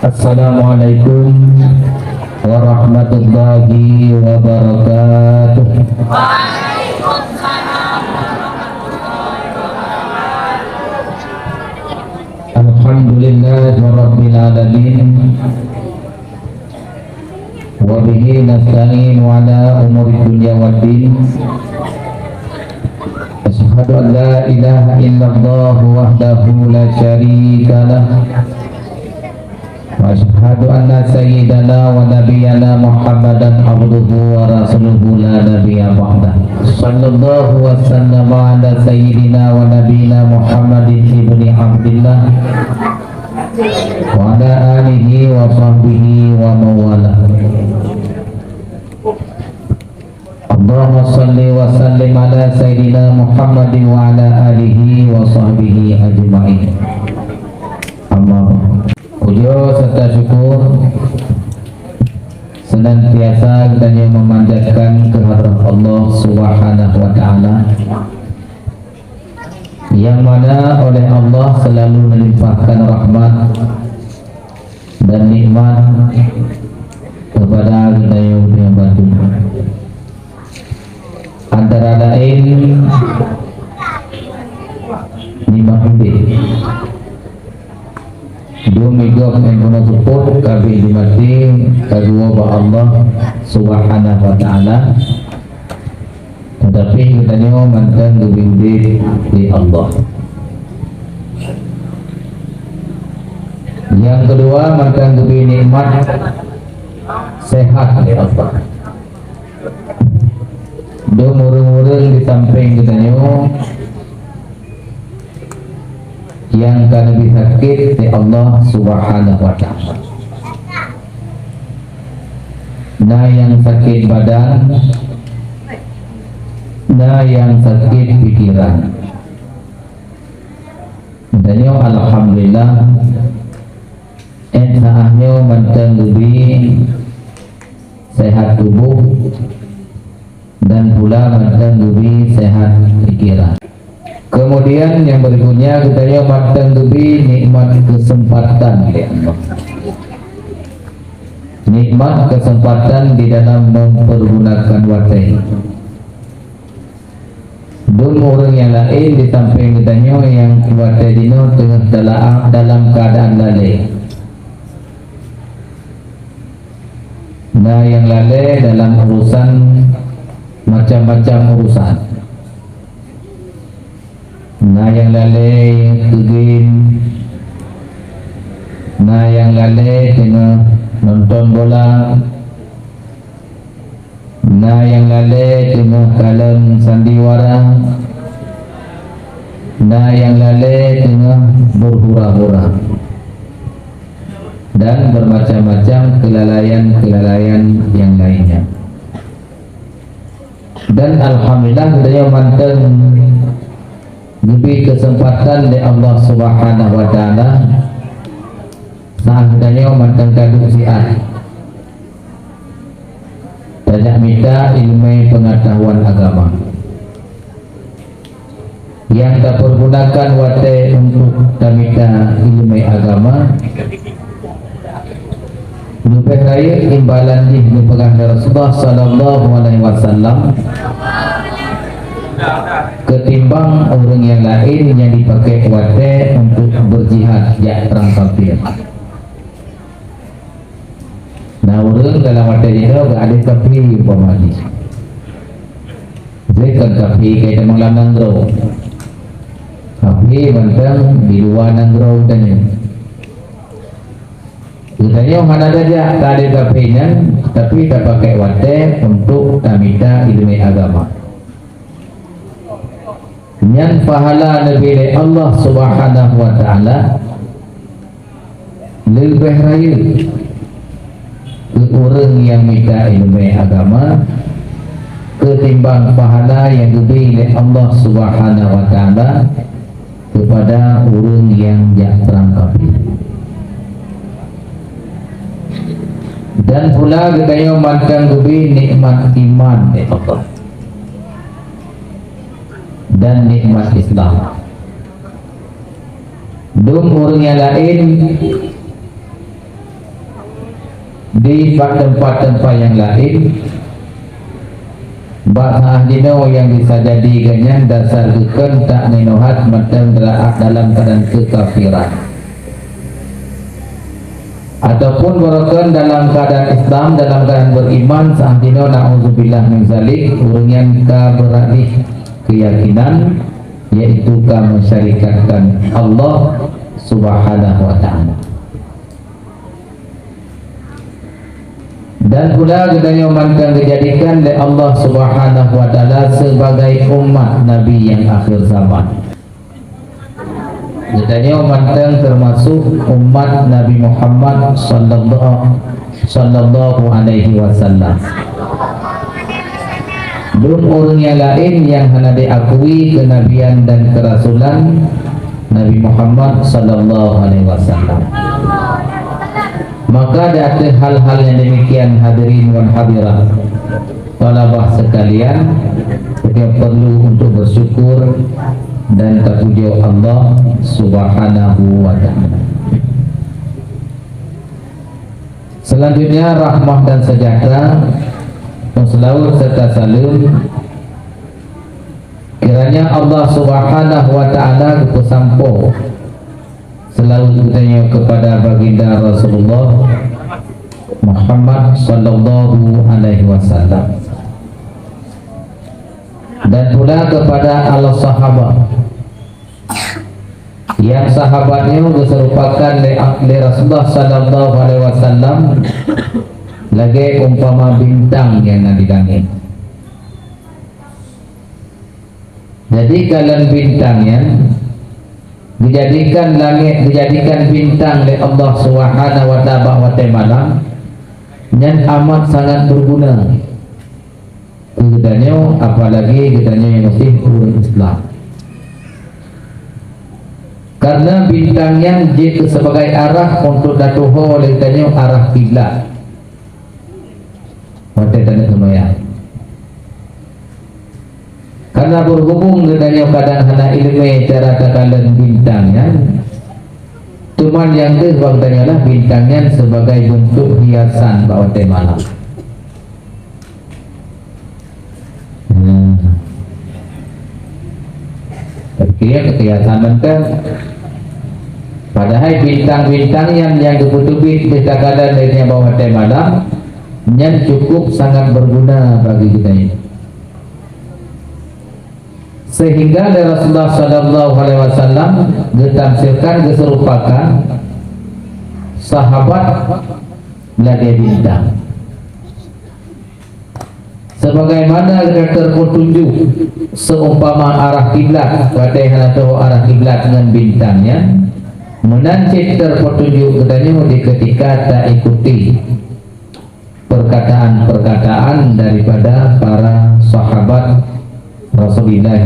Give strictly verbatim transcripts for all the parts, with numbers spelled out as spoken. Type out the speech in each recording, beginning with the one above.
Assalamualaikum warahmatullahi wabarakatuh. Alhamdulillahirabbil alamin. Wa bihi nasta'inu ala umuri dunya waddin. Asyhadu an la ilaha illallah wahdahu la syarika lah. Wa asyhadu anna sayyidana wa nabiyyana Muhammadan abduhu wa rasuluhu la nabiyya ba'dah. Sallallahu wa sallama ala sayyidina wa nabiyyina Muhammadin ibni Abdillah wa ala alihi wa sahbihi wa mawalah. Allahumma salli wa sallim ala sayyidina Muhammadin wa ala alihi wa sahbihi ajma'in. Amma ba'd. Puja serta syukur senantiasa geutanyoe memanjatkan keuhadrat Allah Subhanahu wa Ta'ala, nyang mana oleh Allah selalu melimpahkan rahmat dan nikmat kepada geutanyoe ureuëng batin. Antara laén nikmat udeb. Dum migop nyang peunoh seupôt ka abéh jimaté, ka geuwoe bak Allah Subhanahu wa Ta'ala. Teutapi geutanyoe mantong geubri udeb lé Allah. Nyang keudua, mantong geubri nikmat sehat lé Allah. Dum ureuëng-ureuëng di sampéng geutanyoe nyang ka leubeh sakét lé Allah Subhanahu wa Ta'ala. Na nyang sakét badan, na nyang sakét pikeran. Tanyoe alhamdulillah, 'oh saát nyoe mantong geubri sehat tuboh dan pula mantong geubri sehat pikeran. Keumudian nyang beurikutnya geutanyoe mantong geubri nikmat keuseumpatan lé Allah. Nikmat keuseumpatan di dalam mempeurgunakan watée. Dum ureuëng nyang laén di sampéng geutanyoe nyang watée jinoe teungoh teulaah dalam keuadaan lalée. Na nyang lalée dalam urusan, macam-macam urusan. Na nyang lalée keu game, na nyang lalée teungoh nonton bola, na nyang lalée teungoh kalon sandiwara, na nyang lalée teungoh beuhura-hura, dan bermacam-macam keulalaian-keulalaian nyang lainnya. Dan alhamdulillah, geutanyoe mantong geubri keuseumpatan lé Allah Subhanahu wa Ta'ala. Saát geutanyoe mantong ka duek siat tajak mita ileumé peungeutahuan agama. Nyang tapeurgunakan watée untuk tamita ileumé agama, leubeh rayeuk imbalan jih geupeugah lé Rasulullah sallallahu alaihi wasallam, keutimbang ureuëng nyang laén nyang jipaké watée untuk beujihad jak prang kafir. Na ureuëng dalam watée jinoe geuadeueng kafé umpama jih. Jih kon kafé keu teuma lam nanggroe. Kafé mantong di luwa nanggroe geutanyoe. Geutanyoe hana tajak taadeueng kafé nyan, tapi tapaké watée untuk tamita ileumé agama. Nyan pahala neubri lé Allah Subhanahu wa Ta'ala leubeh rayeuk keu ureuëng nyang mita ileumé agama keutimbang pahala nyang geubri lé Allah Subhanahu wa Ta'ala keupada ureuëng nyang jak prang kafé. Dan pula geutanyoe mantong geubri nikmat iman lé Allah dan nikmat Islam. Dum ureuëng nyang laén Di pat teumpat-teumpat nyang laén, bak saát jinoe nyang bisa jadi geuh nyan dasar geukheun tak ninohat mantong dra-, dalam keuadaan keukafiran. Ataupun barokon dalam keuadaan Islam, dalam keuadaan beriman, saát jinoe, na'udzubillah min zalik, ureuëng nyan ka beuralih keuyakinan, yaitu ka mensyarikatkan Allah Subhanahu wa Ta'ala. Dan pula geutanyoe mantong geujadikan lé Allah Subhanahu wa Ta'ala sebagai umat Nabi nyang akhir zaman. Geutanyoe mantong teumasuk umat Nabi Muhammad sallallahu, sallallahu alaihi wasallam. Dum ureuëng nyang laén nyang hana diakui keunabian dan keurasulan Nabi Muhammad sallallahu alaihi wasallam. Maka di ateueh hal-hal nyang demikian, hadirin wan hadirat, thalabah sekalian, kita perlu untuk bersyukur dan tapujoe Allah Subhanahu wa Ta'ala. Selanjutnya, rahmah dan sejahtera, seulaweuet serta saleuem kiranya Allah Subhanahu wa Ta'ala geupeusampoe seulaweuet geutanyoe keupada Baginda Rasulullah Muhammad sallallahu alaihi wasallam, dan pula keupada al sahabat, nyang sahabat nyoe geuseurupakan lé, lé Rasulullah sallallahu alaihi wasallam lagée umpama bintang nyang na di langét. Jadi, kalon bintang nyan geujadikan langét, geujadikan bintang lé Allah Subhanahu wa Ta'ala bak watée malam, nyan amat sangat beuguna keu geutanyoe, apalagi geutanyoe nyang masih ureuëng Islam. Karena bintang nyan jeuet keu sebagai arah untuk tatuho lé geutanyoe arah kiblat watée taneuk seumayang. Karena berhubung geutanyoe kadang hana iéleumé cara takalon bintang nyan, teuma nyang deuh bak geutanyoe lah bintang nyan sebagai bentuk hiasan bak watée malam. Hmm. Tapi keu hiasan mantong. Padahai bintang-bintang nyan nyang geupeuteubiet di takalon lé geutanyoe bak watée malam, nyan cukup sangat berguna bagi geutanyoe. Sehingga lé Rasulullah sallallahu alaihi wasallam geutafsirkan, geuseurupakan sahabat lagée bintang. Sebagaimana geutanyoe teupeuntunjuk seumpama arah kiblat, watée hana tatuho arah kiblat ngon bintang nyan, meunan cit teupeuntunjuk geutanyoe di keutika taikuti perkataan-perkataan daripada para sahabat Rasulullah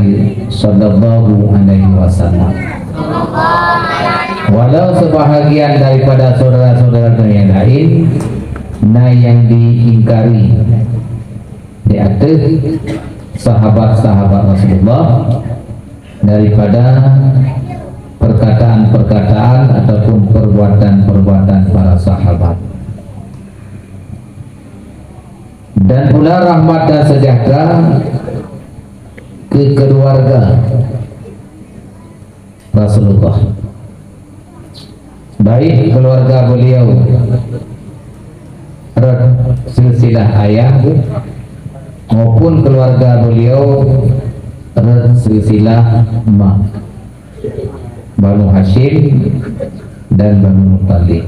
sallallahu alaihi wasallam. Walau sebahagian daripada saudara-saudara nyang lain na nyang diingkari di ateueh sahabat-sahabat Rasulullah daripada perkataan-perkataan ataupun perbuatan-perbuatan para sahabat. Dan pula rahmat dan sejahtera keu keuluwarga Rasulullah, baik keuluwarga beliau rot silsilah ayah maupun keuluwarga beliau rot silsilah ma, Banu Hasyim dan Banu Muthalib.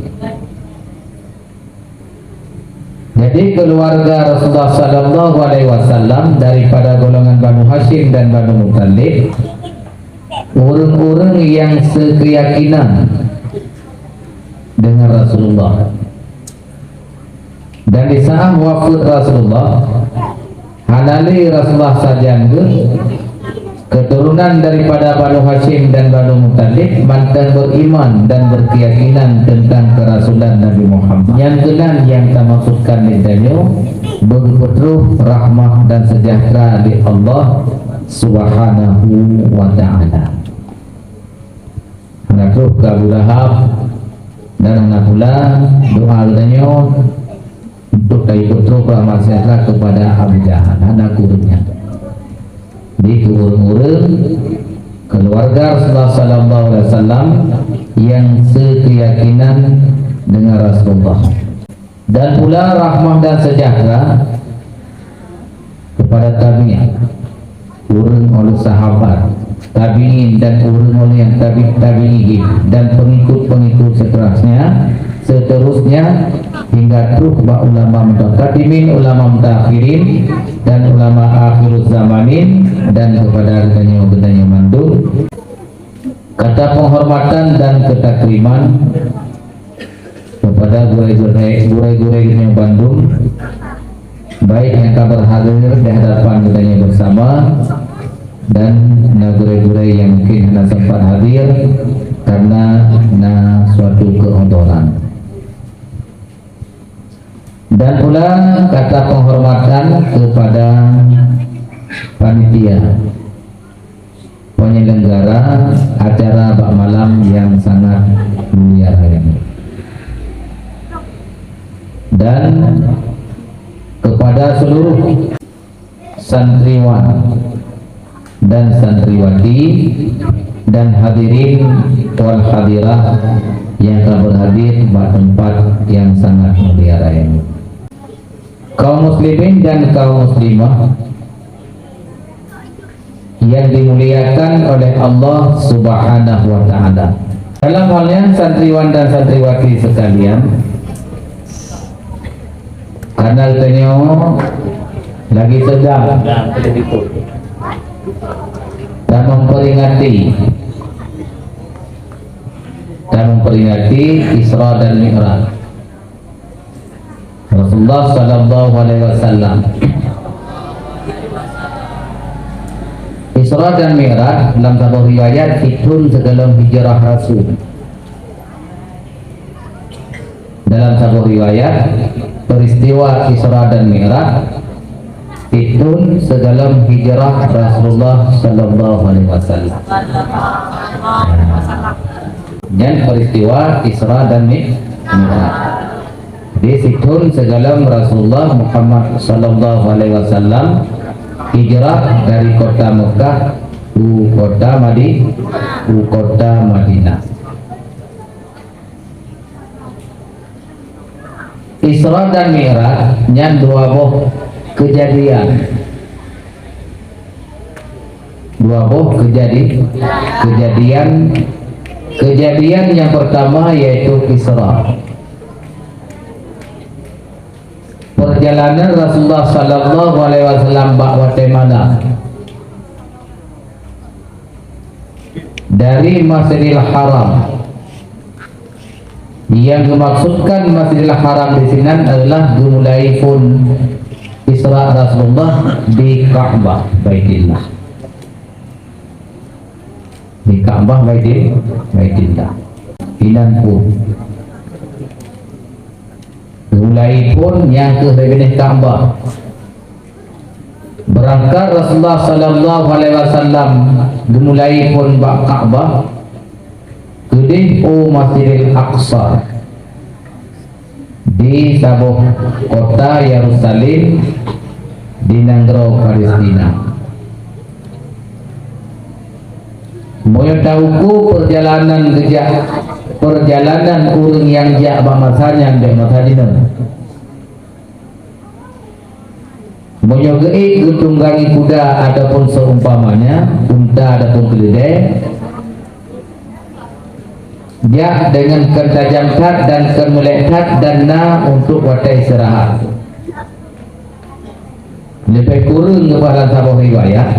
Jadi, keuluwarga Rasulullah sallallahu alaihi wasallam daripada golongan Banu Hasyim dan Banu Muthalib, ureuëng-ureuëng nyang seukeuyakinan deungon Rasulullah. Dan di saát wafeuet Rasulullah, hana lé Rasulullah sajan geuh, keuturonan daripada Banu Hasyim dan Banu Muthalib mantong beriman dan berkeyakinan tentang keurasulan Nabi Muhammad. Nyang keunan nyang tamaksudkan lé tanyoe, beupeutroh rahmat dan sejahtera lé Allah Subhanahu wa Ta'ala. Hana troh keu Abu Lahab dan hana pula doa geutanyoe Tapi peutrok rahmat seujahtera kepada Abu Jahal, hana kureueng nyan. Di ureueng-ureueng keluarga Rasulullah sallallahu alaihi wasallam yang sekeyakinan dengan Rasulullah. Dan pula rahmat dan sejahtera kepada tabi'in, ureueng oleh sahabat, tabi'in dan ureueng oleh yang tabi' tabi'in dan pengikut-pengikut seterusnya, seterusnya hingga troh bak ulama mutaqaddimin, ulama mutaakhirin dan ulama akhiruz zamanin dan kepada geutanyoe, geutanyoe mandum. Kata penghormatan dan ketakriman kepada gurée-gurée, gurée-gurée geutanyoe bandum, baik nyang ka berhadir di hadapan geutanyoe bersama dan na gurée-gurée yang mungkin hana sempat hadir karena na suatu keuudoran. Dan pula kata penghormatan kepada panitia penyelenggara acara bak malam yang sangat mulia raya ini. Dan kepada seluruh santriwan dan santriwati dan hadirin wal hadirah yang ka berhadir bak tempat yang sangat mulia raya ini. Kaum muslimin dan kaum muslimah yang dimuliakan oleh Allah Subhanahu wa Ta'ala. Dalam hal nyan, santriwan dan santriwati sekalian, karena geutanyoe lagi sedang dan memperingati, dan memperingati Isra dan Mi'raj Rasulullah sallallahu alaihi wasallam. Isra dan Mi'raj dalam saboh riwayat sithon sigohlom hijrah Rasul. Dalam saboh riwayat, peristiwa Isra dan Mi'raj sithon sigohlom hijrah Rasulullah sallallahu alaihi wasallam. Nyan peristiwa Isra dan Mi-, Mi'raj. Di sithon sigohlom Rasulullah Muhammad sallallahu alaihi wasallam hijrah dari kota Mekah u kota Madi-, u kota Madinah. Isra dan Mi'raj nyan dua boh keujadian. Dua boh keujadi-, keujadian. Keujadian nyang peurtama yaitu Isra. Peurjalanan Rasulullah sallallahu alaihi wasallam bak watée malam dari Masjidil Haram. Nyang geumaksudkan Masjidil Haram disinan adalah geumulai phon Isra Rasulullah di Ka'bah Baitillah. Di Ka'bah Baitil-, Baitillah. Inan phon. Geumulai phon nyang keuh dari binéh Ka'bah. Beurangkat Rasulullah sallallahu alaihi wasallam geumulai phon bak Ka'bah, keudeh u Masjidil Aqsa di saboh kota Yerusalem di nanggroe Palestina. Meunyoe tauku peurjalanan geujak, peurjalanan ureuëng nyang jak bak masa nyan bak masa jinoe. Meunyoe geuék geutunggangi kuda ataupun seumpamanya, unta ataupun keuleudée, jak deungon kheun tajam that dan kheun meulek that dan na untuk watée istirahat. Leubeh kureueng geupeugah lam saboh riwayat,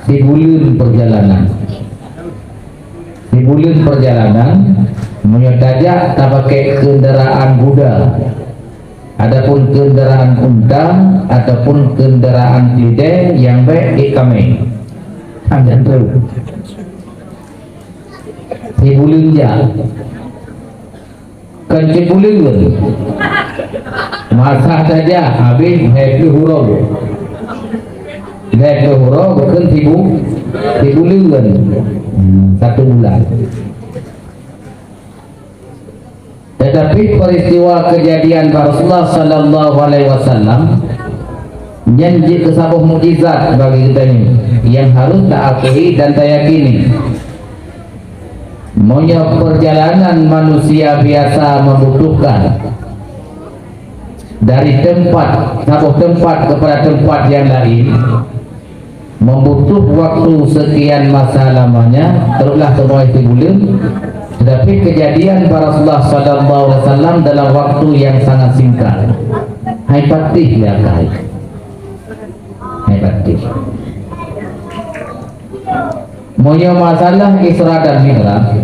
sibuleuen peurjalanan. Sibuleuen peurjalanan, meunyoe tajak tapakée keundaraan kuda, adapun keundaraan unta ataupun keundaraan keudée nyang bék ék kaméng. Hana trok. Sibuleuen jak. Kon sibuleuen. Masa saja habéh lhée ploh uroe. Lhée ploh uroe bukon sibu-, sibuleuen. Hmm, satu bulan. Tetapi peristiwa kejadian bak Rasulullah sallallahu alaihi wasallam nyan jeuet keu saboh mukjizat bagi geutanyoe nyang harôh taakui dan tayakini. Meunyoe perjalanan manusia biasa membutuhkan dari tempat, saboh tempat kepada tempat yang lain, membutuh waktu sekian masa lamanya, taruhlah seumai sibuleuen, tetapi kejadian bak Rasulullah sallallahu alaihi wasallam dalam waktu yang sangat singkat. Hai patéh lé akai. Hai patéh. Meunyoe masalah Isra dan Mi'raj,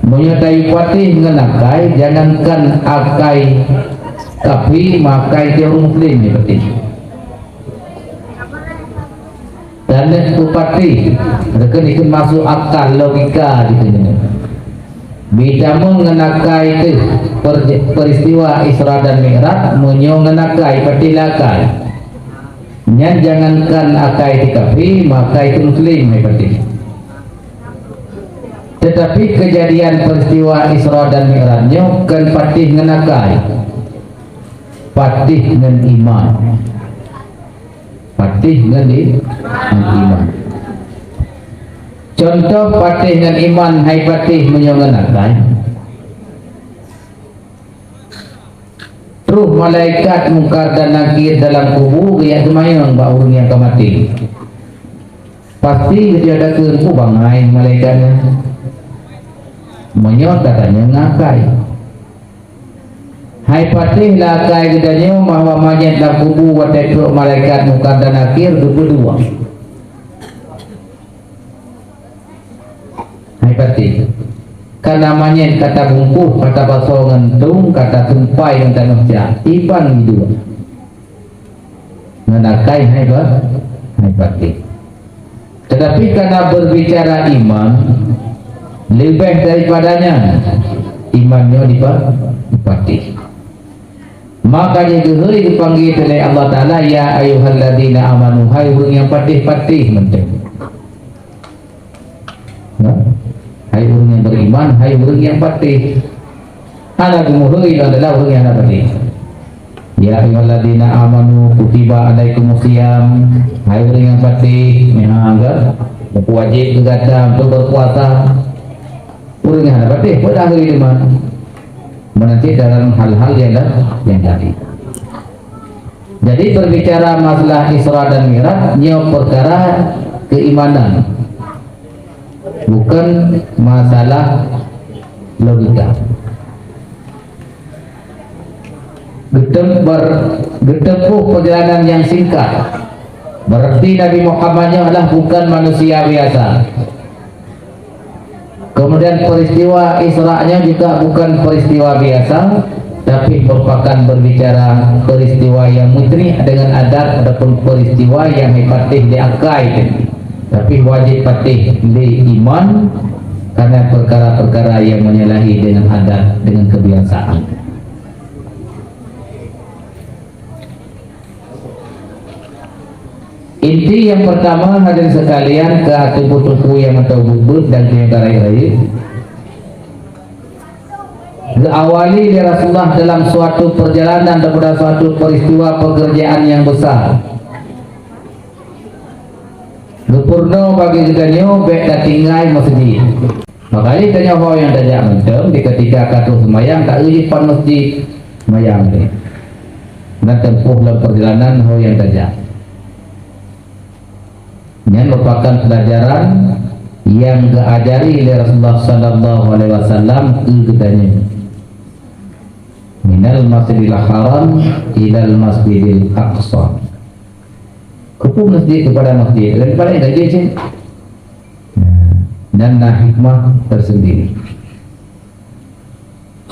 meunyoe tayue patéh ngon akai, jangankan akai kafé, ma akai teuh ureuëng muslim patéh. Dan neupatéh, reukon ikheun masuk akal logika dikeue. Beutamong ngon akai teuh per-, peristiwa Isra dan Mi'raj, meunyoe ngon akai, patéh lé akai. Nyan jangankan akai teuh kafé, ma akai teuh muslim hai patéh. Tetapi kejadian peristiwa Isra dan Mi'raj nyoe kon patéh ngon akai. Patéh ngon iman. Patéh ngon i-, ngon iman. Contoh patéh ngon iman hai patéh meunyoe ngon akai. Troh malaikat Mungkar dan Nakir dalam kubu geujak seumanyong bak ureuëng nyang ka maté. Pasti geujak takheun, "Peue bangai malaikat nyan?" Meunyoe tatanyong ngon akai. Hai patéh lé akai geutanyoe bahwa manyét lam kubu watée trok malaikat Mungkar dan Nakir geupeuduek. Hai patéh. Kana manyét ka tabungkôh, ka tabasoe ngon tông, ka tatumpai ngon tanoh jak, iban jiduek. Ngon akai hai pa-, hai patéh. Tetapi kana berbicara iman, leubeh daripada nyan, iman nyoe dipa-, dipatéh. Maka jih geuhôi geupanggil lé Allah Taala, "Ya ayyuhalladzina amanu," hai ureuëng nyang patéh-patéh mantong. Nah, hai ureuëng nyang beriman, hai ureuëng nyang patéh. Hana geumeuhôi lom adalah ureuëng nyang hana patéh. "Ya ayyuhalladzina amanu kutiba alaikumus siyam," hai ureuëng nyang patéh, nyan ka wajéb keu gata untuk berpuasa. Ureuëng nyang hana patéh, peue dah hôi teuma. Meunanti dalam hal-hal yang la-, yang lain. Jadi, berbicara masalah Isra dan Mi'raj, nyoe perkara keimanan, bukan masalah logika. Geutem-, ber-, geutempuh perjalanan yang singkat, berarti Nabi Muhammad nyoe adalah bukan manusia biasa. Kemudian peristiwa Isra-nya juga bukan peristiwa biasa, tapi merupakan berbicara peristiwa yang mutlak dengan adat ataupun peristiwa yang dipatéh di akai. Tapi wajib patéh di iman karena perkara-perkara yang menyalahi dengan adat, dengan kebiasaan. Inti nyang pertama, hadirin sekalian, keu teungku-teungku nyang mantong buet-buet dan nyang ka rayeuk-rayeuk, geuawali lé Rasulullah dalam suatu perjalanan daripada suatu peristiwa pekerjaan yang besar. Geupeurunoe bagi geutanyoe bék tatinggai masjid. Makajih tanyoe ho nyang tajak mantong di ketika ka troh seumayang, taeu jih pan masjid seumayang lé. Dan tempuh lam perjalanan ho nyang tajak. Nyan merupakan pelajaran yang geuajari lé Rasulullah sallallahu alaihi wasallam keu geutanyoe. Minal Masjidil Haram ilal Masjidil Aqsa. Keupeue masjid kepada masjid? Dan paling lagi cit. Dan na hikmah tersendiri.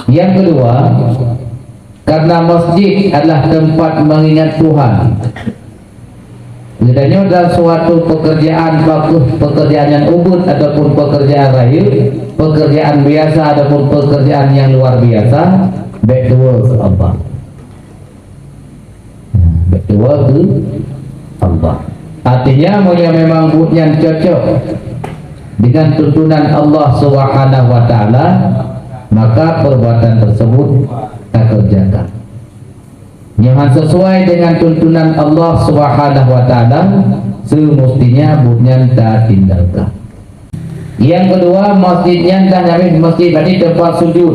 Yang kedua, karena masjid adalah tempat mengingat Tuhan. Geutanyoe dalam suatu pekerjaan bagus, pekerjaan yang ubit ataupun pekerjaan rayeuk, pekerjaan biasa ataupun pekerjaan yang luar biasa, bék tuwoe keu Allah. Bék tuwoe keu Allah. Artinya, meunyoe memang buet nyan cocok dengan tuntunan Allah Subhanahu wa Taala, maka perbuatan tersebut takerjakan. Nyoe han sesuai dengan tuntunan Allah Subhanahu wa Taala, semestinya buet nyan tatinggalkan. Nyang keudua, masjid nyan dah nyang masjid, berarti tempat sujud.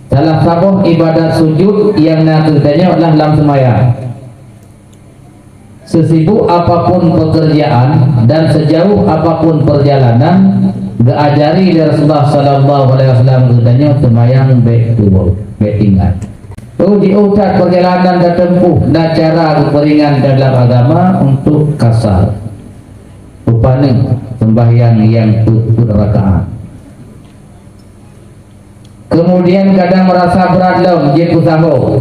Salah saboh ibadat sujud nyang na keu geutanyoe adalah lam seumayang. Sesibuk apapun pekerjaan dan sejauh apapun perjalanan, geuajari lé Rasulullah sallallahu alaihi wasallam geutanyoe seumayang bék tuwoe, bék tinggai. Oh, jiôh that perjalanan tatempuh, na cara geupeuringan dalam agama untuk kasar. Peupaneuk sembahyang nyang peuet-peuet rakaat. Kemudian kadang merasa berat lom jeuet peusahoe.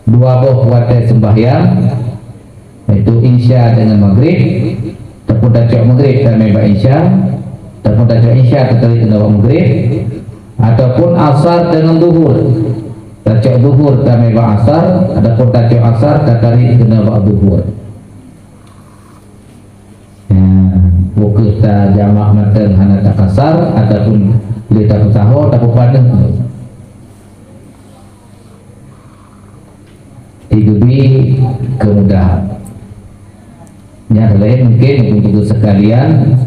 Dua boh watée sembahyang, yaitu Isya dengan Maghrib, ataupun tacok Maghrib tamé bak Isya, ataupun tacok Isya tatarik keunoe bak Maghrib, ataupun Asar dengan Zuhur, tacok Zuhur tamé bak Asar, ataupun tacok Asar tatarik keunoe bak Zuhur. Ya, bukon tajamak mantong hana takasar ataupun lé tapeusahoe, tapeupaneuk. Digeubri keumudahan. Nyang laén mungkin untuk sekalian,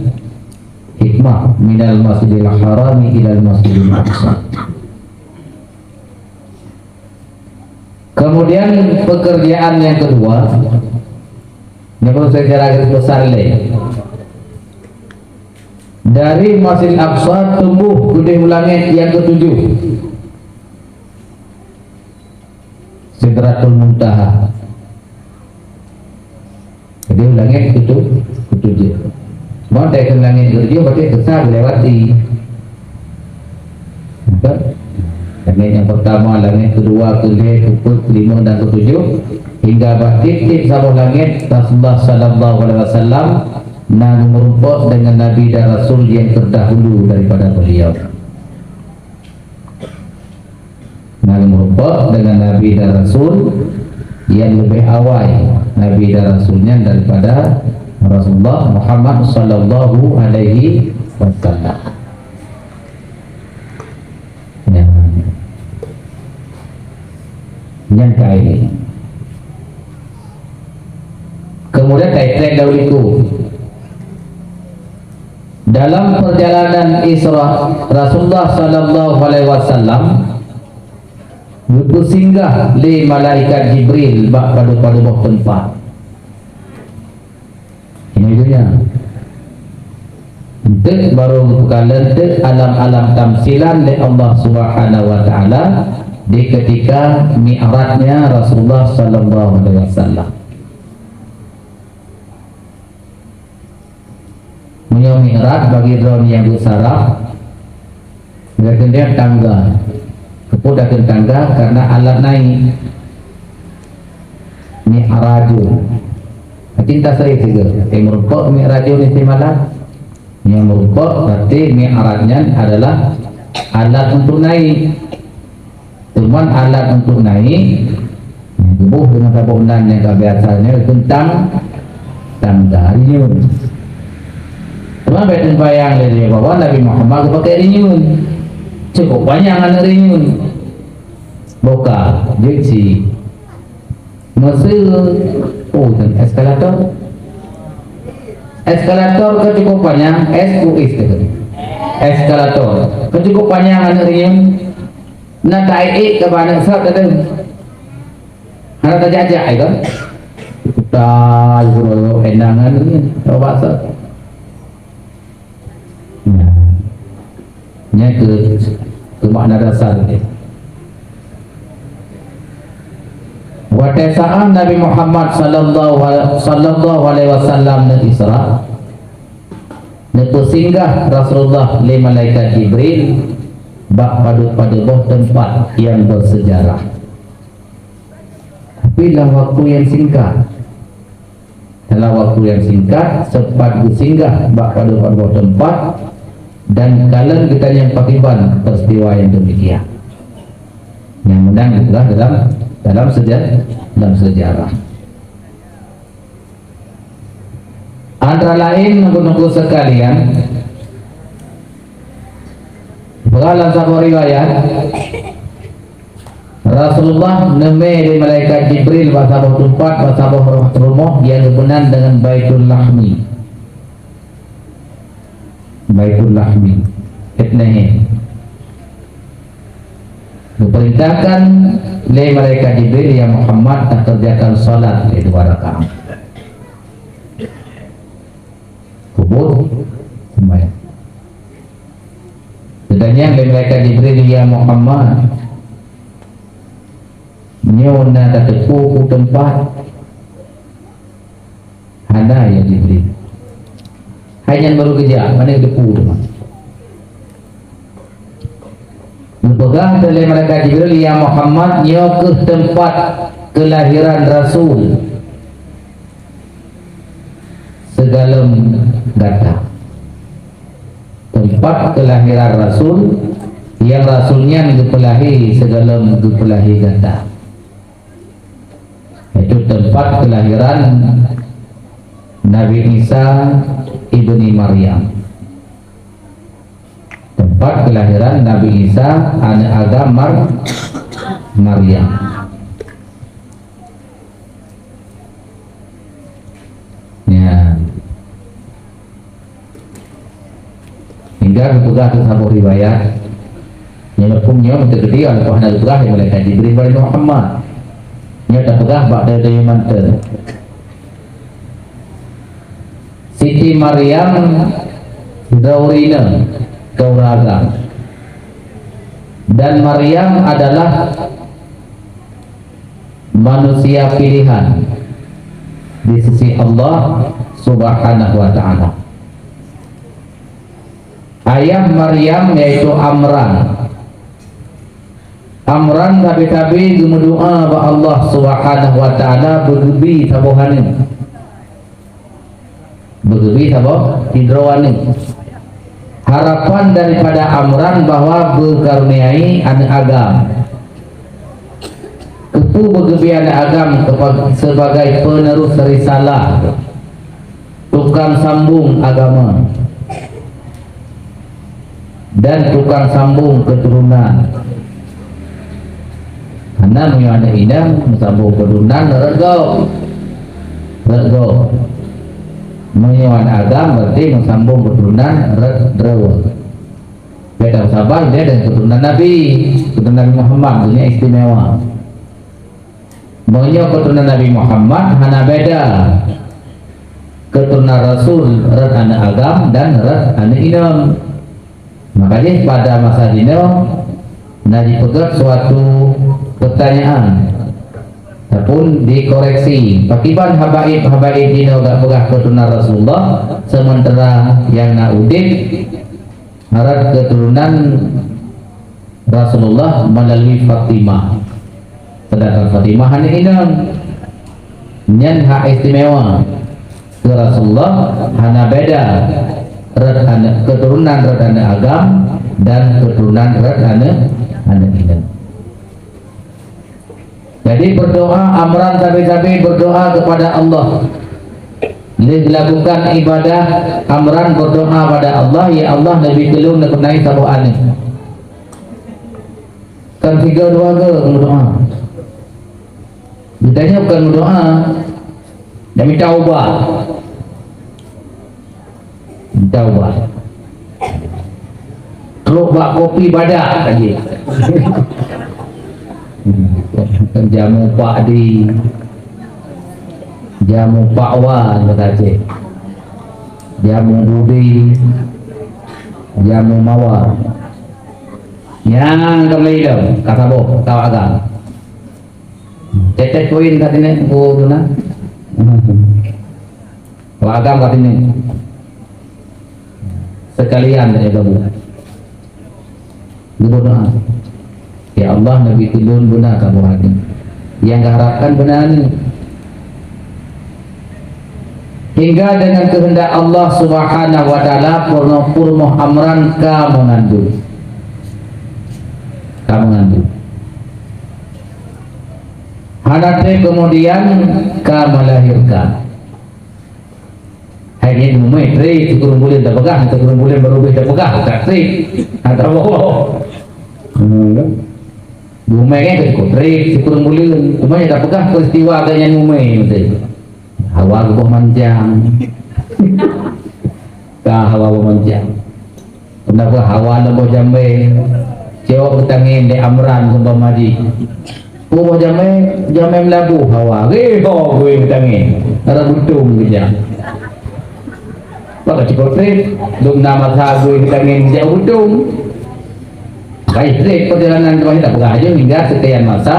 hikmah minal Masjidil Harami ilal Masjidil Aqsa. Kemudian pekerjaan yang kedua, nyebut secara garis besar lé. Dari Masjidil Aqsa tumbuh keudeh u langét nyang ketujoh, Sidratul Muntaha. Jadi langét ketu-, ketujoh. Mau dari langét ketujoh berarti besar dilewati. Betul? Langét yang pertama, langét kedua, keulhèe, keupeuet, keulima dan ketujoh. Hingga bak tiep-tiep saboh langét, Rasulullah sallallahu alaihi wasallam na meurumpok dengan Nabi dan Rasul yang terdahulu daripada beliau. Na meurumpok dengan Nabi dan Rasul yang lebih awai Nabi dan Rasul nyan daripada Rasulullah Muhammad sallallahu alaihi wasallam. Nyan, nyan ka ini. Kemudian ka itrek daun iku. Dalam perjalanan Isra, Rasulullah sallallahu alaihi wasallam geupeusinggah lé malaikat Jibril bak padub-padub boh teumpat. Ini dunia. Enteuk baru geupeugah lé enteuk alam-alam tamsilan lé Allah Subhanahu wa Taala di ketika Mi'rajnya Rasulullah sallallahu alaihi wasallam. Meunyoe Mi'raj bagi droe nyang beusaraf, geutanyoe tangga. Keupeue takheun tangga? Karena alat naik. Mi'rajun. Hati tasrif sigoe. Nyang meurumpok Mi'rajun istimalan. Nyang meurumpok berarti Mi'raj nyan adalah alat untuk naik. Cuman alat untuk naik, geuboh deungon saboh nan nyang ka biasa nyoe teuntang tangga rinyun. Teuma bèk teubayang lé bahwa Nabi Muhammad geupakè rinyun. Cukup panyang aneuk rinyun. Boka, jeuet si Mesir, oh, dan eskalator. Eskalator ka cukup panyang, S U S ka tadi. Eskalator ka cukup panyang aneuk rinyun. Na taék-ék ka bak aneuk sot tadi. Hana tajak-jak ai kan? Kutai guru enangan ni, coba sot. Nah, nyan keuh, keuh makna dasar nyan. Watèe saat Nabi Muhammad sallallahu, sallallahu alaihi wasallam neu-Isra, neupeusinggah Rasulullah lé malaikat Jibril bak padub-padub boh teumpat nyang bersejarah. Tapi lam waktu nyang singkat. Dalam waktu nyang singkat, sempat geusinggah bak padub-padub teumpat dan kalon geutanyoe pakriban peristiwa nyang demikian. Nyang meunang geupeugah dalam, dalam seja-, dalam sejarah. Antara laén, Teungku-teungku sekalian, Peugah lam saboh riwayat, Rasulullah neumè lé malaikat Jibril bak saboh teumpat, bak saboh rumoh nyang geumeunan deungon Baitul Lahmi. Baitul Lahmi. Itnain. Geupeurintahkan lé malaikat Jibril, "Ya Muhammad, takeureujakan salat lé dua rakaat." Kubur seumayang. Geutanyong lé malaikat Jibril, "Ya Muhammad, nyoe na tateupeue peue teumpat?" "Hana, ya Jibril." Hai nyan barô geujak, hana geuteupeue teuma. Geupeugah lé malaikat Jibril, "Ya Muhammad, nyoe kheueh teumpat keulahiran Rasul sigohlom gata." Teumpat keulahiran Rasul, nyang Rasul nyan geupeulahé sigohlom geupeulahé gata. Yaitu teumpat keulahiran Nabi Isa ibni Maryam. Teumpat keulahiran Nabi Isa, aneuëk agam Mar-, Maryam. Ya. Hingga geupeugah keu saboh riwayat, nyoe muphom nyoe meuteugeuti, walaupun hana geupeugah lé malaikat Jibril bak Nabi Muhammad. Nyoe tapeugah bak dayeuh-dayeuh mantong. Siti Maryam droe ureuëng inong, droe ureuëng agam. Dan Maryam adalah manusia pilihan di sisi Allah Subhanahu wa Ta'ala. Ayah Maryam yaitu Amran. Amran sabe-sabe geumeudoá bak Allah Subhanahu wa Ta'ala beugeubi saboh aneuëk. Beugeubi saboh sidroe aneuëk. Harapan daripada Amran bahwa beukaruniai aneuëk agam. Keupeue beugeubi aneuëk agam kepa-, sebagai penerus risalah, tukang sambong agama, dan tukang sambong keuturonan. Hana meunyoe aneuëk inong meusambong keuturonan rot gob. Rot gob. Meunyoe aneuëk agam berarti meusambong keuturonan rot droe. Beda saban dia dengan keuturonan Nabi, keuturonan Nabi Muhammad, dunia istimewa. Meunyoe keuturonan Nabi Muhammad hana beda. Keuturonan Rasul rot aneuëk agam dan rot aneuëk inong. Maka jih pada masa jinoe na jipeugét suatu pertanyaan ataupun dikoreksi. Pakriban habaib-habaib jinoe gak peugah keuturonan Rasulullah, sementara nyang na udeb rot keuturonan Rasulullah melalui Fatimah. Sedangkan Fatimah aneuëk inong. Nyan hak istimewa keu Rasulullah, hana beda rot aneuëk, keuturonan rot aneuëk agam dan keuturonan rot aneuëk, aneuëk inong. Jadi berdoa, Amran sabe-sabe berdoa kepada Allah. Lheueh lakukan ibadah, Amran berdoa pada Allah, "Ya Allah, neubi keu lôn neukeunai saboh aneuëk." Kan tiga dua ga meudoa. Geutanyoe bukan meudoa, nak mita ubat. Mita ubat. Trok bak kopi badak lagi. Jamu Pak Di, jamu Pak Wan kata Aceh. Jamu Udi, jamu Mawar. Nyang keumalon ka saboh, ka agam. Tetet poin ka sini, oh, tu nah. Wak agam ka sini. Sekalian dah jaga buat. Gubernur. Ya Allah, neubi keu lôn beuna saboh aneuëk. Nyang geuharapkan beuna aneuëk. Hingga dengan kehendak Allah Subhanahu wa Ta'ala, peurumoh, peurumoh Amran ka meungandung. Ka meungandung. Hana treb kemudian ka melahirkan. Hai Nyan mumai trép sikureueng buleuen tapeugah, sikureueng buleuen barô ubé tapeugah, tak trép. Hana taboh. Hmm. Mumai kan keu trép sikureueng buleuen. Cuma nyang tapeugah peristiwa geuh nyan mumai meusti. Hawa geuboh manjang. Ka hawa geuboh manjang. Peue na hawa lom boh jamé, cok geutangen lé Amran seumpama jih. Peue boh jamé, jamé meulaboh hawa. Geuh ho geuh geutangen. Rot beutông geujak. Bak ka cukôp trép, dum na masa geuh geutangen geujak u beutông. Baik, trép perjalanan teuma kita peugah aju hingga sekian masa.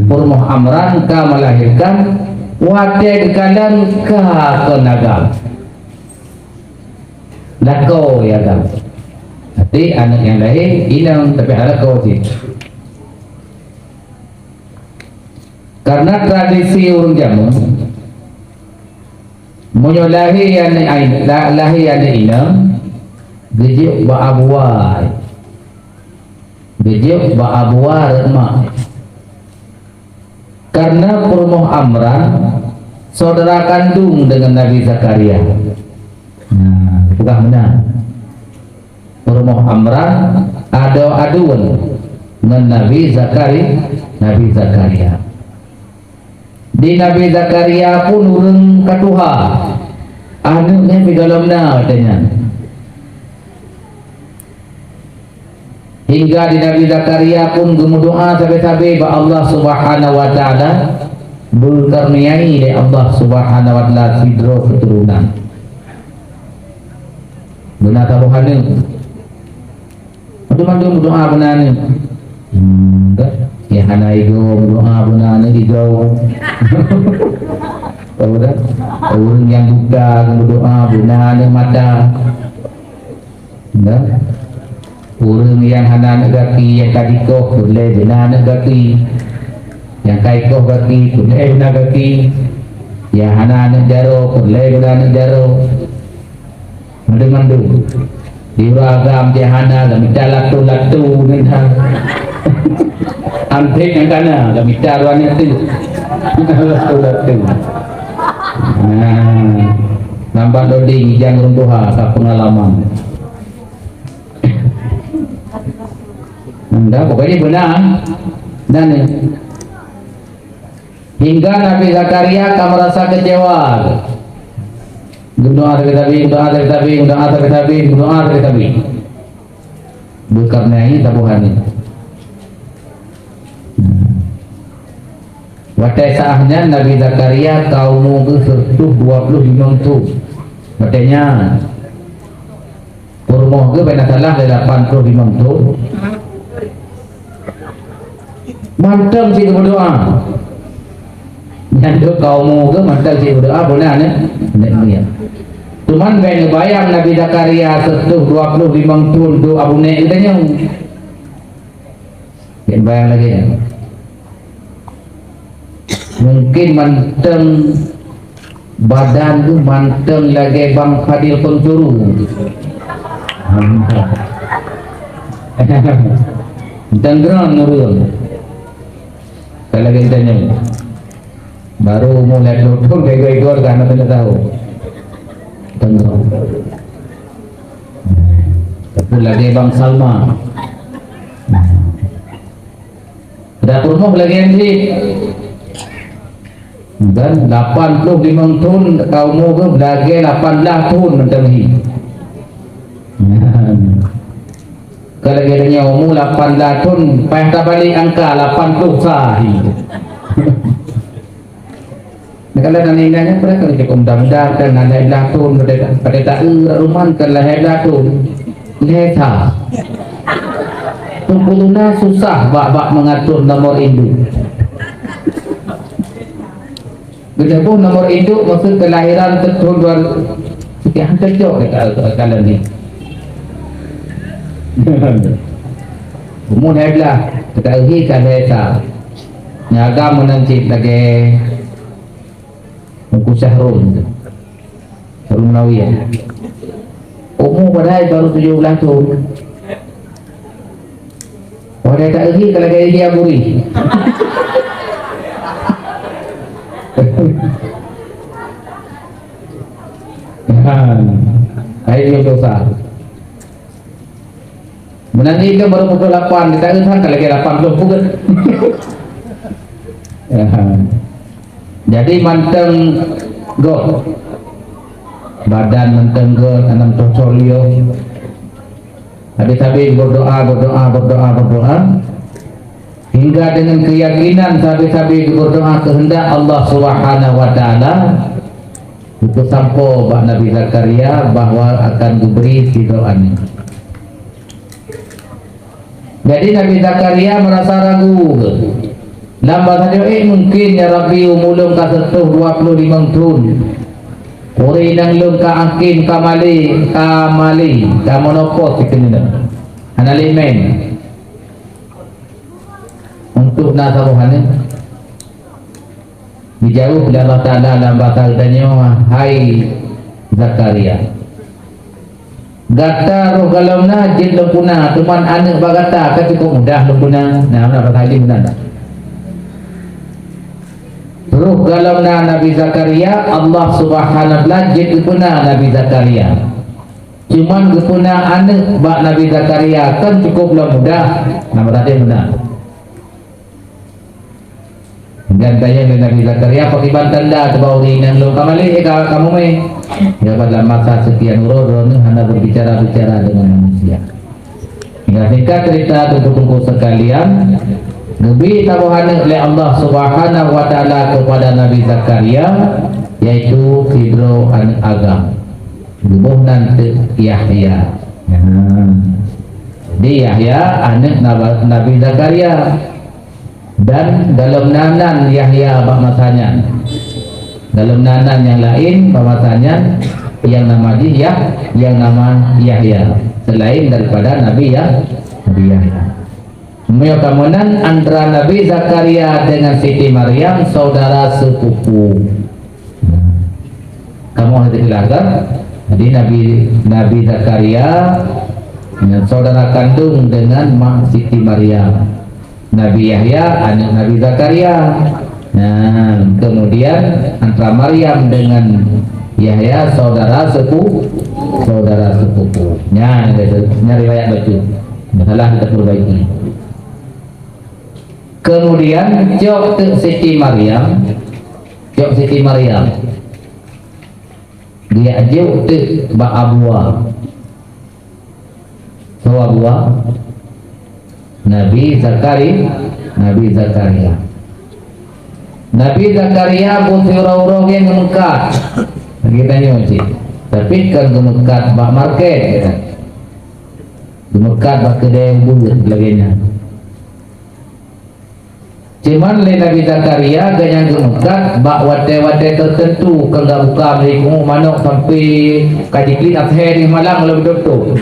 Peurumoh Amran ka melahirkan, watèe geukalon ka kon agam. Lakoe agam. Tapi aneuk nyang lahé inong, tapi hana lakoe cit. Karena tradisi ureueng jameun, meunyoe lahé aneuk ai-, la-, lahé aneuk inong, geujok bak abua. Geujok bak abua rot mak. Karena peurumoh Amran saudara kandung dengan Nabi Zakaria. Nah, peugah meunan. Peurumoh Amran adoe aduen ngon Nabi Zakari-, Nabi Zakaria. Di Nabi Zakaria pun ureueng ka tuha. Aneuk nyan sigohlom na watèe nyan. Hingga di Nabi Zakaria pun geumeudoa sabe-sabe bak Allah Subhanahu wa Ta'ala, beukareuniai lé Allah Subhanahu wa Ta'ala sidroe keuturonan. Beuna saboh aneuk. Mandum-mandum meudoa beuna aneuk. Hmm, kan? Nyang hana igoe meudoa beuna aneuk igoe. Tahu dah? Ureueng nyang buta meudoa beuna aneuk mata. Nah, ureueng nyang hana aneuk gaki, nyang ka jikoh, peureulèe beuna aneuk gaki. Nyang ka jikoh gaki, peureulèe beuna gaki. Nyang hana aneuk jaroe, peureulèe beuna aneuk jaroe. Mandum-mandum. Di ureueng agam nyang hana, geumita latu-latu nyan. Anték nyang kana, geumita ureueng aneuk teuk. Latu-latu. Nah, lambat lodi ngijang ureueng tuha, ka peungalaman. Nda, pokoknya beuna. Dan, hingga Nabi Zakaria ka merasa kecewa. Geudoa sabe-sabe, geudoa sabe-sabe, geudoa sabe-sabe, geudoa sabe-sabe. Beukareuna nyan saboh aneuk. Watèe saat nyan Nabi Zakaria ka umu geuh seureutôh dua ploh limong thon. Watèe nyan peurumoh geuh bèk na salah lé lapan ploh limong thon. Mantong cit geumeudoa. Nyan deuh ka umu geuh mantong cit geumeudoa, beuna nyan, nyan, nyan. Cuman bèk neubayang Nabi Zakaria seureutôh dua ploh limong thon dôk abunèk geutanyoe. Bèk neubayang lagèe nyan. Mungkin mantong badan tu mantong lagèe Bang Fadil Pencuru. Mantong. Mantong geurang ureueng. Kalau lagèe tanyoe. Baru umur lhèe ploh thon ka igor-igor ka hana teuntèe tahu. Mantong geurang. Tapi lagèe Bang Salman. Dapur moh lagèe nyan cit. Dan lapan ploh limong thon ka umu geuh lagèe lapan blah thon mantong hi. Ka lagèe tanyoe umu lapan blah thon, payah tabalek angka lapan ploh sa hi. Nah, kalau na inong nyan, padahai kan cukôp muda-muda, kan na lhèe blah thon, padahai, padahai ta-eu rot rumoh kan lhèe blah thon. Lhèe sa. Teupeu na susah bak, bak mengatur nomor induk. Geuneuk boh nomor induk maksud kelahiran thon dua, sikit han cocok dekat, dekat dalam ni. Umur lhèe blah, dekat akhé ka lhèe sa. Nyang agam meunan cit lagèe Teungku Syahrul. Syahrul Munawir. Umu padahai baru tujoh blah thon. Padahai tak lagi kalau gaya dia buri. Ha. Hai jeuem dosa. Meunan jih kan baru pukul lapan, kita kan ka lagèe lapan ploh pukul. Ya. Jadi mantong göt. Badan mantong göt, tanam toh coliong. Habis-habis berdoa, berdoa, berdoa, berdoa. Hingga dengan keyakinan sabe-sabe geuberdoa keuheundak Allah Subhanahu wa Taala, geupeusampoe bak Nabi Zakaria bahwa akan geubri sidroe aneuëk. Jadi Nabi Zakaria merasa ragu. Lam basa nyoe, "Eh, mungkin ya Rabbi, umu lôn ka seutoh dua puluh limong thon. Ureuëng inong lôn ka akhé, ka malé, ka malé, ka menopause dikeue nyoe. Hana lé mèng." Untuk na saboh aneuëk, dijaweueb lé Allah Taala lam basa geutanyoe, "Hai Zakaria, gata roh galom na jeuet lôn peuna, teuma aneuëk bak gata ka cukup mudah lôn peuna." Nah, na basa jih meunan. Roh galom na Nabi Zakaria, Allah Subhanahu wa Taala jeuet geupeuna Nabi Zakaria. Cuman geupeuna aneuëk bak Nabi Zakaria kan cukup lom mudah, nama tadi beuna. Dan tanyong lé Nabi Zakaria, "Pakriban tanda teuh bak ureuëng inong lôn ka malé, eh, ka, ka mumè?" Ya, pada masa sekian uroe, droeneuh hana berbicara-bicara dengan manusia. Hingga singkat cerita, teungku-teungku sekalian, geubri saboh aneuëk lé Allah Subhanahu wa Taala kepada Nabi Zakaria, yaitu sidroe aneuëk agam. Geuboh nan teuk Yahya. Nah. Jadi Yahya aneuëk Naba-, Nabi Zakaria. Dan galom na nan Yahya bak masa nyan. Galom na nan nyang laén bak masa nyan nyang nama jih Yah-, nyang nama Yahya. Selain daripada Nabi Yah-, Nabi Yahya. Meunyoe kamoe nan antara Nabi Zakaria dengan Siti Maryam saudara sepupu. Kamoe hana teujeulaih kan? Jadi Nabi, Nabi Zakaria, ya, saudara kandung dengan mak Siti Maryam. Nabi Yahya aneuëk Nabi Zakaria. Nah, kemudian antara Maryam dengan Yahya saudara sepu-, saudara sepupu. Nyan, nyan riwayat bacut. Masalah kita perbaiki. Kemudian cok teuk Siti Maryam, cok Siti Maryam. Geujak jok teuk bak Abua. Soe Abua? Nabi Zakari-, Nabi Zakaria. Nabi Zakaria beusiuroe-uroe geumeungkat. Lagèe tanyoe cit. Tapi kon geumeungkat bak market, geumeungkat bak keudè ubeut lagèe nyan. Cuman lé Nabi Zakaria gobnyan geumeungkat bak watèe-watèe teuteuntu, kon geubuka mulai pungo manok sampai ka jiklik asèe di malam lom beutôi.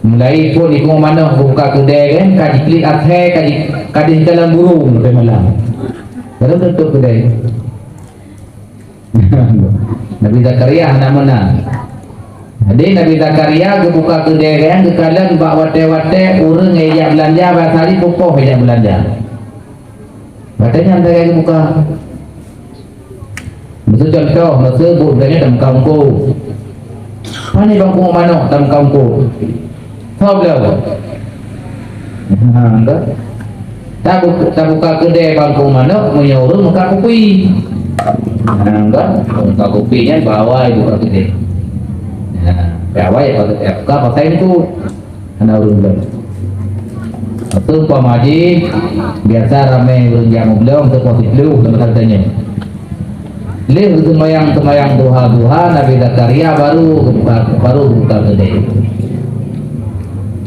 Mulai phôn di pungo manok geubuka keudè kan, ka jiklik asèe, ka ji-, ka jiklik dalam burung sampai malam. Baru tutup keudè. Nabi Zakaria hana meunan. Jadi Nabi Zakaria geubuka keudè gobnyan geukalon bak watèe-watèe ureueng nyang jak beulanja, basa jih pukoh nyang jak beulanja. Watèe nyan sagai geubuka. Miseu contoh, miseu buet geutanyoe tameuka ungko. Pane bangku manok tameuka ungko. Soe bloe? Ha, enggak. Tabu-, tabuka keudè bangku manok, meunyoe ureueng meukat kupi. Ha, enggak. Meukat kupi nyan bak awai buka keudè. Ha, bak awai buka keudè. Buka pasai tu. Hana ureueng bloe. Seumpama jih, biasa ramè ureueng jak meubloe, teupoh siplôh, teuma tanya. Lheueh geuseumayang seumayang duha-duha, Nabi Zakaria baru geubuka, baru geubuka keudè.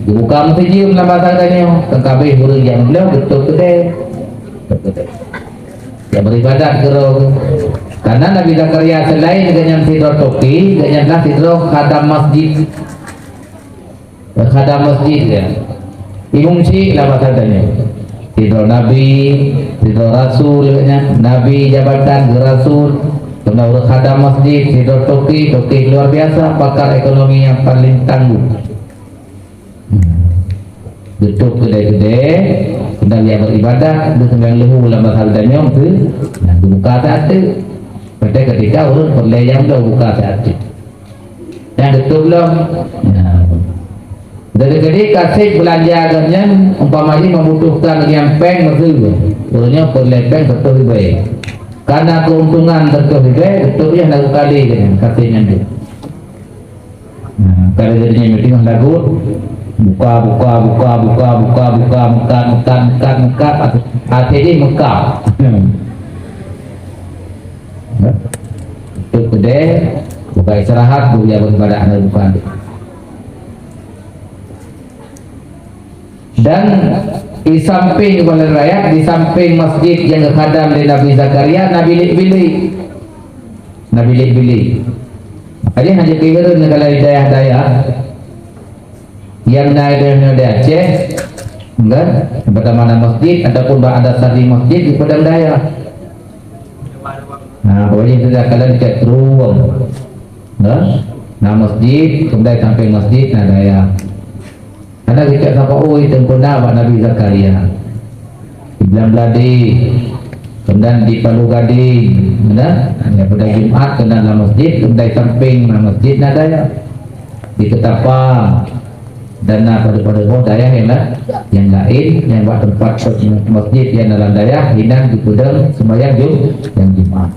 Geubuka meusijeuem lam basa geutanyoe, teungku habéh ureueng jak meubloe, geutôp keudè. Geutôp keudè. Jak beribadat keudroe. Karena Nabi Zakaria selain gobnyan sidroe toke, gobnyan adalah sidroe khadam masjid. Khadam masjid, ya. Imum syik lah bahasa tanya. Sidroe nabi, sidroe rasul, ya. Nabi jabatan, rasul. Kemudian ureueng khadam masjid, sidroe toke, toke luar biasa, pakar ekonomi yang paling tangguh. Geutôp keudè-keudè, kemudian jak beribadat, geuseumayang leuhô lam bahasa tanya tu, nah, geubuka saat tu. Pada ketika ureuëng peureulée nyang dua buka siat cit. Nyang geutôb lom. Nah. Jadi, jadi kaseb beulanja geuh nyan umpama jih membutuhkan nyan péng meuseu. Ureuëng nyoe peureulée péng seratus ribèe. Karena keuntungan seratus ribèe, beutôi yah lagu kali geuh nyan kaseb nyan tu. Nah, kalau jadi nyan meeting lagu buka, buka, buka, buka, buka, buka, meukat, meukat, meukat, meukat, até jih meukat. Tutup kedai, buka istirahat, buka beribadah, ada bukan. Dan di samping balai raya, di samping masjid nyang geukhadam lé Nabi Zakaria, na bilék-bilék. Na bilék-bilék. Jadi hana kehireuen negara di dayah-dayah. Nyang na di, di Aceh, kan? Pertama na masjid ataupun bak ada sadi masjid di Padang Dayah. Nah, pokoknya itu dah kalian cek terus. Kan? Na masjid, kemudian samping masjid na dayah. Hana geucok saboh ui teungku na bak Nabi Zakaria. Di Blang Bladé, kemudian di Palu Gading, kan? Hanya pada Jumat keunan lam masjid, kemudian samping lam masjid na dayah. Di Ketapang, dan na pada-pada boh dayah nyang la-, nyang laén, nyang bak teumpat masjid nyang dalam dayah, hinan dipeudong sembahyang Jum-, nyang Jumat.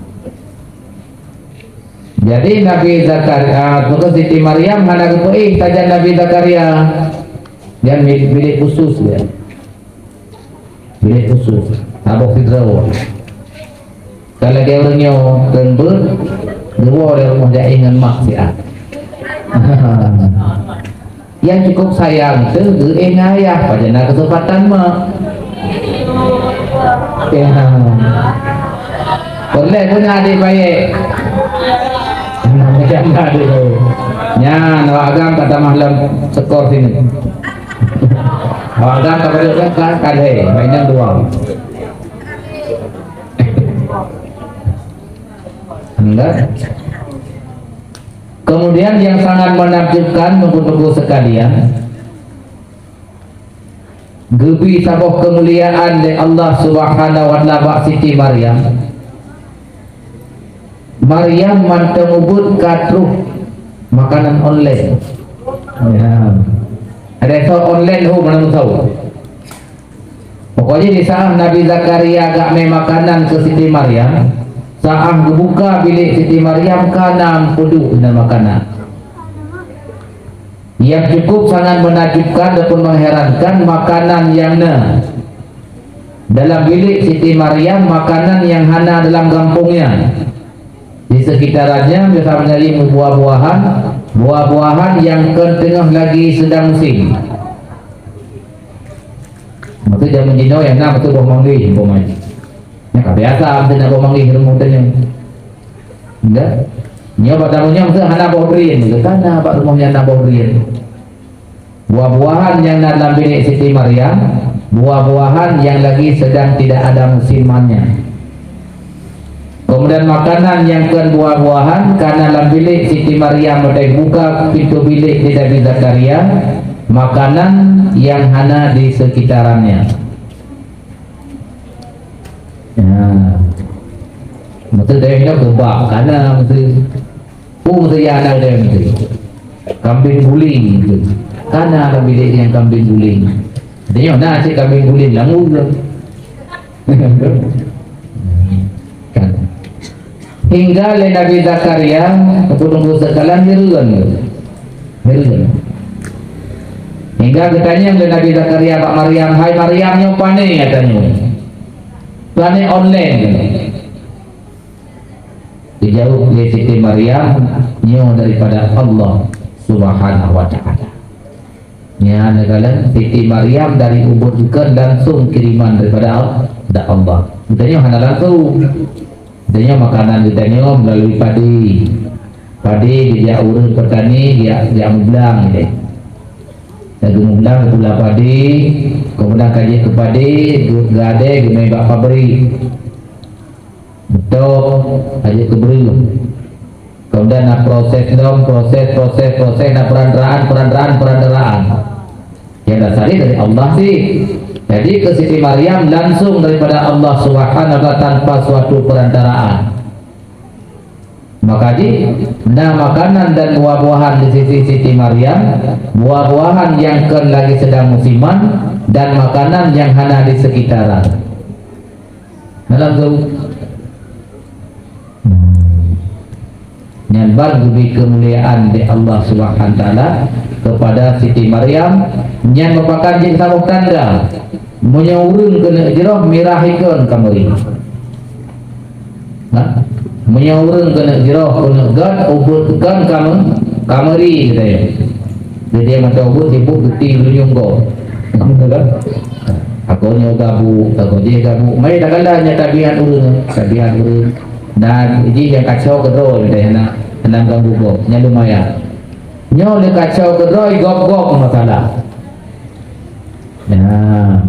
Jadi Nabi Zakaria, bukan Siti Maryam hana geupeuéh sajan Nabi Zakaria. Nyan mi-, milék khusus dia. Milék khusus. Abah Fidro. Kalau dia ureuëng nyoe keu beuet, dua dia rumah dia ingat mak siat. Nyang cukup sayang teuh geuéh ngon ayah, pajan na keuseumpatan mak. Ya. Boleh pun adik baik. Jangan adik baik. Nyan, awak agam ka tamah lam sekor sini. Awak agam ka balik kan, kan, kan, hei, mainan dua. Enggak. Kemudian yang sangat menakjubkan, teungku-teungku sekalian, geubri saboh keumuliaan lé Allah Subhanahu wa Taala bak Siti Maryam. Maryam mantong ubit ka troh makanan online. Ya. Ada soe online ho mana tahu. Pokoknya di saat Nabi Zakaria geumè makanan keu Siti Maryam, saat geubuka bilék Siti Maryam ka na meuduek na makanan. Yang cukup sangat menakjubkan ataupun mengherankan, makanan nyang na dalam bilék Siti Maryam, makanan nyang hana dalam gampông nyan. Di sekitarannya biasa menjadi buah-buahan, buah-buahan nyang kon teungoh lagi sedang musim. Maksud jameun jinoe nyang na maksud boh manggis umpamanya. Nyan ka biasa maksud na boh manggis rumoh tanyoe. Enggak? Nyoe bak tamu nyoe maksud hana boh drien, kan na bak rumoh nyan na boh drien. Buah-buahan nyang na lam bilék Siti Maryam, buah-buahan nyang lagi sedang tidak ada musimannya. Kemudian makanan nyang kon buah-buahan ka na lam bilék Siti Maryam, watèe buka pintoe bilék di Nabi Zakaria, makanan nyang hana di sekitarannya. Ya. Maksud dia kena kebab, ka na maksud. Peue meuseujah na lé meuseujah. Kambing guling tu. Ka na lam bilék nyang kambing guling. Tanyong na cit kambing guling lam ureueng. Kan. Hingga lé Nabi Zakaria, teungku-teungku sekalian, hireuen. Hireuen. Hingga geutanyong lé Nabi Zakaria bak Maryam, "Hai Maryam, nyoe pane?" Geutanyong. "Pane online." Dijaweueb lé Siti Maryam, "Nyoe daripada Allah Subhanahu wa Taala." Nyan neukalon Siti Maryam dari ubit bukan langsung kiriman daripada Al-, da Allah. Geutanyoe hana langsung. Geutanyoe makanan geutanyoe melalui padi. Padi geujak ureueng petani, geujak, geujak meublang deh. Laju meublang pula padi, kemudian ka jeuet keu padi, geu-, geuadée geumé bak pabrik. Beutôi, hana jeuet keu breueh. Kemudian na proses lom, proses, proses, proses, na perantaraan, perantaraan, perantaraan. Nyang dasar dari Allah sih. Jadi keu Siti Maryam langsung daripada Allah Subhanahu wa Taala tanpa suatu perantaraan. Maka jih na makanan dan buah-buahan di sisi Siti Maryam, buah-buahan nyang kon lagi sedang musiman, dan makanan nyang hana di sekitaran. Dalam tu. Hmm. Nyan ban geubri keumuliaan lé Allah Subhanahu wa Taala kepada Siti Maryam, nyan meupakan jih saboh tanda. Meunyoe ureuëng keuneuk jroh, mirah ikon ka meuri. Ha? Meunyoe ureuëng keuneuk jroh, keuneuk gét, ubeuet kon ka meu-, ka meuri, geutanyoe. Jadi, mata ubeuet sibuk geuti lunyueng gob. Betul kan? Aku nyoe gabuk, aku jih gabuk. Mari takala nyan tabiat ureuëng, tabiat ureuëng. Dan jih nyang kacau keudroe, deh, hana, hana ganggu gob. Nyan lumayan. Nyoe lé kacau keudroe, gob-gob masalah. Nah.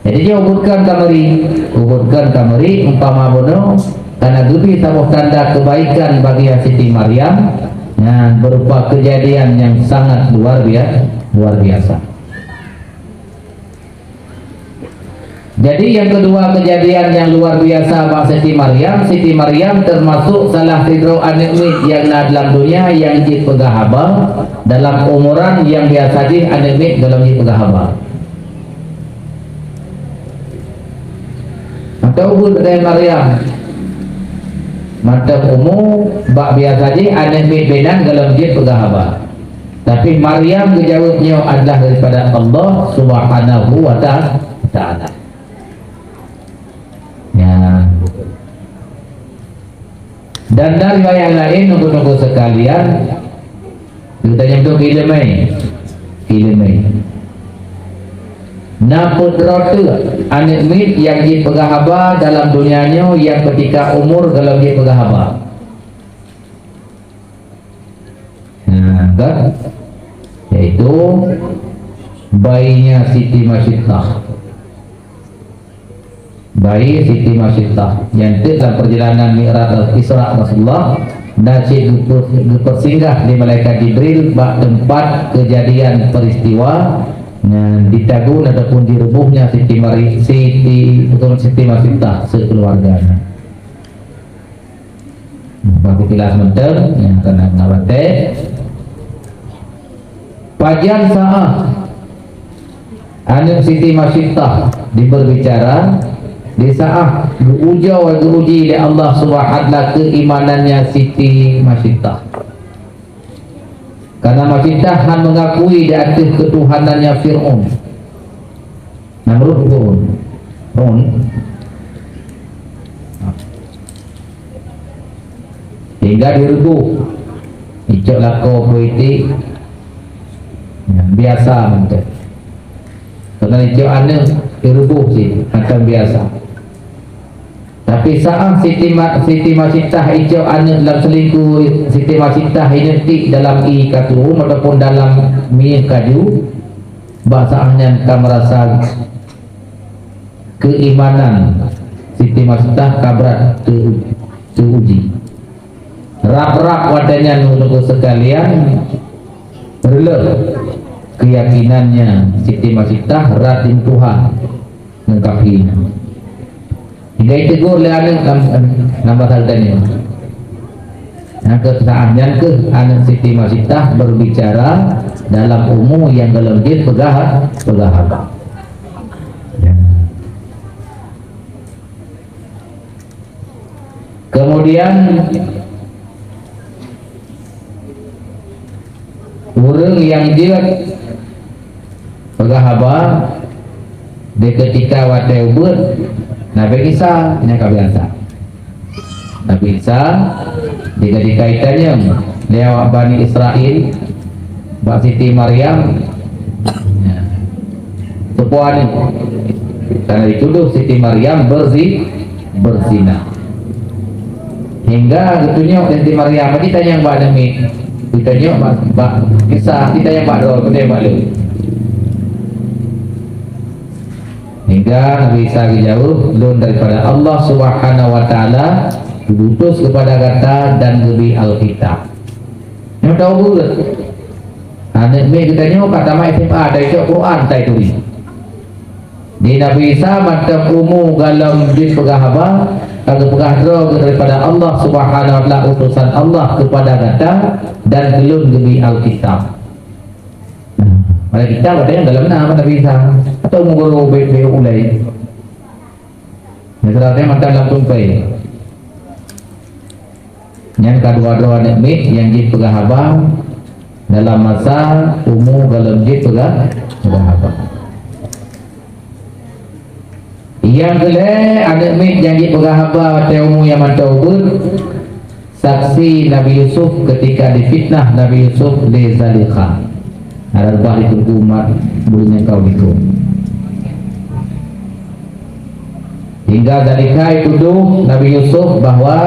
Jadi, jih ubeuet kon ka meuri, ubeuet kon ka meuri, umpama bunoe, karena geubri saboh tanda kebaikan bagi Siti Maryam, nyan berupa kejadian yang sangat luar bia-, luar biasa. Jadi, yang kedua kejadian yang luar biasa bak Siti Maryam, Siti Maryam termasuk salah sidroe aneuëk miet nyang na dalam dunia nyang jipeugah haba dalam umuran nyang biasa jih aneuëk miet gohlom jipeugah haba. Mantong ubeuet keu Maryam. Mantong umu bak biasa jih aneuëk miet binan gohlom jipeugah haba. Tapi Maryam geujaweueb nyoe adalah daripada Allah Subhanahu wa ta-, Taala. Ya. Dan na riwayat laén, nunggu-nunggu sekalian, geutanyoe tu ileumé, ileumé. Na peuet droe teuk aneuëk miet nyang jipeugah haba dalam donya nyoe nyang keutika umur gohlom jipeugah haba. Nah, kan? Yaitu bayinya Siti Masyittah. Bayi Siti Masyittah. Nyan teuk dalam perjalanan Mi'raj Isra Rasulullah, na cit geupe-, geupersinggah lé malaikat Jibril bak teumpat kejadian peristiwa nyan ditagun ataupun dirubuhnya Siti Mari-, Siti, bukan Siti Masyittah, sekeluarganya. Bak kilas mantong, nyang kana na batée. Pajan saah aneuëk Siti Masyittah diberbicara, di saah geuujoe, geuuji lé Allah Subhanahu wa Taala keimanannya Siti Masyittah. Karena Masyittah hana mengakui di ateueh ketuhanannya Fir'aun. Namrud turun. Turun. Hingga dirubuh. Icok lakoe politik. Ya, biasa mantong. Karena icok aneuëk dirubuh cit, macam biasa. Tapi saat Siti Ma-, Siti Masyittah icok aneuëk lam seulingku, Siti Masyittah ineutik dalam ie katuom ataupun dalam mie kaju, bak saat nyan ka merasa keimanan Siti Masyittah ka brat teu-, teuuji. Rab-rab watée nyan, ulôn sekalian, reuloh keyakinannya Siti Masyittah rab di Tuhan. Ngon kafé. Hingga itegur lé aneuëk lam, lam bahasa geutanyoe. Nyang keu saat nyan keuh aneuëk Siti Masyittah berbicara dalam umu nyang gohlom jeuet peugah, peugah haba. Ya. Kemudian, ureuëng nyang jeuet peugah haba di keutika watée ubeuet Nabi Isa nyang ka biasa. Nabi Isa di keutika itanyong lé awak Bani Israel, bak Siti Maryam, ya, teupeue aneuëk. Karena dituduh Siti Maryam berzi-, berzina. Hingga geutunyok lé Siti Maryam, jitanyong bak aneuëk miet, jitanyong bak, bak Isa, jitanyong bak droe, jitanyong bak lôn. Hingga Nabi Isa geujaweueb, "Lôn daripada Allah Subhanahu wa Taala, geuutus keupada gata dan geubri Alkitab." Nyoe tahu beureuet. Aneuëk miet geutanyoe ka tamat S M A, taicok Quran, taituri. Di Nabi Isa mantong umu gohlom jeuet peugah haba, Ka geupeugah droe daripada Allah Subhanahu wa Taala, utusan Allah kepada gata, dan keu lôn geubri Alkitab. Nah, pada kitab ada nyang dalam nama Nabi Isa atau meuguru be-, be ulai. Misalnya mata lam tumpai. Nyan ka dua droe aneuk miet nyang jipeugah haba dalam masa umu gohlom jipeugah, peugah haba. Nyang keu lhèe aneuk miet nyang jipeugah haba watèe umu nyang mantong ubeut, saksi Nabi Yusuf ketika difitnah Nabi Yusuf lé Zalikha. Ada reubah di Teungku Umar, buleuen nyang ka u likôt. Hingga Zalikha jitudoh Nabi Yusuf bahwa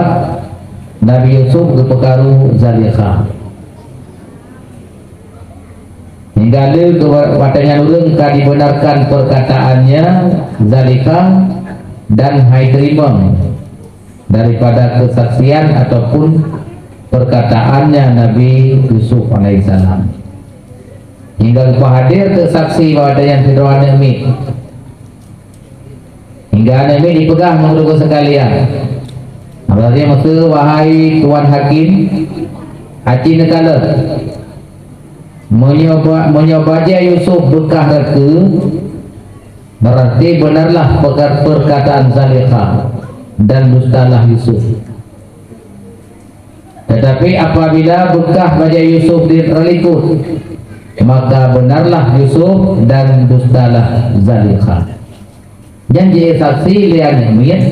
Nabi Yusuf geupeukaru Zalikha. Hingga lé keu wa-, watèe nyan ureueng ka dibenarkan perkataannya Zalikha dan hai teurimong daripada keusaksian ataupun perkataannya Nabi Yusuf alaihissalam. Hingga geupeuhadér keu saksi bahwa watèe nyan sidroe aneuk miet. Hingga aneuk miet jipeugah ngon gurée-gurée sekalian, "Berarti maksud, wahai tuan hakim, aci neukalon. Meunyoe ba-, meunyoe bajée Yusuf beukah rakeue, berarti beunarlah peuka-, peurkataan Zalikha dan dustalah Yusuf. Tetapi apabila beukah bajée Yusuf di ralikot, maka beunarlah Yusuf dan dustalah Zalikha." Nyan jeuet saksi lé aneuk miet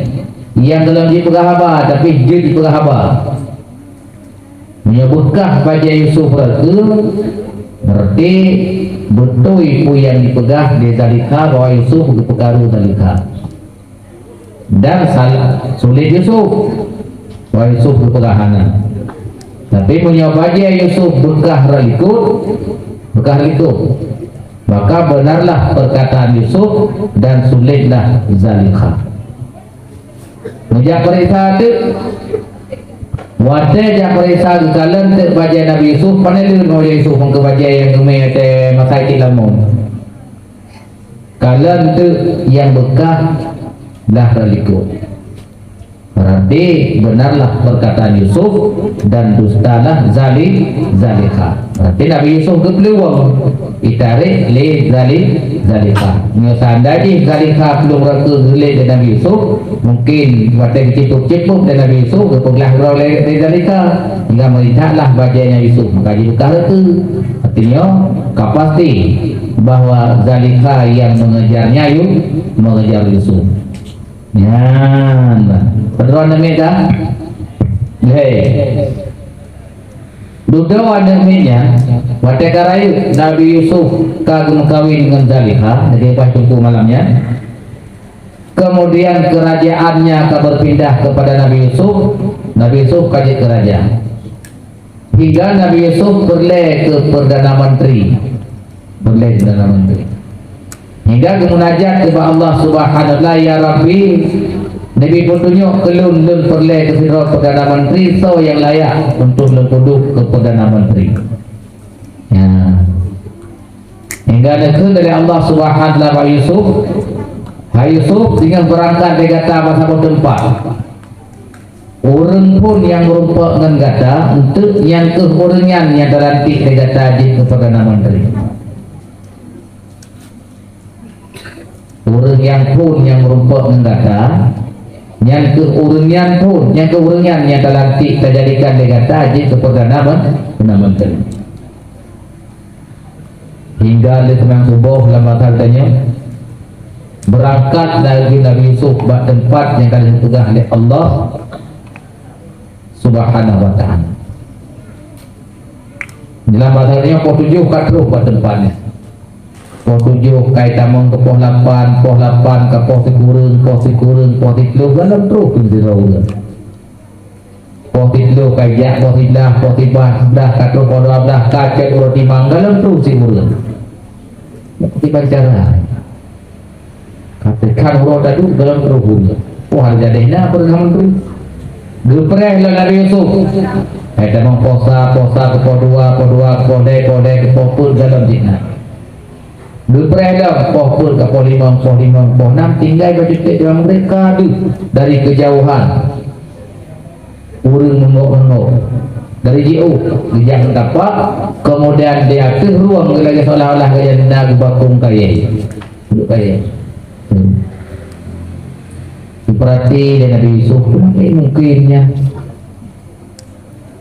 nyang gohlom jipeugah haba, tapi jeuet jipeugah haba. Meunyoe beukah bajée Yusuf rakeue, berarti beutôi peue nyang jipeugah lé Zalikha bahwa Yusuf geupeukaru Zalikha. Dan sal-, sulet Yusuf. Wah, Yusuf geupeugah hana. Tapi meunyoe bajée Yusuf beukah ralikot, beukah ralikot, maka beunarlah peurkataan Yusuf dan suletlah Zalikha. Meujak peuriksa teuk, watée jak peuriksa geukalon teuk bajée Nabi Yusuf, pane le ngon bajée Yusuf, ngon bajée nyang geumé watée masa cit lamon. Kalon teuk nyang beukah blah ralikot. Berarti beunarlah peurkataan Yusuf dan dustalah Zali-, Zalikha. Berarti Nabi Yusuf geupeuleuwong, jitarek lé Zali-, Zalikha. Meunyoe seundai jih Zalikha peuleuwong rakeue geulét lé Nabi Yusuf, mungkin watée geucipok-cipok lé Nabi Yusuf, geupeuglah droe lé, lé Zalikha, hingga meulihatlah bajée nyan Yusuf, maka jibeukah rakeue. Artinya, ka pasti bahwa Zalikha nyang mengejarnya Yu-, mengejar Yusuf. Nyan, padahai aneuk miet dah. Hei. Dudoe aneuk miet nyan, watée ka rayeuk Nabi Yusuf ka geumeukawen ngon Zalikha, jadi leupah teungku malam nyan. Kemudian kerajaannya ka berpindah kepada Nabi Yusuf, Nabi Yusuf ka jeuet keu raja. Hingga Nabi Yusuf peureulée keu Perdana Menteri. Peureulée keu Perdana Menteri. Hingga geumunajat keu Allah Subhanahu wa Taala, "Ya Rabbi, neubi peutunyok keu lôn, lôn peureulée keu sidroe Perdana Menteri soe nyang layak untuk lôn peuduek keu Perdana Menteri." Ya. Hingga neukheun lé Allah Subhanahu wa Taala bak Yusuf, "Hai Yusuf, singoh beurangkat lé gata bak saboh teumpat. Ureuëng phon nyang meurumpok ngon gata, eunteuk nyan kheueh ureuëng nyan nyang talantik lé gata jeuet keu Perdana Menteri." Ureuëng nyang phon nyang meurumpok ngon gata, nyan kheueh ureuëng nyan phon, nyan kheueh ureuëng nyan nyang talantik tajadikan lé gata jeuet keu Perdana Men-, Perdana Menteri. Hingga lé seunang suboh lam masa geutanyoe, beurangkat laju Nabi Yusuf bak teumpat nyang ka lheueh geupeugah lé Allah Subhanahu wa Taala. Dalam masa nyoe poh tujoh ka troh bak teumpat nyan. Poh tujoh ka jitamong keu poh lapan, poh lapan ka poh sikureueng, poh sikureueng, poh sikureueng, gohlom troh keu sidroe ureuëng. Poh siplôh ka jak, poh siblaih, poh siblaih ka troh, poh dua blaih ka cot uroe timang, gohlom troh sikureueng. Kiban cara. Ka teuka uroe taduek, gohlom troh ureuëng. Poh hari jadi na Perdana Menteri. Geupreh lé Nabi Yusuf. Hai tamong poh sa, poh sa keu poh dua, poh dua keu poh lhée, poh lhée keu poh peuet, gohlom jih na. Geupreh lom poh peuet ka poh limong, poh limong, poh nam, tinggai bak jutek di maghrib ka deuh dari keujauhan. Ureuëng meungok-meungok dari jiôh geujak meukapak, keumudian di ateueh rueng lagée seolah-olah geuh na geubakong kayée. Duek kayée. Geupeurati lé Nabi Yusuf, "Peue mungken nyan?"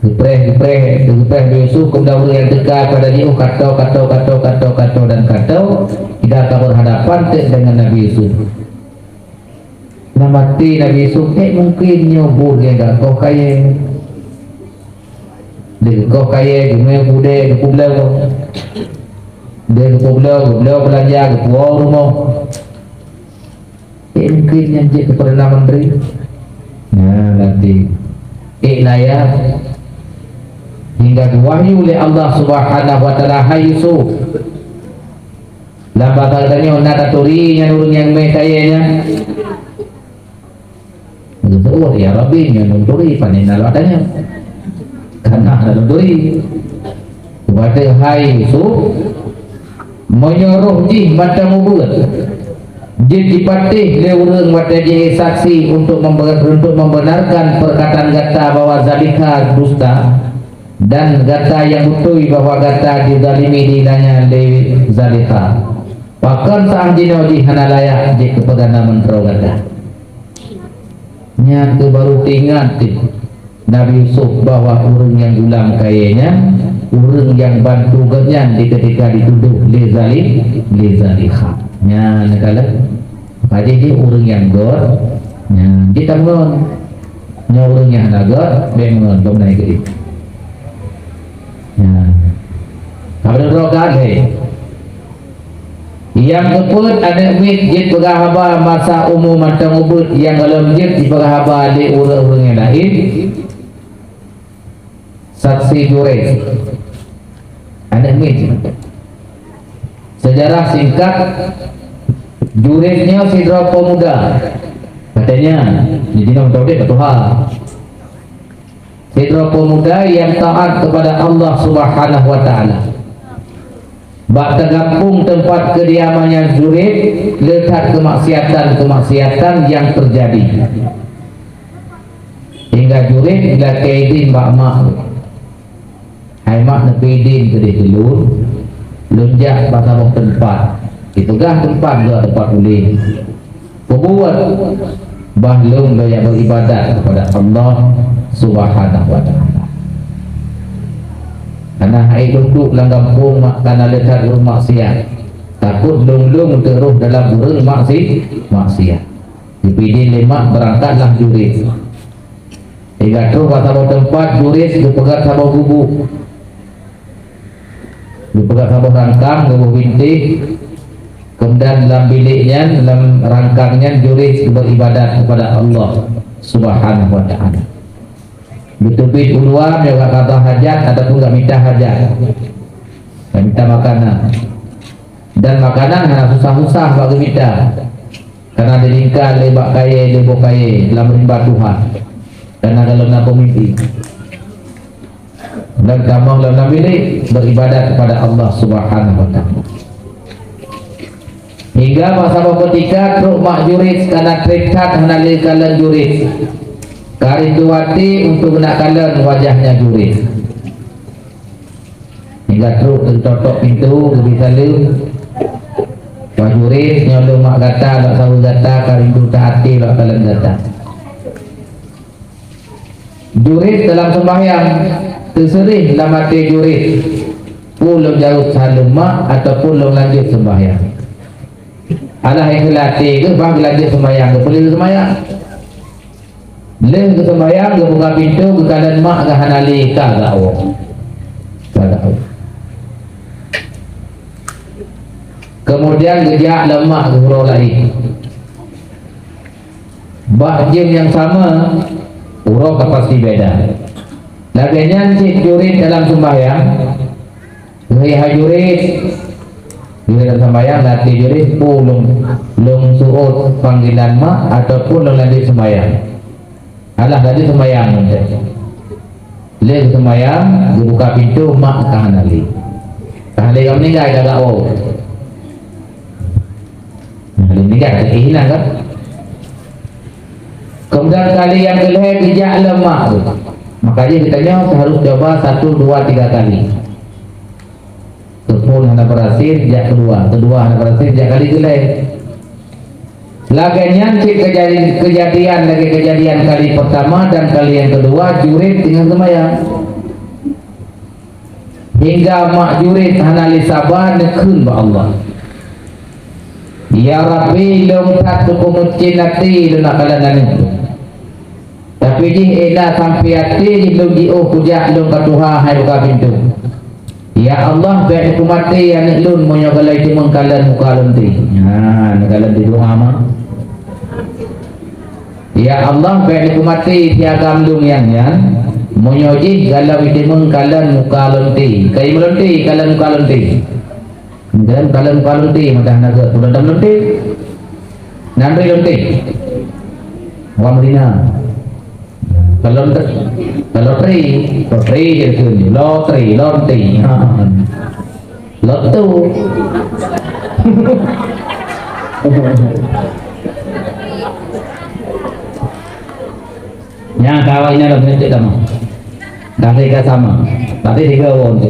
Geupreh, geupreh, geupreh Nabi Yusuf, keumudian ureuëng nyang teuka pada jiôh, kato, kato, kato, kato, kato, dan kato, hingga ka berhadapan teuk dengan Nabi Yusuf. Lam até Nabi Yusuf, "Ék mungken nyoe buet nyang ka koh kayée." Lheueh geukoh kayée, geumé u keudè, geupeubloe. Lheueh geupeubloe, geubloe beulanja, geupuwoe rumoh. "Ék mungken nyan jeuet keu Perdana Menteri?" Nyan lam até. Ék naya. Hingga geuwahyu lé Allah Subhanahu wa Taala, "Hai Yusuf, lam basa geutanyoe na taturi nyan ureuëng nyang mé kayée nyan." Geuseuôt, "Ya Rabbi, nyoe lôn turi, pane na lôn tanyoe?" Kana na lôn turi. Watée hai Yusuf, meunyoe roh jih mantong ubeuet, jeuet jipatéh lé ureuëng watée jih saksi untuk membe-, untuk membenarkan perkataan gata bahwa Zalikha dusta, dan gata nyang beutôi bahwa gata jizalimi di lanya lé Zalikha. Pakon saah jinoe jih hana layak jeuet keu perdana meuntroe gata? Nyan keuh baru teuingat teuh Nabi Yusuf bahwa ureuëng nyang gulam kayée nyan, ureuëng nyang bantu gobnyan di ketika ditudoh lé Zali-, lé Zalikha. Nyan kalon. Padahai jih ureuëng nyang göt, nyan jih tameungon. Nyoe ureuëng nyang hana göt, bék meungon, gobnyan keudéh. Nyan. Ka beudroe kan, hé? Nyang keupeuet, aneuëk miet jeuet peugah haba masa umu mantong ubeuet, nyang gohlom jeuet jipeugah haba lé ureuëng-ureuëng nyang laén. Saksi Jurayj. Aneuëk miet. Seujarah singkat, Jurayj nyoe sidroe peumuda. Katanya, di dinoe meutabek ka tuha. Sidroe peumuda nyang taát keupada Allah Subhanahu wa Taala. Bak teugampông teumpat keudiamannya Jurayj, le that keumaksiatan-keumaksiatan nyang teujadi. Hingga Jurayj geulakée idin bak mak, "Hai mak, neupeuidin keudeh keu lôn, lôn jak bak saboh teumpat." Jipeugah teumpat, geuh teumpat ulée. Peubuet bah lôn lôn jak beribadat keupada Allah Subhanahu wa Taala. Kana hai lôn duek lam gampông mak, kana le that ureuëng maksiat. Takot lôn-lôn teuroh dalam ureuëng maksi-, maksiat. Jipeidin lé mak, beurangkatlah Jurayj. Hingga troh bak saboh teumpat, Jurayj geupeugöt saboh gubuk. Geupeugah saboh rangkang, geuboh bintéh, keumudian lam bilék nyan, lam rangkang nyan Jurayj beuribadat keupada Allah Subhanahu wa Taala. Geuteubiet u luwa, meunyoe ka qadha hajat ataupun ka mita hajat, ka mita makanan. Dan makanan hana susah-susah bak geumita, kana dilingka lé bak kayèe, lé boh kayèe lam rimba tuha, kana golom na peumimpén. Dan tamong lam, lam bilék beuribadat keupada Allah Subhanahu wa Taala. Hingga bak saboh keutika trok mak Jurayj kana trép that hana lé kalon Jurayj. Ka rindu até untuk geunak kalon wajahnya Jurayj. Hingga trok geutotok pintoe, geubri saleuem. "Wah Jurayj, nyoe lôn mak gata, lôn saweue gata, ka rindu that até lôn kalon gata." Jurayj dalam seumbahyang, teuseureh lam até Jurayj, "Peue lôn jaweueb saleuem mak ataupun lôn lanjut seumbahyang?" Alah ikhlaih até geuh, bah geulanjut seumbahyang, geupeuleueh seumbahyang. Lheueh geuseumbahyang, geubuka pintoe, geukalon mak geuh hana lé, ka geuwoe. Ka geuwoe. Keumudian geujak lom mak geuh uroe laén. Bak jeuem nyang sama, uroe ka pasti beda. Lagèe nyan cit Jurayj dalam seumbahyang, "Hai, hai Jurayj," di dalam seumbahyang, lam até Jurayj, "Peue lôn, lôn seuôt panggilan mak ataupun lôn lanjut seumbahyang?" Alah, lanjut seumbahyang mantong. Lheueh seumbahyang, geubuka pintoe, mak ka hana lé. Ka hana lé, ka meuninggai, ka geuwoe. Demikian, eh, hilang kan? Kemudian kali yang kelhèe geujak lé mak tu. Maka jih geutanyoe harus coba satu, dua, tiga kali. Teupon hana berhasil, jak kedua, kedua hana berhasil, jak kali keulhèe. Lagèe nyan cit kejadi-, kejadian lagèe kejadian kali pertama dan kali yang kedua, jurit teungoh seumayang. Hingga mak jurit hana lé saba neukheun bak Allah, "Ya Rabbi, lôn that teupeumeucén até lôn na kalon aneuk." Tapi jih ék na sampai até jih lôn jiôh kujak lôn ka tuha hai buka pintoe. "Ya Allah, bèk neupeumaté aneuk lôn meunyoe galak jiteumeung kalon muka lôn té." Nyan, kalon di doa mah. "Ya Allah, bèk neupeumaté si agam lôn nyang nyan, meunyoe jih galak jiteumeung kalon muka lôn té." Kai meulôn té, kalon muka lôn té. Kalon muka lôn té, meudah na gèt, ulôn tam lôn té. Nyan bri lôn té. Wah meulina. Kalau te-, kalau tri, kalau tri je tu, lo tri, lo tri. Ha. Lo tu. Nyang kawan ina lo nyetik sama. Kasih ka sama. Tapi tiga orang tu.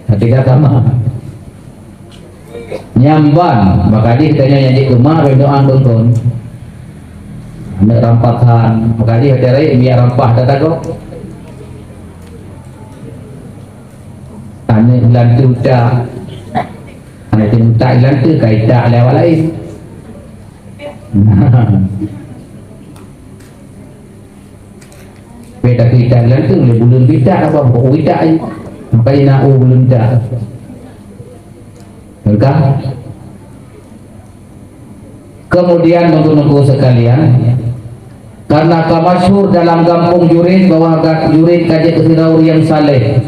Tapi ka sama. Nyan ban, maka jih tanyoe nyang jeuet keu mak, bèk doa keu kon. Aneuk rampasan, maka jih watèe rayeuk miyak rampah tatagoe. Aneuk lantu tak, aneuk lantu tak, lantu ka itak lé awak laén. Beda kita gelantung lé buleuen bita apa pokok bita ai. Maka ina u buleuen bita. Tengah. Kemudian teungku-teungku sekalian, karena ka masyhur dalam gampông Jurit bahwa ga-, Jurit ka jeuet keu sidroe ureueng nyang saleh.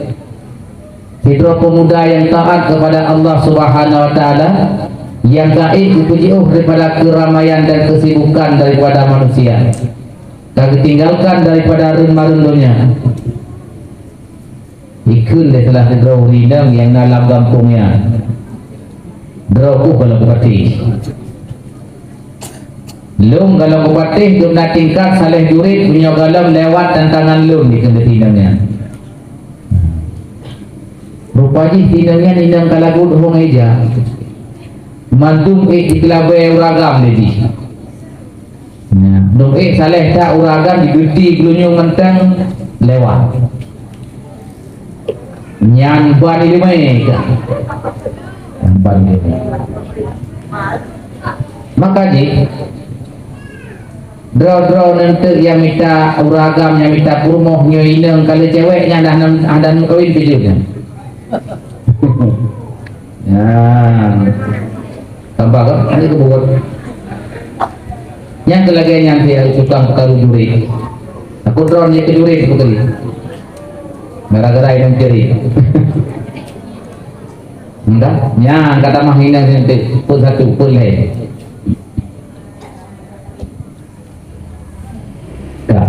Sidroe pemuda nyang taat kepada Allah Subhanahu wa Taala, nyang ka ék geupeujiôh daripada keuramaian dan keusibukan daripada manusia, ka geutinggalkan daripada reuen-mareuen donya. Ikheun lé salah sidroe ureueng inong nyang na lam gampông nyan, "Droe, keuh gohlom kupatéh. Lôn gohlom kupatéh, lôn na tingkat saleh Jurit, meunyoe gohlom lewat tantangan lôn," ikheun lé si inong nyan. Rupa jih si inong nyan inong ka lagot hong ija. Mandum ék jikeulabée ureueng agam lé jih. Nyan, dum ék saleh that ureueng agam, jigeunti geulinyueng mantong lewat. Nyan ban ileumèe ka. Nyan ban ileumèe. Maka jih, droe-droe nyan teuk nyang mita ureueng agam, nyang mita peurumoh nyoe inong ka lheueh cewek nyan dah nam-, dah nam meukawen pih jeuet nyan. Nyan. Tambah kan? Hana keubuet. Nyang keu lagèe nyan pih tukang peukaru jurit. Aku droe nyan keu jurit beutôi. Gara-gara inong ceurik. Entah, nyan ka tamah inong nyan teuh, peuet satu, peuet lhèe. Ka.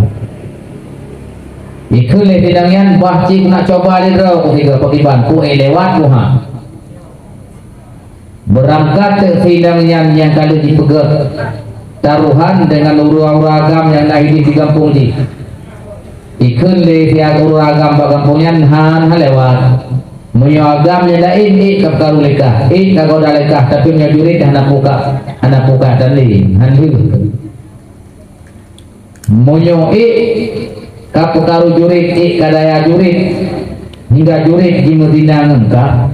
Ikheun lé si inong nyan, "Bah cit nak cuba lé droe," keu si inong pakriban, "Peue lewat, peue han." Beurangkat teuk si inong nyan nyang ka lheueh jipeugèt taruhan deungon ureueng-ureueng agam nyang na hidup di gampông jih. Ikheun lé si ureueng agam bak gampông nyan, "Han, han lewat. Meunyoe agam nyang laén ék ka peukaru lé kah, ék ka goda lé kah, tapi meunyoe jurit hana peue ka, hana peue ka tandeng, han lheueh." Meunyoe ék ka peukaru jurit, ék ka daya jurit, hingga jurit jimeuzina ngon kah,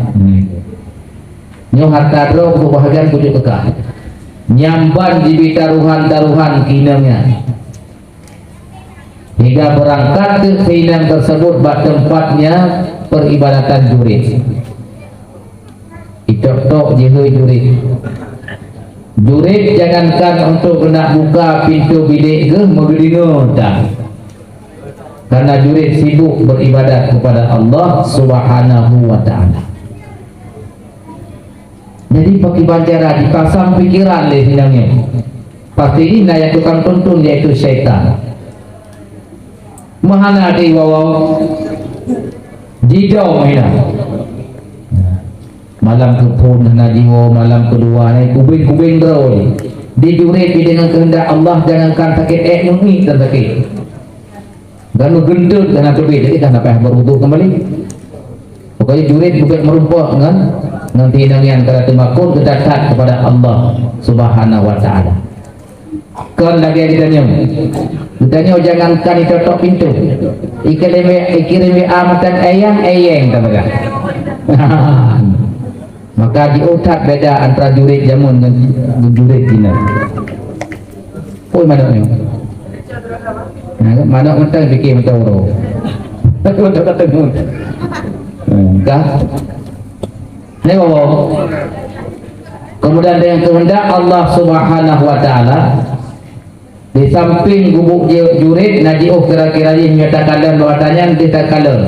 nyoe hareuta droe keubahagian kujok keu kah. Nyan ban jibi taruhan-taruhan keu inong nyan. Hingga beurangkat teuk si inong teuseubut bak teumpat nyan peuribadatan jurit. Itok-tok jihôi jurit. Jurit jangankan untuk keuneuk buka pintoe bilék geuh meugeudeungoe tan. Karena jurit sibuk beribadat kepada Allah Subhanahu wa Ta'ala. Jadi, pakriban cara jipasang pikiran lé si inong nyoe. Pasti na nyang tukang tuntun, yaitu syaitan. Meuhana di wawa jidong hina. Malam keuphon hana jiwoe, malam keudua nyan kubeng-kubeng droe. Di juret pih deungon keuheundak Allah, jangankan sakét ék, meumiet dan sakét. Dan meugeunteut hana teubiet, jadi kan sampai beuruduk kembali. Pokoknya juret bubek meurumpok ngon, ngon tinong nyan, karena teumakot geutat-that kepada Allah Subhanahu wa Taala. Kon lagèe geutanyoe. Geutanyoe jangankan itotok pintoe. Ikirim W-, ikirim W A mantong eyang, eyeng tapeugah. Maka jiôh that beda antara juret jameun ngon juret jinoe. Oi, manok nyoe. Nah, manok mantong pike mantong uroe. Mantong ketemu. Hmm, dah. Ni, Bapak. Kemudian dengan kehendak Allah Subhanahu wa Taala, di samping gubuk ju-, juret, na jiôh kira-kira jih nyoe takalon, bak tanyan deuh takalon.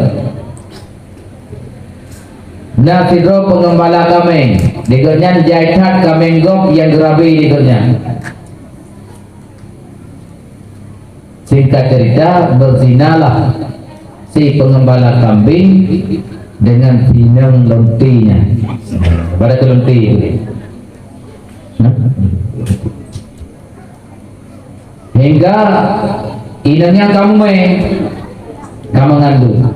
Na sidroe peungeumbala kaméng, di gobnyan jai that kaméng gob nyang geurabe di gobnyan. Singkat cerita, berzinalah si peungeumbala kambing dengan si inong lonte nyan. Pada keu lonte tu. Nah. Hingga inong nyan ka mumè, ka meungandung.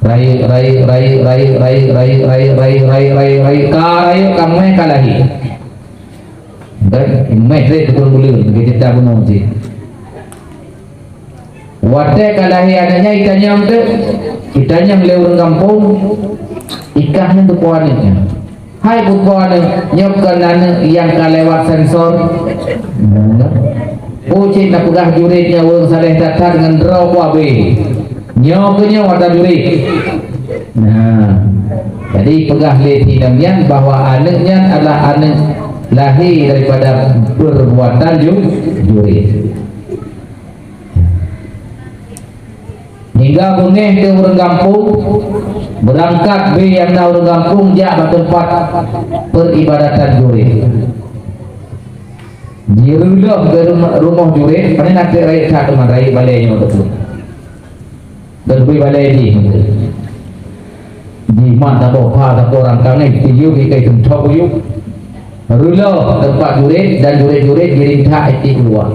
Rayeuk, rayeuk, rayeuk, ka rayeuk, ka mumè, ka lahé. Dan meh rét tukang buleuen, lagèe cerita bunoe cit. Watèe ka lahé aneuk nyan, itanyong teuk, itanyong lé ureueng gampông, ikah nyan keupeue aneuk nyan. Hai keupeue aneuk, nyoe kon aneuk nyang ka lewat sensor. Nah, oh, cit na peugah juret nyan ureueng saleh that-that ngon droe ku abéh. Nyoe keuh nyoe ata juret. Nah, jadi peugah lé si inong nyan bahwa aneuk nyan adalah aneuk lahé daripada perbuatan ju-, juret. Hingga beungéh keu ureueng gampông, beurangkat bée nyang na ureueng gampông jak bak teumpat peuribadatan juret. Jireulôh bak rumoh, rumoh juret, pane na trép rayeuk that teuma, rayeuk balèe nyoe teupeue. Dan bui balèe jih. Jimat saboh pha, saboh rangkang, eh, tiyueb ikai seuntok yub. Reulôh teumpat juret dan juret-juret jirintak itik luwa.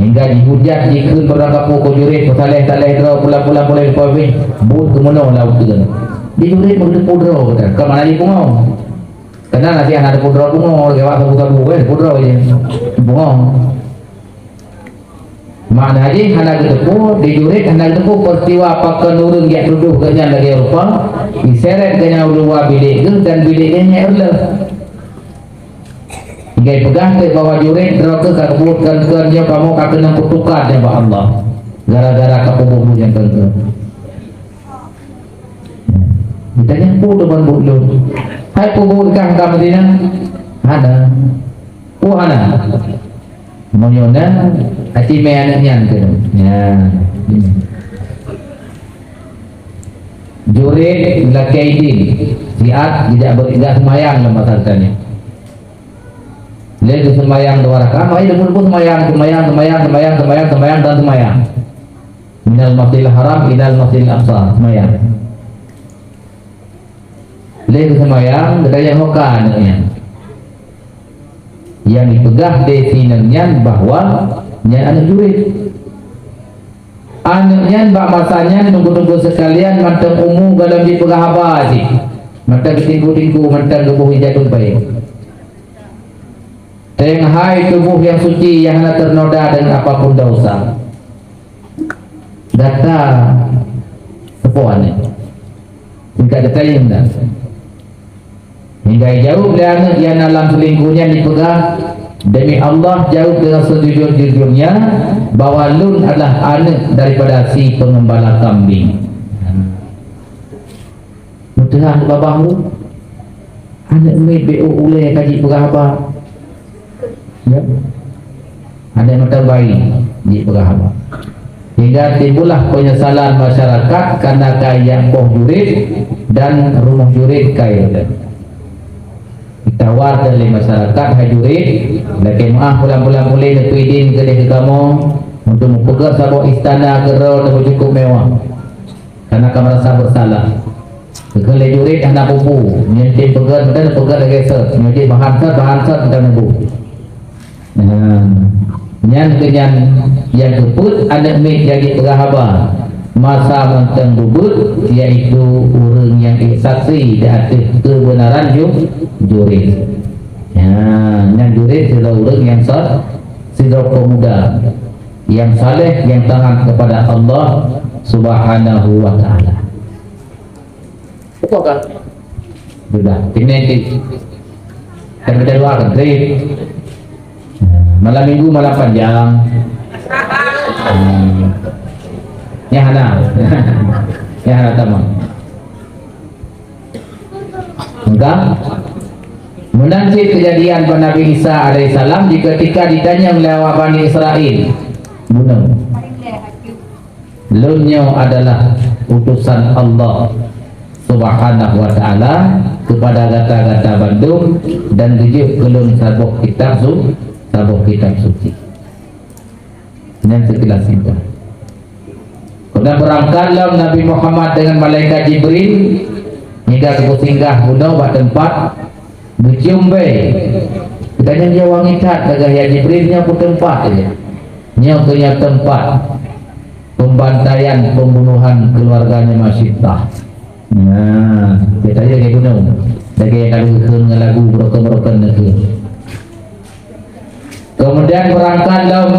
Hingga jihujat jikheun barangkapeue keu juret, peusaleh-saleh droe, pulang-pulang puléh leupah beh, buet keu meunoe lam uteuen. Di juret meuteupeu droe geutanyoe, ka mana jipungo. Keunan até hana teupeu droe pungo, lagèe awak sabu-sabu, eh, teupeu droe jih. Pungo. Makna jih hana geuteupeue, di juret hana geuteupeue peristiwa pakon ureueng jak tudoh gobnyan lagèe rupa, iseret gobnyan u luwa bilék geuh dan bilék geuh nyang reulôh. Hingga ipeugah teuk bahwa juret droe keuh ka geubuet kon-kon nyoe kamoe ka keunong kutuka nibak Allah, gara-gara ka peubuet nyang kon-kon. Geutanyoe peue teuma buet lôn? Hai peubuet kah ka Madinah? Hana. Peue hana? Meunyoe na, aci mé aneuk nyan keunoe. Nyan. Juret lakèe idin, siat geujak beuet, geujak seumayang lam masa geutanyoe. Lé geuseumayang dua rakaat, maka lé pun seumayang, seumayang, seumayang, seumayang, dan seumayang. Minal Masjidil Haram ilal Masjidil Aqsa, seumayang. Lé geuseumayang, geutanyong ho ka aneuk nyan. Nyang jipeugah lé si inong nyan bahwa nyan aneuk juret. Aneuk nyan bak masa nyan, teungku-teungku seukalian, mantong umu gohlom jipeugah haba cit. Mantong geutingku-tingku, mantong geuboh ija tumpéng. Teuh hai tuboh nyang suci, nyang hana teunoda deungon apapun desya. Gata peue aneuk? Singkat gata nyang na. Hingga jaweueb lé aneuk nyang na lam seulingkoh nyan jipeugah, "Demi Allah, jaweueb deungon seujujur-jujurnya bahwa lôn adalah aneuk daripada si peungeumbala kambing." Meuteuhah babah lôn, aneuk miet beu ulèe ka jipeugah haba. Ya. Aneuk mantong bayi jipeugah haba. Hingga timbullah penyesalan masyarakat karena ka jak boh juret dan rumoh juret ka ilèe. Ditawarkan lé masyarakat, "Hai juret, lakèe meu'ah pulang-pulang puléh neupeuidin keudeh keu kamoe untuk meupeugöt saboh istana keudroe nyang cukup mewah, karena ka meurasa beusalah." Keu lé jurit hana pupu, nyan tem peugét, meunan peugét lagèe sot, nyoe jih bahan sot, bahan sot meunan bu. Nah, nyan keu nyan nyang keupeuet aneuk miet nyang jipeugah haba masa mantong beubeuet, yaitu ureueng nyang ék saksi di ateueh keubeunaran ju-, jurit. Nah, nyan jurit sidroe ureueng nyang sot, sidroe pemuda nyang saleh, nyang taat kepada Allah Subhanahu wa Ta'ala. Betul kan? Sudah, ini nanti. Kan kita doakan, Rin. Malam minggu malam panjang. Hmm. Ya, hana. Ya, hana tamam. Enggak. Meunan cit keujadian bak Nabi Isa alaihissalam di ketika ditanyong lé awak Bani Israel. Bunoe. Lôn nyoe adalah utosan Allah Subhanahu wa Ta'ala keupada gata-gata bandum, dan geujok keu lôn saboh kitab su-, saboh kitab suci. Nyan seukilas singkat. Keunan beurangkat lom Nabi Muhammad deungon malaikat Jibril hingga geupeusinggah bunoe bak teumpat Geucium bèe. Geutanyoe nyoe wangi that, lagèe ya Jibril nyoe peue teumpat, ya. Nyoe keuh nyoe teumpat pembantaian, pembunuhan keluarganya Masyittah. Nah, geutanyoe lagèe bunoe. Lagèe ka lheueh kheun ngon lagu, meurokon-meurokon lagèe. Keumudian beurangkat lom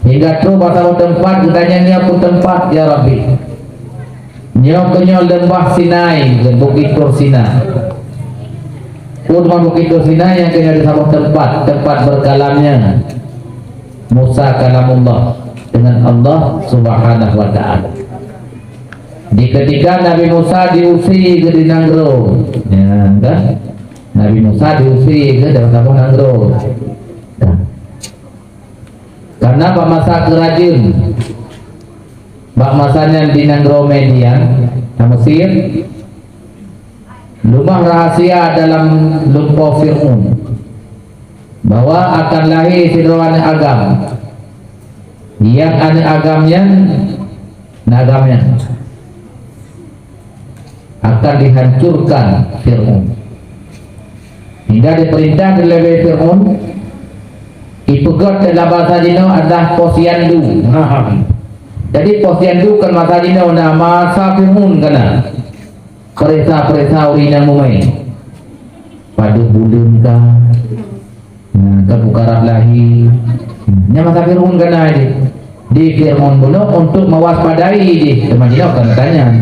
hingga trôh bak saboh teumpat, geutanyoe nyoe peue teumpat, ya Rabbi. Nyoe keuh nyoe leumbah Sinai, Bukét Tur Sina. Peue teuma Bukét Tur Sina nyang keuh nyoe di saboh teumpat, teumpat berkalamnya Musa kalamullah dengan Allah Subhanahu wa Ta'ala. Di ketika Nabi Musa diusé keu di nanggroe, ya, kan? Nabi Musa diusé keu di saboh nanggroe. Kan? Karena bak masa keurajeuen, bak masa nyan di nanggroe Media, na Mesir, leumah rahasia dalam lumpoe Fir'aun bahwa akan lahé sidroe aneuk agam. Nyang aneuk agam nyan, aneuk agam nyan akan dihancurkan Fir'aun. Hingga diperintah lé Fir'aun, ipeugöt dalam bahasa jinoe adalah posyandu. Jadi posyandu kan masa jinoe na, masa Fir'aun ka na. Peuriksa-peuriksa ureueng inong mumè. Padub buleuen ka. Nah, ka buka rab lahé. Nyan masa Fir'aun ka na jih. Di Fir'aun bunoe untuk mewaspadai jih. Teuma jinoe ka na tanyan.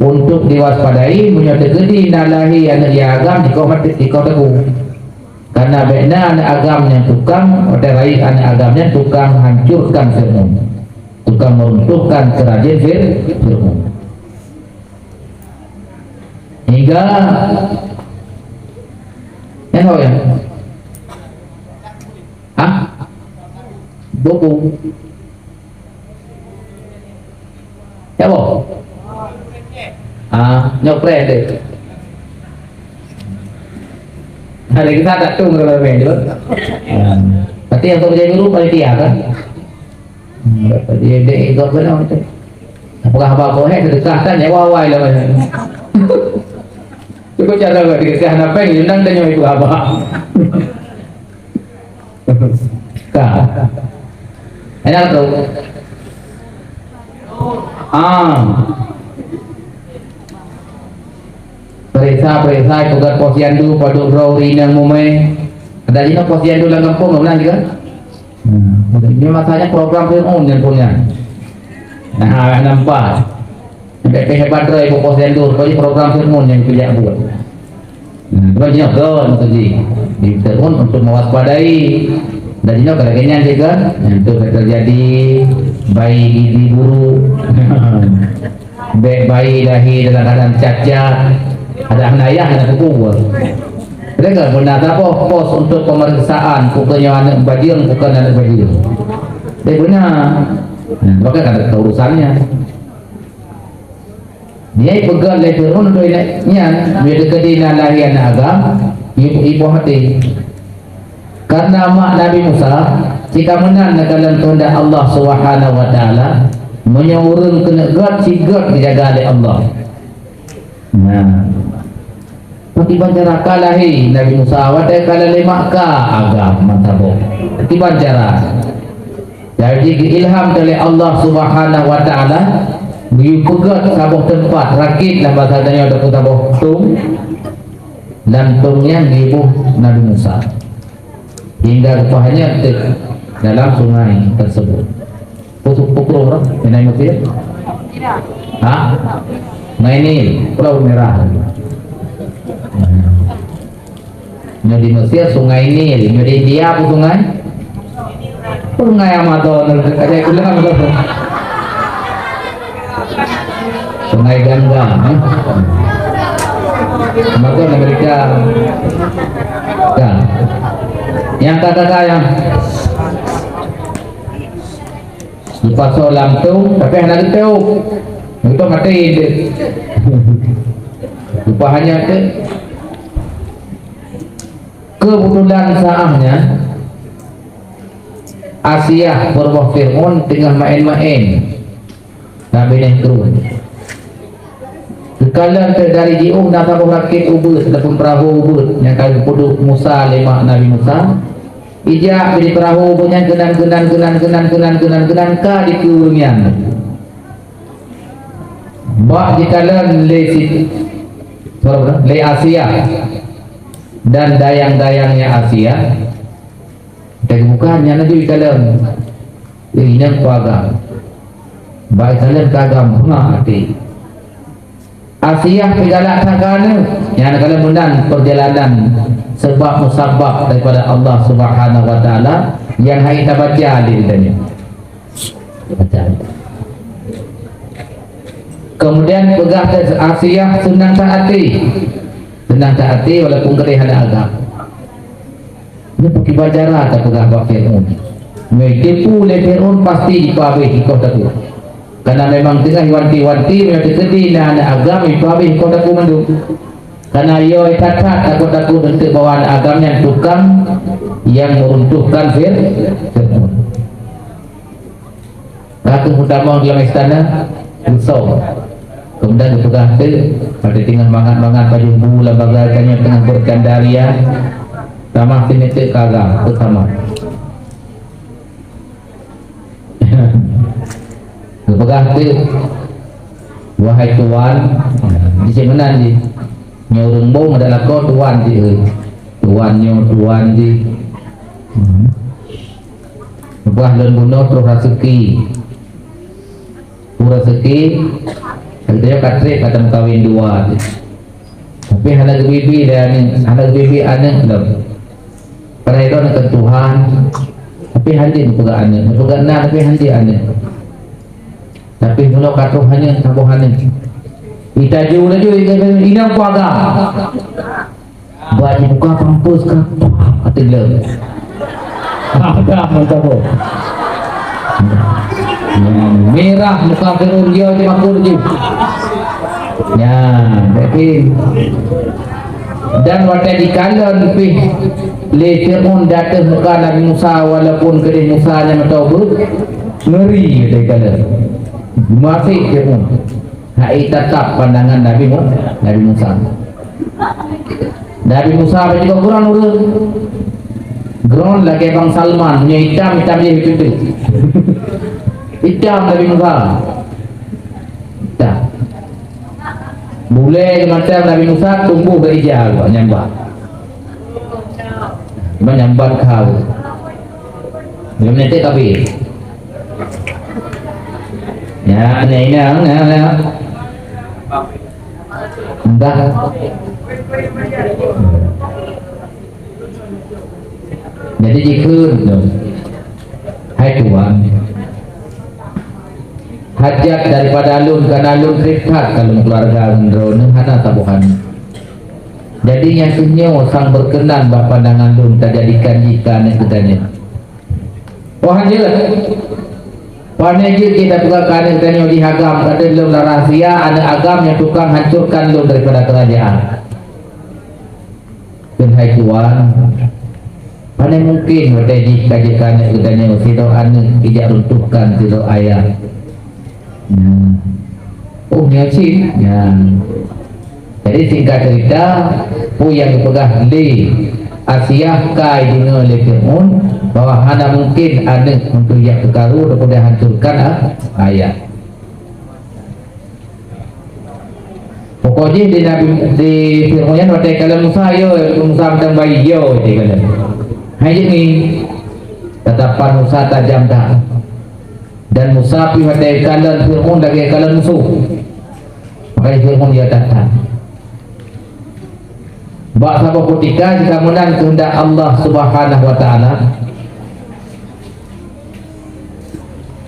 Untuk diwaspadai, meunyoe teukeudi na lahé aneuk agam, dikoh maté, dikoh teupeu. Karena bèk na aneuk agam nyang tukang, watèe rayeuk aneuk agam nyan tukang hancurkan Fir'aun. Tukang meruntuhkan keurajeuen Fir-, Fir'aun. Hingga, nyan ho nyan? Hah? Buku. Ya, boh? Ah, nyoe preh deh. Ada kita tak tung kalau main tu. Ah. Berarti yang kerja dulu panitia kan? Hmm, dia, dia ikut benar tu. Apakah abang kau hai sedekah kan nyawa awai lah banyak. Cukup cara buat sedekah, kenapa ni? Undang tanya ibu abang. Ka. Enak tu. Ah. Peuriksa-peuriksa, peugöt posyandu, padub droe ureueng inong mumè. Ada jinoe posyandu lam gampông, pernah juga? Hmm. Ini masanya program Fir'aun yang punya. Nah, nampak. Sampai hebat droe ibu posyandu, pokoknya program Fir'aun yang kerja buat. Nah, cuma jinoe, maksud jih. Di Fir'aun untuk mewaspadai. Dan jinoe kalau kenyan juga, untuk terjadi bayi gizi buruk. Bèk bayi lahé dalam keadaan cacat, ada hana ayah, hana pupu. Mereka beuna saboh pos untuk pemeriksaan, bukan nyoe aneuk bajeueng, bukan aneuk bajeueng. Bèk beuna. Nah, maka kan ada urusannya. Dia peugah lé Fir'aun untuk inak nyan, dia dekat dia lahé aneuk agam, ibu, ibu hati. Karena mak Nabi Musa, cit ka meunan na dalam keuheundak Allah Subhanahu wa Ta'ala, meunyoe ureueng keuneuk göt, cit göt geujaga lé Allah. Nah, pakriban cara ka lahé Nabi Musa, watée ka lheueh lemak ka agam mantap boh. Pakriban cara. Jadi geuilham lé Allah Subhanahu wa Taala, geuyue peugét saboh teumpat, rakit lam bahasa tanyoe ataupun saboh tông, lam tông nyan geuboh Nabi Musa. Hingga rupa hanya teuk dalam sungai tersebut. Pukul-pukul orang, sungai Mesir? Ha? Sungai Nil, Pulau Merah. Nyoe di Mesir, Sungai Nil. Nyoe di India, apa sungai? Sungai Amazon, ada gula, Amazon. Sungai Gangga, eh? Maka Amerika. Kan. Yang kata-kata yang dipasoe lam tông, tapi hana geutôp. Geutôp maté dia. Rupa hanya tu. Kebetulan saatnya Asiah peurumoh Fir'aun teungoh maén-maén. Nabi nyan krueng. Geukalon teuk dari jiôh na saboh rakét ubeuet ataupun peurahô ubeuet nyang ka geupeuduek Musa lé mak Nabi Musa. Ijak bri peurahô ubeuet nyan keunan, keunan, keunan, keunan, keunan, keunan, keunan ka dikeue ureuëng nyan. Bak jikalon lé si, lé Asiah dan dayang-dayangnya Asiah. Teuka bukan nyan laju ikalon. Eh, inong kuagam. Bak ikalon kagam beungah até. Asiah pih galak that keu aneuk. Nyan kalon meunan perjalanan sebab musabab daripada Allah Subhanahu wa Taala nyang hai tabaca di dunia. Kemudian peugah teuh Asiah seunang that até. Seunang that até walaupun keudeh hana agam. Nyoe pakriban cara tapeugah bak Fir'aun. Meutipu lé Fir'aun pasti jipeuhabéh ikoh takue. Karena memang teungoh wanti-wanti meunyoe teukeudi na aneuk agam jipeuhabéh ikoh takue mandum. Karena yo that-that takot-takot eunteuk bahwa aneuk agam nyan tukang nyang meuruntuhkan Fir-, Fir'aun. Ka kheueh meutamong lam istana, geusong. Kemudian geupeugah teuk, watée teungoh mangat-mangat pajoh bu lam bagai tanyoe teungoh bercandaria, tamah sineuteuk kaga beusama. Geupeugah teuk, "Wahai tuan," di cék meunan jih. Nyoe ureuëng bông ada lakoe tuan jih, eh. Tuan nyoe, tuan jih. Hmm. Bah lôn bunoe troh raseuki. Troh raseuki, lagée ka treb ka tameukawen dua. Tapi hana geubibi lé aneuk, hana geubibi aneuk lom. Padahai droe keu Tuhan, tapi hana neupeugah aneuk, neupeugah na tapi hana aneuk. Tapi meunoe ka troh aneuk, saboh aneuk. Itaju laju, inong kuagam. Bak jibuka pampers ka, pah, até gleh. Ada mantap boh. Merah muka Fir'aun dia je makul je. Ya, berarti dan watée jikalon pih lé Fir'aun di ateueh muka Nabi Musa walaupun keudeh Musa nyan meutobat, ngeri watée jikalon. Masih Fir'aun. Hai tatap pandangan Nabi Mu-, Nabi Musa. Nabi Musa bak jigoe kurang ureuëng. Ground lagée Bang Salman, punya hitam, hitam je begitu. Hitam Nabi Musa. Hitam. Bulée macam Nabi Musa tumbuh bak ija, nyambat. Menyambat kau. Belum nanti kabir. Ya, ni, ni, ni, ni. Entah. Jadi jikheun tu. Hai Tuhan. Hajat daripada lôn kana lôn treb that ka lôn keuluwarga ngon droeneuh hana saboh aneuk. Jadi nyang keu nyoe sang berkenan bak pandangan lôn tajadikan jih keu aneuk geutanyoe. Oh hanjeuet. Pane jeuet jih tapeugah keu aneuk geutanyoe jih agam, padahai lôn lam rahsia aneuk agam nyang tukang hancurkan lôn daripada keurajeuen. Keuhai Tuhan, pane mungken watée jih ka jeuet keu aneuk geutanyoe sidroe aneuk ijak runtuhkan sidroe ayah. Nyan. Oh, nyan cit. Nyan. Jadi, singkat cerita, peue nyang geupeugah lé Asiah ka jideungoe lé Fir'aun bahwa hana mungken aneuk untuk jak keu karu, daripada hancurkan a-, ayah. Pokok jih di Nabi, di Fir'aun nyan watèe kalon Musa, "Yo, Musa mantong bayi, yo," jikalon. Hai jih ni, tatapan Musa tajam that. Dan Musa pih watèe kalon Fir'aun lagèe kalon musoh. Makajih Fir'aun jijak that-that. Bak saboh kutika jika meunan keuheundak Allah Subhanahu wa Ta'ala,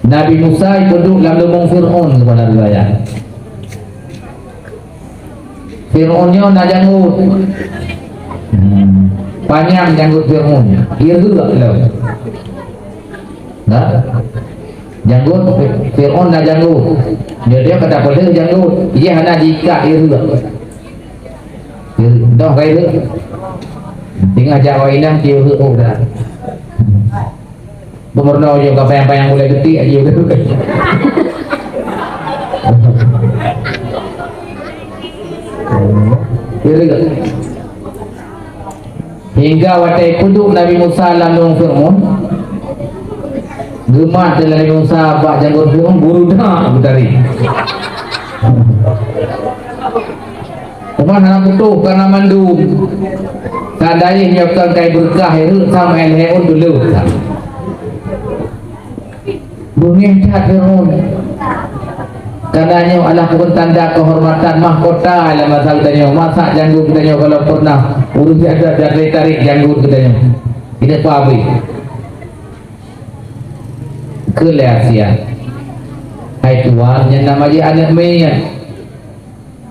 Nabi Musa jipeuduek lam lubong Fir'aun, keupada riwayat. Fir'aun nyoe na janggot. Hmm. Panyang janggot Fir'aun. Ireuek lom. Nah. Janggot Fir'aun na janggot. Dia, dia kata peuleueh janggot. Dia hana diikat, ireuek. Ireuek. Dah ka ireuek. Tinggal jak awak inong, dia ireuek, oh, dah. Beumeurunoe jih ka panyang-panyang gulai geutik aju. Hingga watèe peuduek Nabi Musa lam lubong Fir'aun, geumat lé Nabi Musa bak janggot Fir'aun, buru that geutarék. Teuma hana putôh kareuna mandum. Seandainya nyoe kon kai beureukat, rhot sama lhèe ôn tuleuh. Beungéh that Fir'aun. Kareuna nyoe adalah keubeuen tanda keuhormatan mahkota lam masa geutanyoe. Masa janggut geutanyoe kalau pernah ureueng biasa tarék-tarék janggut geutanyoe. Tidak apa-apa. Keu lé Asia. Hai tuan, nyan nama jih aneuk miet.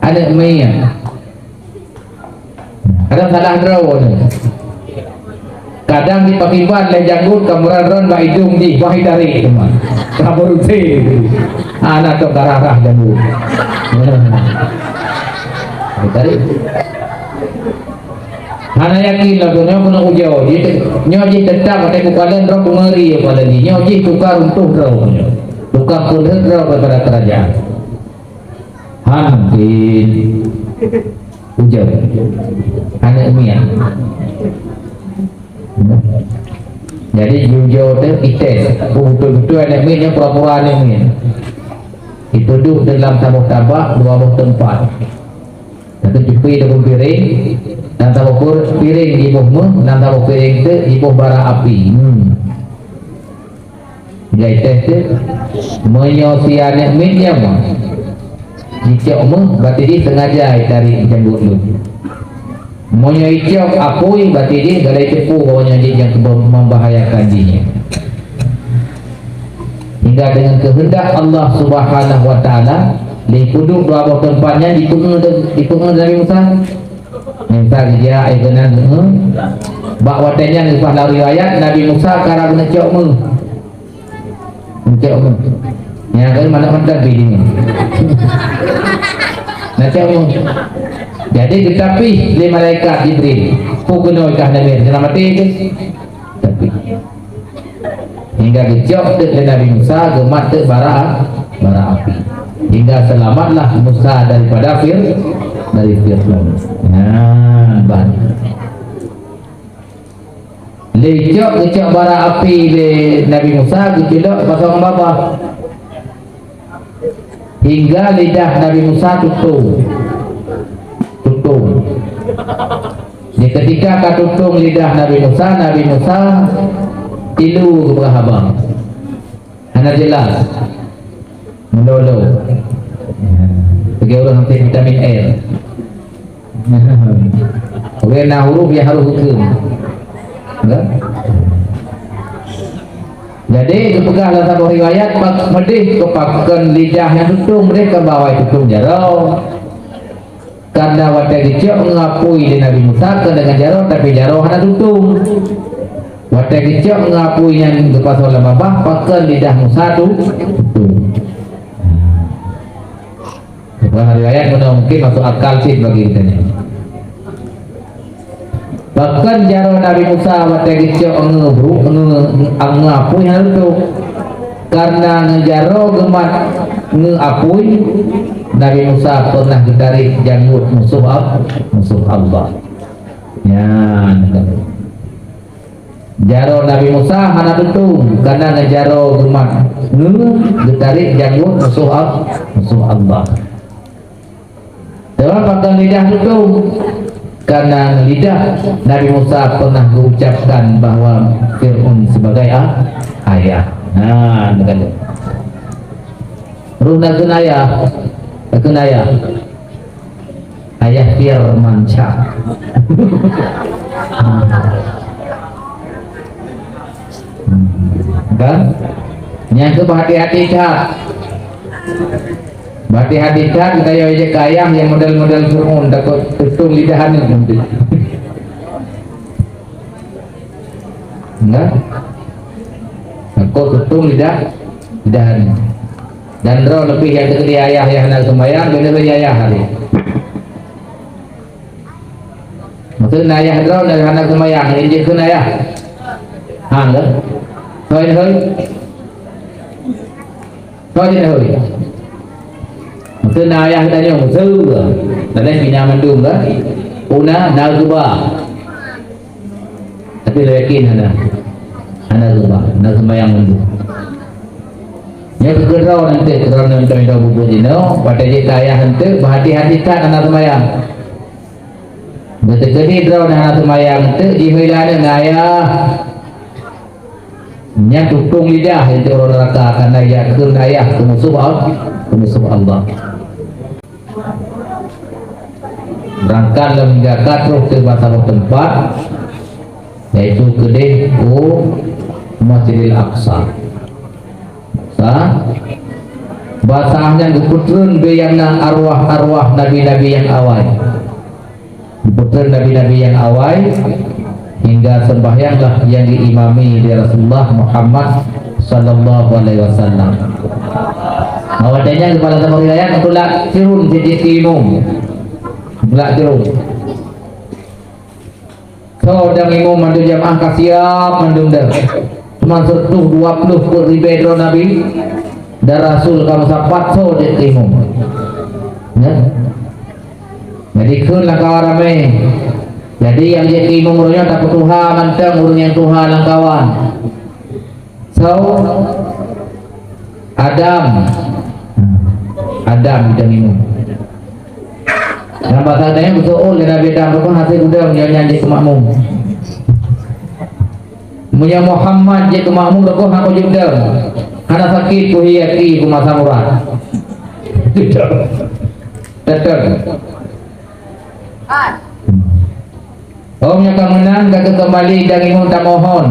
Aneuk miet. Kadang salah droe nyoe. Kadang jipakiban lé janggut ka meuron-ron bak idong jih, bah jitarék teuma. Ka beureuséh. Hana tôh ka rhah-rhah janggut. Jitarék. Hana yakin lagèe nyoe keuneuk ujoe. Jih te-, nyoe jih teutap watèe kukalon droe, kungeuri kukalon jih. Nyoe jih tukang runtoh droe nyoe. Tukang peulheueh droe daripada keurajeuen. Han tin. Ujoe. Aneuk miet. Jadi, ujoe teuh ites. Oh, beutôi-beutôi aneuk miet nyoe pura-pura aneuk miet. Ipeuduek dalam saboh tabak, dua boh teumpat. Satu cupi ataupun piring, dan saboh pur-, piring jiboh méuh, dan saboh piring teuk jiboh bara api. Hmm. Jai teh teuk, meunyoe si aneuk miet nyan meuh, jicok méuh, berarti jih sengaja jitarék janggut lôn. Meunyoe icok apui, berarti jih galai teupeu bahwa nyan jih nyang membahayakan jih nyan. Hingga dengan kehendak Allah Subhanahu wa Ta'ala, lé peuduek dua boh teumpat nyan dipeungeuh, dipeungeuh Nabi Musa. Musa geujak, eh, keunan, eh. Bak watèe nyan leupah lam riwayat, Nabi Musa karab neucok méuh. Neucok méuh. Nyan kan manök mantap bini. Neucok méuh. Jadi geutapih lé malaikat Jibril. Peue keunoe kah Nabi, keunoe maté keuh? Tapi Hingga geucok teuk lé Nabi Musa, geumat teuk bara, bara api. Hingga selamatlah Musa daripada Fir-, dari Fir'aun. Nah, ban. Lé cok, geucok bara api lé Nabi Musa, geuculok pasang babah. Hingga lidah Nabi Musa tutong. Tutong. Di ketika ka tutong lidah Nabi Musa, Nabi Musa tilu geupeugah haba. Hana jelas. Meulolo. Bagi ureueng hanté vitamin R. Oke, na huruf ya harus hukum. Enggak? Jadi, geupeugah lam saboh riwayat, pak-, meudeh keu pakon lidah nyang tutong, meudeh keu bawai tutong jaroe. Karena watèe geucok ngon apui lé Nabi Musa keu deungon jaroe, tapi jaroe hana tutong. Watèe geucok ngon apui nyan geupasoe lam babah, pakon lidah Musa tu tutong. Bukan riwayat meunan mungkin masuk akal cit bagi kita ni. Bahkan jaroe Nabi Musa watèe geucok ngon bru-, ngon, ngon apui hana leucok. Karena neujaroe geumat ngeu apui, Nabi Musa pernah geutarek janggot musoh Al-, musoh Allah. Nyan. Jaroe Nabi Musa hana tutong, karena neujaroe geumat ngeu geutarek janggot musoh Al-, musoh Allah. Teuma pakon lidah tutong? Karena lidah Nabi Musa pernah geuucapkan bahwa Fir'aun sebagai a-, ayah. Nah, makanya. Roh nakeuh ayah, nakeuh ayah. Ayah Firmansyah. Kan? Nyang keu hati-hati that. Hati-hati that, kita yo ijak keu ayah nyang model-model Fir'aun, takot tutong lidah aneuk nanti. Enggak? Takot tutong lidah, lidah aneuk. Dan droe leubeh nyang teukeudi ayah nyang hana seumayang, beuna-beuna ayah hari. Maksudnya ayah droe nyang hana seumayang, injil keu ayah. Ha, enggak? Hoi, hoi. Hoi, hoi. Maksudnya ayah tanyoe musoh. Tadi pina mandum kan? Una na geuba. Tapi lôn yakin hana. Hana geuba, hana seumayang mandum. Nyoe keu droe nanti, keu droe nanti, droe bubu jinoe, watèe jeuet keu ayah nanti, beuhati-hati that hana seumayang. Beuteukeudi droe hana seumayang teuk jihôi lé aneuk na ayah. Nyan tutong lidah nyang teuk uroe neuraka, karena yakheun ayah keu musoh Al-, keu musoh Allah. Beurangkat lom hingga ka troh teuk bak saboh teumpat, yaitu keudeh u Masjidil Aqsa. Sa, bak saat nyan geupeutreun bak nyang na arwah-arwah nabi-nabi nyang awai. Geupeutreun nabi-nabi nyang awai, hingga seumbahyanglah nyang geuimami lé Rasulullah Muhammad sallallahu alaihi wasallam. Awai nyan keupada saboh riwayat, tulak turun sijeuet imum. Tulak turun. Soe dang imum mandum jamaah ka siap mandum deuh. Teuma seureutôh dua ploh peuet ribèe droe nabi dan rasul ka meusapat, soe jeuet keu imum. Ya. Jadi kheun lam kawan ramé. Jadi nyang jeuet keu imum uroe nyoe tapeutuha mantong ureueng nyang tuha lam kawan. Soe? Adam. Adam jeuet keu imum. Lam basa tanyoe geuseuôt lé Nabi Adam, "Pakon hase udeueng nyoe nyan jeuet keu makmum?" Meunyoe Muhammad jeuet keu makmum, pakon hana udeueng? Hana sakét keuh, hana sakét keuh masa urat. Teutap. Oh, meunyoe ka meunan, ka keumbali dan imum tamohon.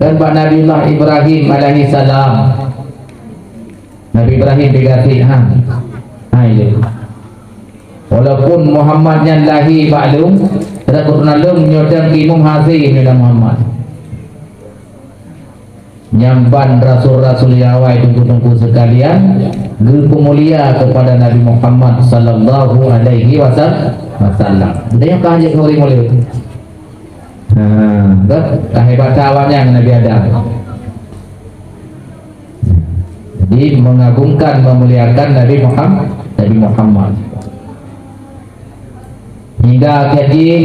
Dan bak Nabiullah Ibrahim alaihissalam. Nabi Ibrahim digaséh, ha. Ha, iya. Walaupun Muhammad nyan lahé bak lôn, dan keuturonan lôn, nyoe dan imum hase nyoe dan Muhammad. Nyang ban rasul-rasul nyang awai, teungku-teungku sekalian, geupeumulia kepada Nabi Muhammad sallallahu alaihi wasal-, wasallam. Dia yang kah jeuet keu ureueng mulia. Ha, dah, dah hebat awaknyan Nabi Adam. Jadi, mengagungkan, memuliakan Nabi Muhammad, Nabi Muhammad. Hingga akhé jih,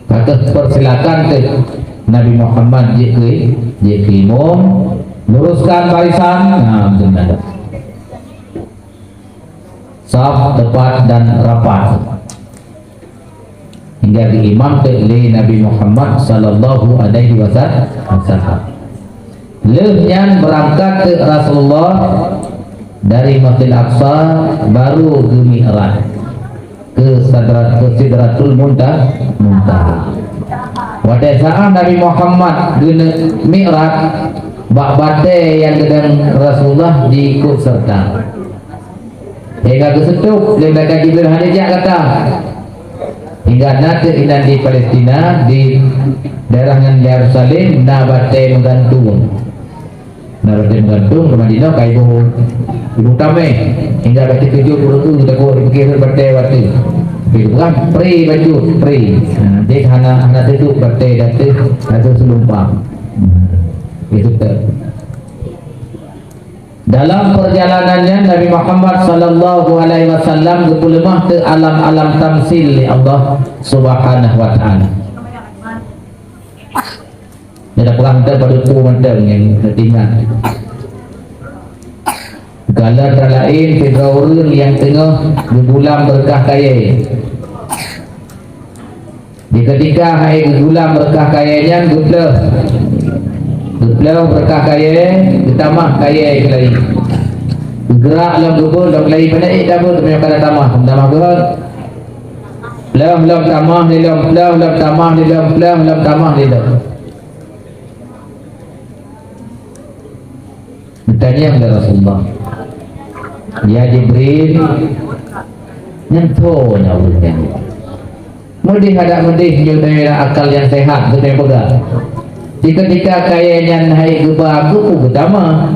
ka teupeursilakan teuh Nabi Muhammad jeuet keu, jeuet keu imum, luruskan barisan. Nah, beutôi. Saf tepat dan rapat. Hingga geuimam teuk lé Nabi Muhammad sallallahu alaihi wasallam. Lheueh nyan beurangkat teuk Rasulullah dari Masjidil Aqsa, baru geumi'raj keu Sadrat-, keu Sidratul Munta-, Muntaha. Watée saát Nabi Muhammad geuneuk mi'raj, bak batée nyang geudong Rasulullah diikot seureuta. Hingga geuseutôb lé malaikat Jibril hana jak gata. Hingga na teuk inan di Palestina, di daerah nyan Yerusalem, na batée meugantung. Na batée meugantung, teuma jinoe ka iboh, iboh tameh. Hingga ka teukeujot ureueng takot, dipikir batée watée. Tapi bukan, pre bacut, pre. Ha, jadi hana, hana teuduek batée ateueh, ateueh seulumpang. Dalam perjalanan nyan, Nabi Muhammad sallallahu alaihi wasallam geupeuleumah keu alam-alam tamsil lé Allah Subhanahu wa Ta'ala. Nyan dah peugah mantong padub peue mantong nyang teuingat. Gala laén sidroe ureuëng nyang teungoh geugulam beureukat kayée. Di keutika hai geugulam beureukat kayée nyan geupleuh. Geupleuh beureukat kayée, geutamah kayée keu laén. Geugeurak lom geubeuet lom keu laén, pane ék tabeuet, teuma ka tamah, tamah geuhot. Pleuh lom tamah lé lom, pleuh lom tamah lé lom, pleuh lom tamah lé lom. Geutanyong lé Rasulullah, "Ya Jibril, nyan soe na ureuëng nyan?" Meudeh adak meudeh nyoe daerah akal nyang sehat, geutanyoe peugah. Di keutika kayée nyan hai geuba keu peue geutamah,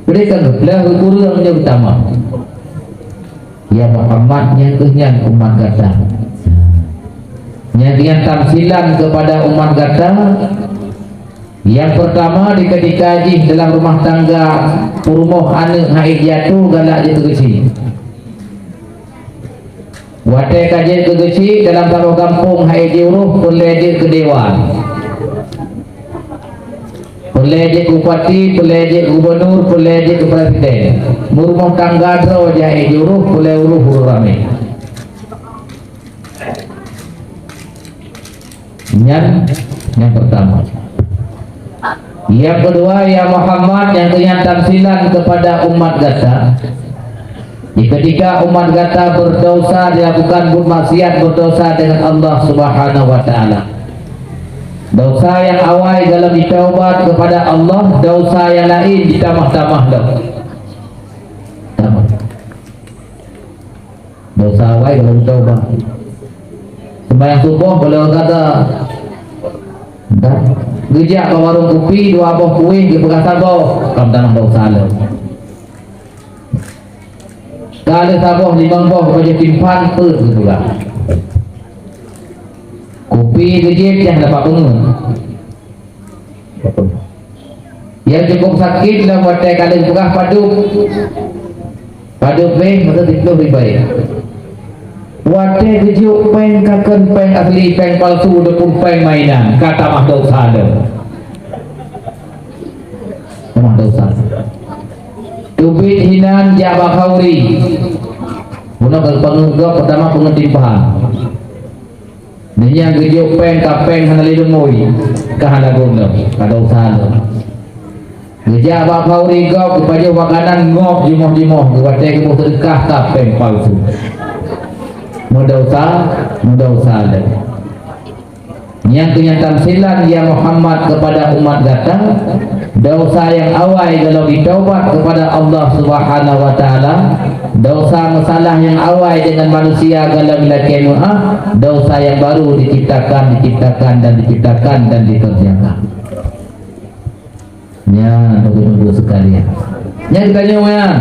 bri ka geupleuh geukureueng nyoe geutamah. Ya Muhammad, nyang kheueh nyan umat gata. Nyang kheueh nyan tamsilan keupada umat gata. Nyang peurtama, di keutika jih dalam rumoh tangga, peurumoh aneuëk hai jiatu galak jeuet keu geuchik. Watée ka jeuet keu geuchik dalam saboh gampông hai jiurôh peureulée jeuet keu dewan. Peureulée jeuet keu bupati, peureulée jeuet keu gubunur, peureulée jeuet keu presiden. Meurumoh tangga droe jih hai jiurôh peureulée urôh ureuëng ramé. Nyan nyang peurtama. Nyang keudua, ya Muhammad, nyang kheueh nyan tamsilan keupada umat gata. Di keutika umat gata beudesya, dilakukan buet maksiat, beudesya deungon Allah Subhanahu wa Ta'ala. Desya nyang awai gohlom jitaubat keupada Allah, desya nyang laén jitamah-tamah lom. Tamah. Desya awai gohlom taubat. Seumayang suboh gohlom gata. Dah. Geujak bak warong kupi, dua boh kueh geupeugah saboh, ka meutamah desya lom. Ka lheueh saboh limong boh bajée timphan peuet geupeugah. Kupi geujieb nyang dapat peungeut. Nyang cukup sakét lom watée ka lheueh peugah padub. Padub beh masa siplôh ribée. Watée geujok péng ka kon péng asli, péng palsu ataupun péng mainan, ka tamah desya lom. Tamah desya. Teubiet hinan jak bak khauri. Bunoe ka peungeut gob, peurtama peungeut timphan. Nyan nyang geujok péng ka péng hana lé leumui, ka hana guna, ka desya lom. Geujak bak khauri gob, geupajoh makanan ngob jimoh-jimoh, geuwatée geuboh seudeukah ka péng palsu. Meudesya, meudesya lom. Nyang kheueh nyan tamsilan, ya Muhammad, keupada umat gata, desya nyang awai gohlom jitaubat keupada Allah Subhanahu wa Ta'ala, desya meusalah nyang awai deungon manusia gohlom jilakée meuáh, desya nyang baru diciptakan, diciptakan, dan diciptakan, dan dikerjakan. Nyan, Bapak Ibu sekalian. Nyan geutanyoe nyan.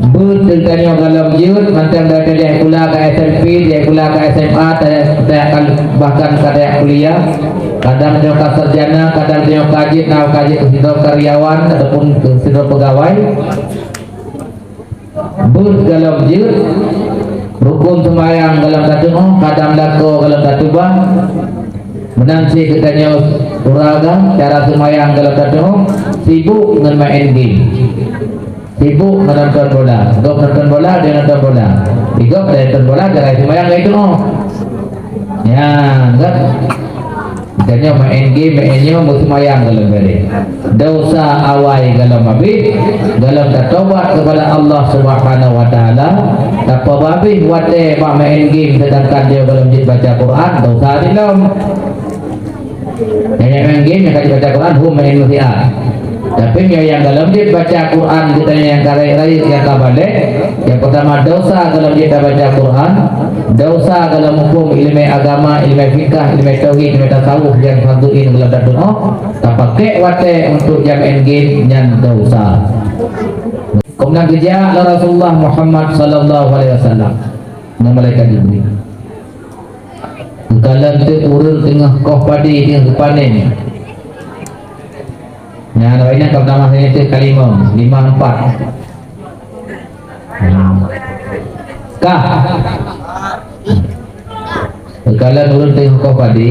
Beuet geutanyoe gohlom jeuet, mantong dari SD sikula ka SMP, dari sikula ka SMA, dari, dari, bahkan ka dari kuliah. Kadang nyoe ka sarjana, kadang nyoe ka jeuet, na ka jeuet keu sidroe karyawan ataupun keu sidroe peugawai. Beuet gohlom jeuet, rukon seumayang gohlom tatu'oh, kadang lakoe gohlom tatuba. Meunan cit geutanyoe ureueng, cara seumayang gohlom tatu'oh, sibuk ngon maén game. Sibuk ngon nonton bola. Gob nonton bola, dia nonton bola. Di gob dia nonton bola, cara seumayang lagée tu'oh. Nyan, kan? Geutanyoe maén game, maén nyoe, meuseumayang gohlom bareh. Desya awai gohlom abéh, gohlom tatobat keupada Allah Subhanahu wa Ta'ala, tapeuabéh watée bak maén game, seudangkan dia gohlom jeuet baca Quran, desya jih lom. Nyang maén game, nyang ka jeuet baca Quran, hom maén meusiat. Tapi meunyoe nyang gohlom jeuet baca Quran, geutanyoe nyang ka rayeuk-rayeuk, nyang ka balek, nyang peurtama desya gohlom jeuet tabaca Quran, desya gohlom muphom ileumé agama, ileumé fikah, ileumé tauhid, ileumé tasawuf nyang fardu ain gohlom tatu'oh, tapakék watée untuk jak maén game, nyan desya. Keunan geujak lé Rasulullah Muhammad sallallahu alaihi wasallam ngon malaikat Jibril. Geukalon teuk ureueng teungoh koh padé teungoh geupanen. Nyan, awak inong ka meutamah lagèe nyan, kalimong, lima empat. Kah. Keukalon ureueng teungoh koh padé,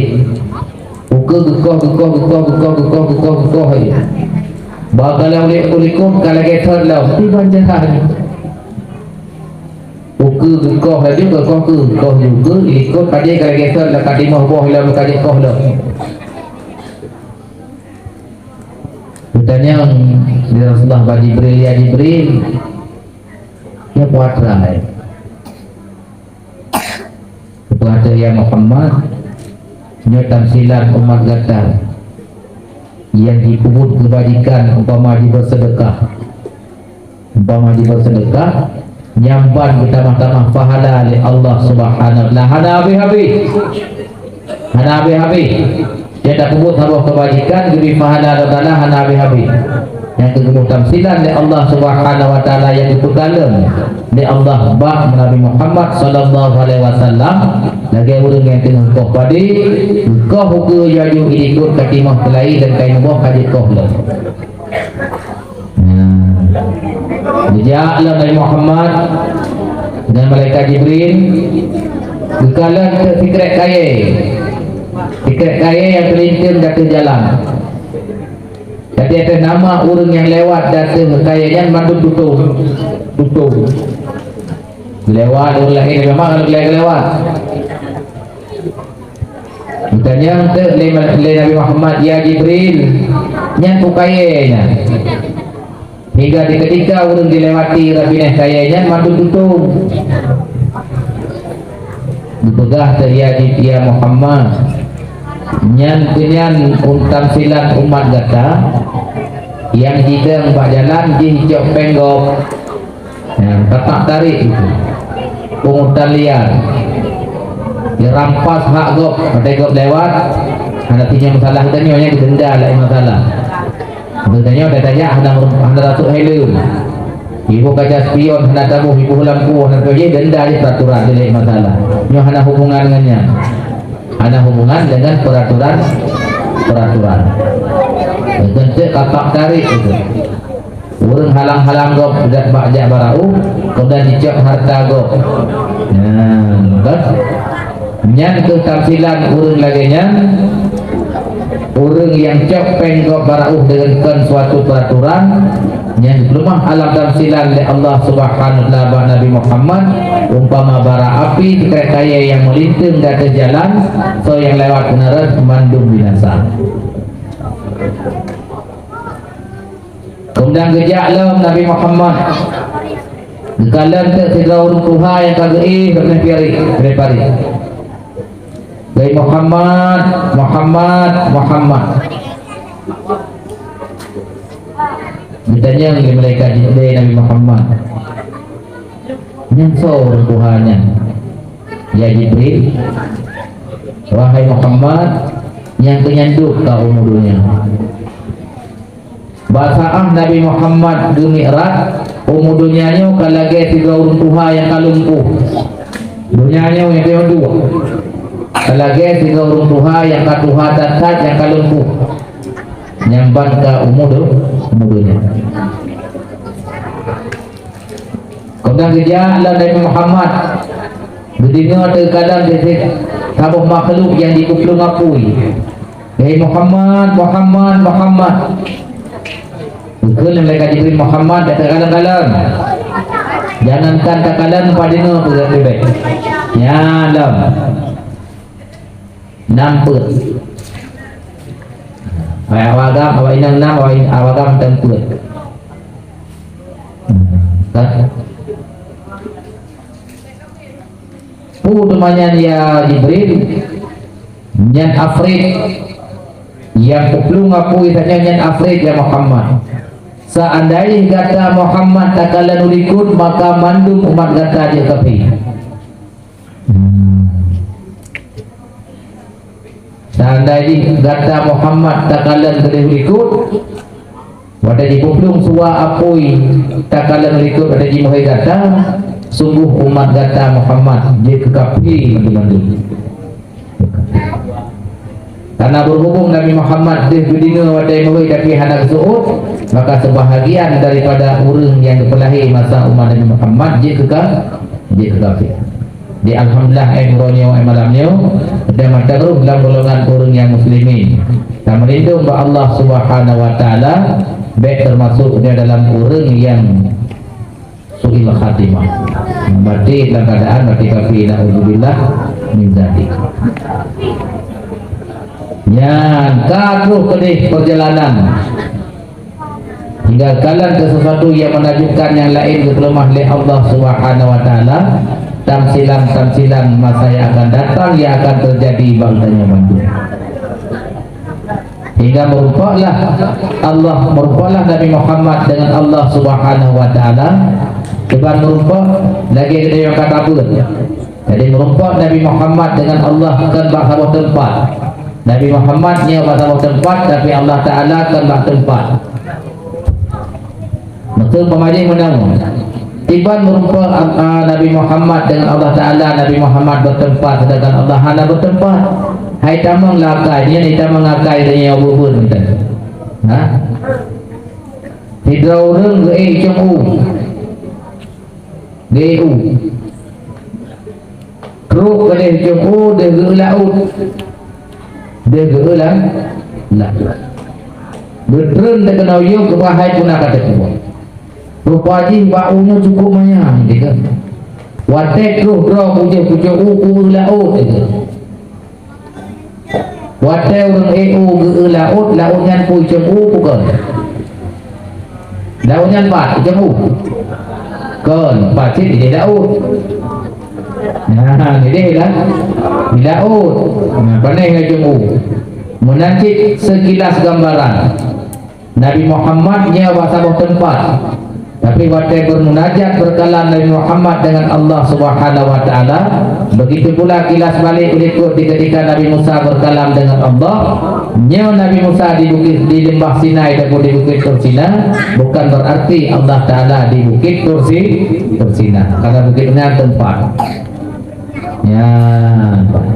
ukeue geukoh, geukoh, geukoh, geukoh, geukoh, geukoh, geukoh, geukoh, hai. Bah kalon ulikot ka lagèe thon lom, tiban jalan. Ukeue geukoh laju, geukoh keu, koh ukeue, likot padé ka lagèe thon, ka timoh boh lom, ka jeuet koh lom. Geutanyong lé Rasulullah bak Jibril, "Ya Jibril, nyoe peue atra hai?" Geupeugah, "Ya Muhammad, nyoe tamsilan umat gata nyang jipeubuet keubajikan umpama jibeuseudeukah." Umpama jibeuseudeukah, nyan ban geutamah-tamah pahala lé Allah Subhanahu wa Taala, hana habéh-habéh. Hana habéh-habéh. Nyang tapeubuet saboh keubajikan geubri pahala Allah Taala hana habéh-habéh. Nyang keu geuboh tamsilan lé Allah Subhanahu wa Taala nyang geupeukalon lé Allah bak Nabi Muhammad sallallahu alaihi wasallam lagèe ureueng nyang teungoh koh padé, koh ukeue laju, ilikot ka timoh keulai dan kain boh ka jeuet koh lom. Nah, geujak lom Nabi Muhammad dengan malaikat Jibril, geukalon teuk sikrek kayèe. Sikrek kayèe nyang teulinteung di ateueh jalan. Tapi ateueh nama ureueng nyang lewat di ateueh kayèe nyan mandum tutong. Tutong. Lewat ureueng laén, memang ureueng laén lewat. Geutanyong teuk lé, lé Nabi Muhammad, "Ya Jibril, nyan peue kayèe nyan?" Hingga di keudika ureueng dilewati rot binéh kayèe nyan mandum tutong. Geupeugah teuk, "Ya Jib-, ya Muhammad, nyan keuh nyan tamsilan umat gata nyang jidong bak jalan jih jicok péng gob." Ya, tatak tarék itu. Pungutan liar. Jirampas hak gob, watèe gob lewat, hana tinyoe masalah geutanyoe, nyan geudenda laén masalah. Geutanyoe tajak hana, hana tasôk helm. Iboh kaca spion hana taboh, iboh lampu hana taboh, denda jih peraturan, jih laén masalah. Nyoe hana hubungan ngon nyan. Hana hubungan dengan peraturan, peraturan. Itu tatak tarék itu. Ureueng halang-halang gob jak bak, jak barôh, kemudian jicok hareuta gob. Nah, kan? Nyan keuh tamsilan ureueng lagèe nyan. Ureueng nyang cok péng gob barôh deungon kon suatu peraturan, nyan geupeuleumah alam tamsilan lé Allah Subhanahu wa Taala bak Nabi Muhammad, umpama bara api sikrek kayèe nyang meulinteung di ateueh jalan, soe nyang lewat keunan rot mandum binasa. Keumudian geujak lom Nabi Muhammad, geukalon teuk sidroe ureueng tuha nyang ka geuéh rot binéh piari, binéh piari. "Wahai Muhammad, Muhammad, Muhammad." Geutanyong lé malaikat Jibril, "Nabi Muhammad, nyan soe ureueng tuha nyan?" "Ya Jibril, wahai Muhammad, nyan keuh nyan duek ka umu donya." Bak saát Nabi Muhammad geumikrat, umu donya nyoe ka lagèe sidroe ureueng tuha nyang ka lumpuh. Donya nyoe nyang teuduek ka lagèe sidroe ureueng tuha nyang ka tuha that-that nyang ka lumpuh. Nyan ban ka umu do-, umu donya. Keumudian geujak lom Nabi Muhammad, geudeungoe teukalon di saboh makhluk nyang jiplueng apui. "Hei Muhammad, Muhammad, Muhammad." Geukheun lé malaikat Jibril, "Muhammad, dak takalon-kalon. Jangankan takalon, padeungoe pun dak leubeh." Nyan lom. Nam peuet. Awak agam, awak inong nam, awak in-, awak agam tam peuet. Kan? Peue teuma nyan, ya Jibril? Nyan afrit. Nyang peuplueng apui tanyoe nyan afrit, ya Muhammad. Seandai gata Muhammad takalon u likot, maka mandum umat gata jeuet kafé. Hmm. Seandai jih gata Muhammad takalon keudeh u likot, watèe jipeuplueng suwa apui takalon u likot watèe jimeuhôi gata, sunggoh umat gata Muhammad jeuet keu kafé mandum-mandum. Karena berhubung Nabi Muhammad deuh geudeungoe watée meuhôi tapi hana geuseuôt, maka sebahagian daripada ureuëng nyang geupeulahé masa umat Nabi Muhammad jeuet keu ka-, jeuet keu kafé. Di alhamdulillah, eh, uroe nyoe, eh, malam nyoe, dan mantong rôh lam golongan ureuëng nyang muslimin. Tameulindong bak Allah Subhanahu wa Taala, bék teumasuk di dalam ureuëng nyang su'il khatimah. Mati dalam keadaan mati kafir, naudzubillah min zalik. Nyan ka troh keudeh perjalanan. Hingga kalon ke sesuatu yang menakjubkan yang lain geupeuleumah lé Allah Subhanahu wa Taala, tamsilan-tamsilan masa yang akan datang yang akan terjadi bak geutanyoe bandum. Hingga meurumpoklah Allah, meurumpoklah Nabi Muhammad dengan Allah Subhanahu wa Taala. Kiban meurumpok lagée geutanyoe ka tabeuet. Jadi, meurumpok Nabi Muhammad dengan Allah kon bak saboh teumpat. Nabi Muhammad nyoe bak saboh teumpat, tapi Allah Taala kon bak teumpat. Maksud peumaji meunan, kiban meurumpok, a, Nabi Muhammad dengan Allah Taala, Nabi Muhammad beuteumpat, sedangkan Allah hana beuteumpat. Hai tamong lah akai, nyan hai tamong akai dan nyang bubun. Ha? Sidroe ureuëng geuék cong u. Geuék u. Trok keudeh cong u deuh geuék laôt. Deuh geuék la-, laôt. Geutreun teukeunong yôh keubah hai puna ka teukuah. Rupa jih bak u nyoe cukup manyang, gitu. Watée troh droe kujeuet kucok u, ku laôt, gitu. Watée ureuëng ék u geuék laôt, laôt nyan peue cong u peue kon? Laôt nyan pat cong u? Kon, pat cit idéh laôt. Nah, idéh lah. Di laôt. Nah, panéh ngon cong u. Meunan cit sekilas gambaran. Nabi Muhammad nyoe bak saboh teumpat. Tapi watée bermunajat, berkalam Nabi Muhammad dengan Allah Subhanahu wa Taala, begitu pula kilas balik berikut di ketika Nabi Musa berkalam dengan Allah. Nyoe Nabi Musa di bukit, di lembah Sinai ataupun di bukit Tursina, bukan berarti Allah Taala di bukit Tursi-, Tursina. Karena bukit nyan teumpat. Ya,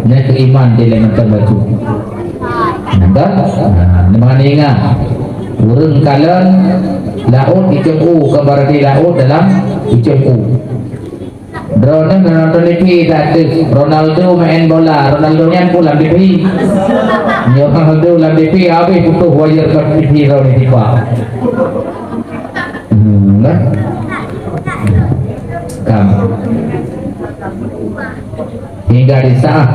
nyan keu iman di lé mantong bacut. Nampak? Nah, neumangat ingat. Ureuëng kalon laôt icong u, kon berarti laôt dalam icong u. Droeneuh nonton T V, tak ada Ronaldo main bola, Ronaldo nyan pun lam T V. Nyoe Ronaldo lam T V, habéh putôh wire lam T V droeneuh tipa. Hmm, kan? Kam. Hingga di saat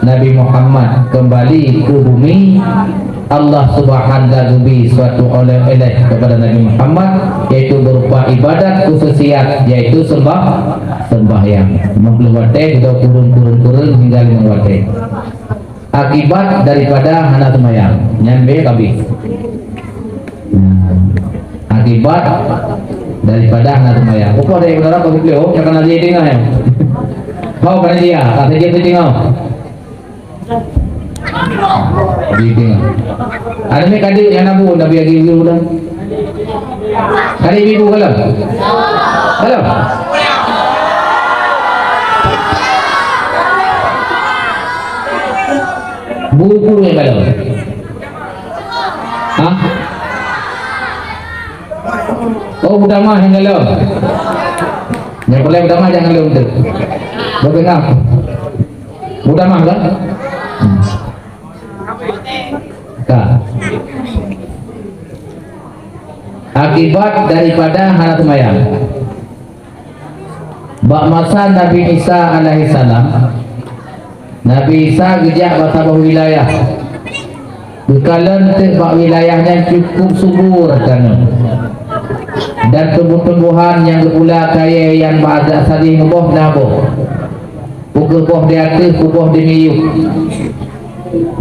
Nabi Muhammad kembali ke bumi, Allah Subhanahu wa Taala geubri suatu oleh-oleh kepada Nabi Muhammad, yaitu berupa ibadat khususiat, yaitu sembah-, sembahyang. Lima puluh watée, kita kurun-kurun-kurun hingga lima watée. Akibat daripada hana seumayang, nyan bèk habéh. Nah, akibat daripada hana seumayang. Upah dari beurapa beutôi, oh, nyang kana jih tinggai. Hau kana jih, ah, kata jih tinggai. Jih tinggai. Ada ni kadi nyang nabu, nabi lagi dulu dah. Kali ibu belum? Belum? Buku yang belum? Hah? Oh, udah mah yang belum. Yang boleh udah mah jangan belum tu. Betul tak? Udah mah kan? Hmm. Ka. Akibat daripada hana seumayang. Bak masa Nabi Isa alaihissalam, Nabi Isa geujak bak saboh wilayah. Geukalon teuk bak wilayah nyan cukup subur tanoh. Dan tumbuh-tumbuhan nyang geupula kayèe nyang bak adat sadeh meuboh na boh. Peue boh di ateueh, peue boh di miyueb.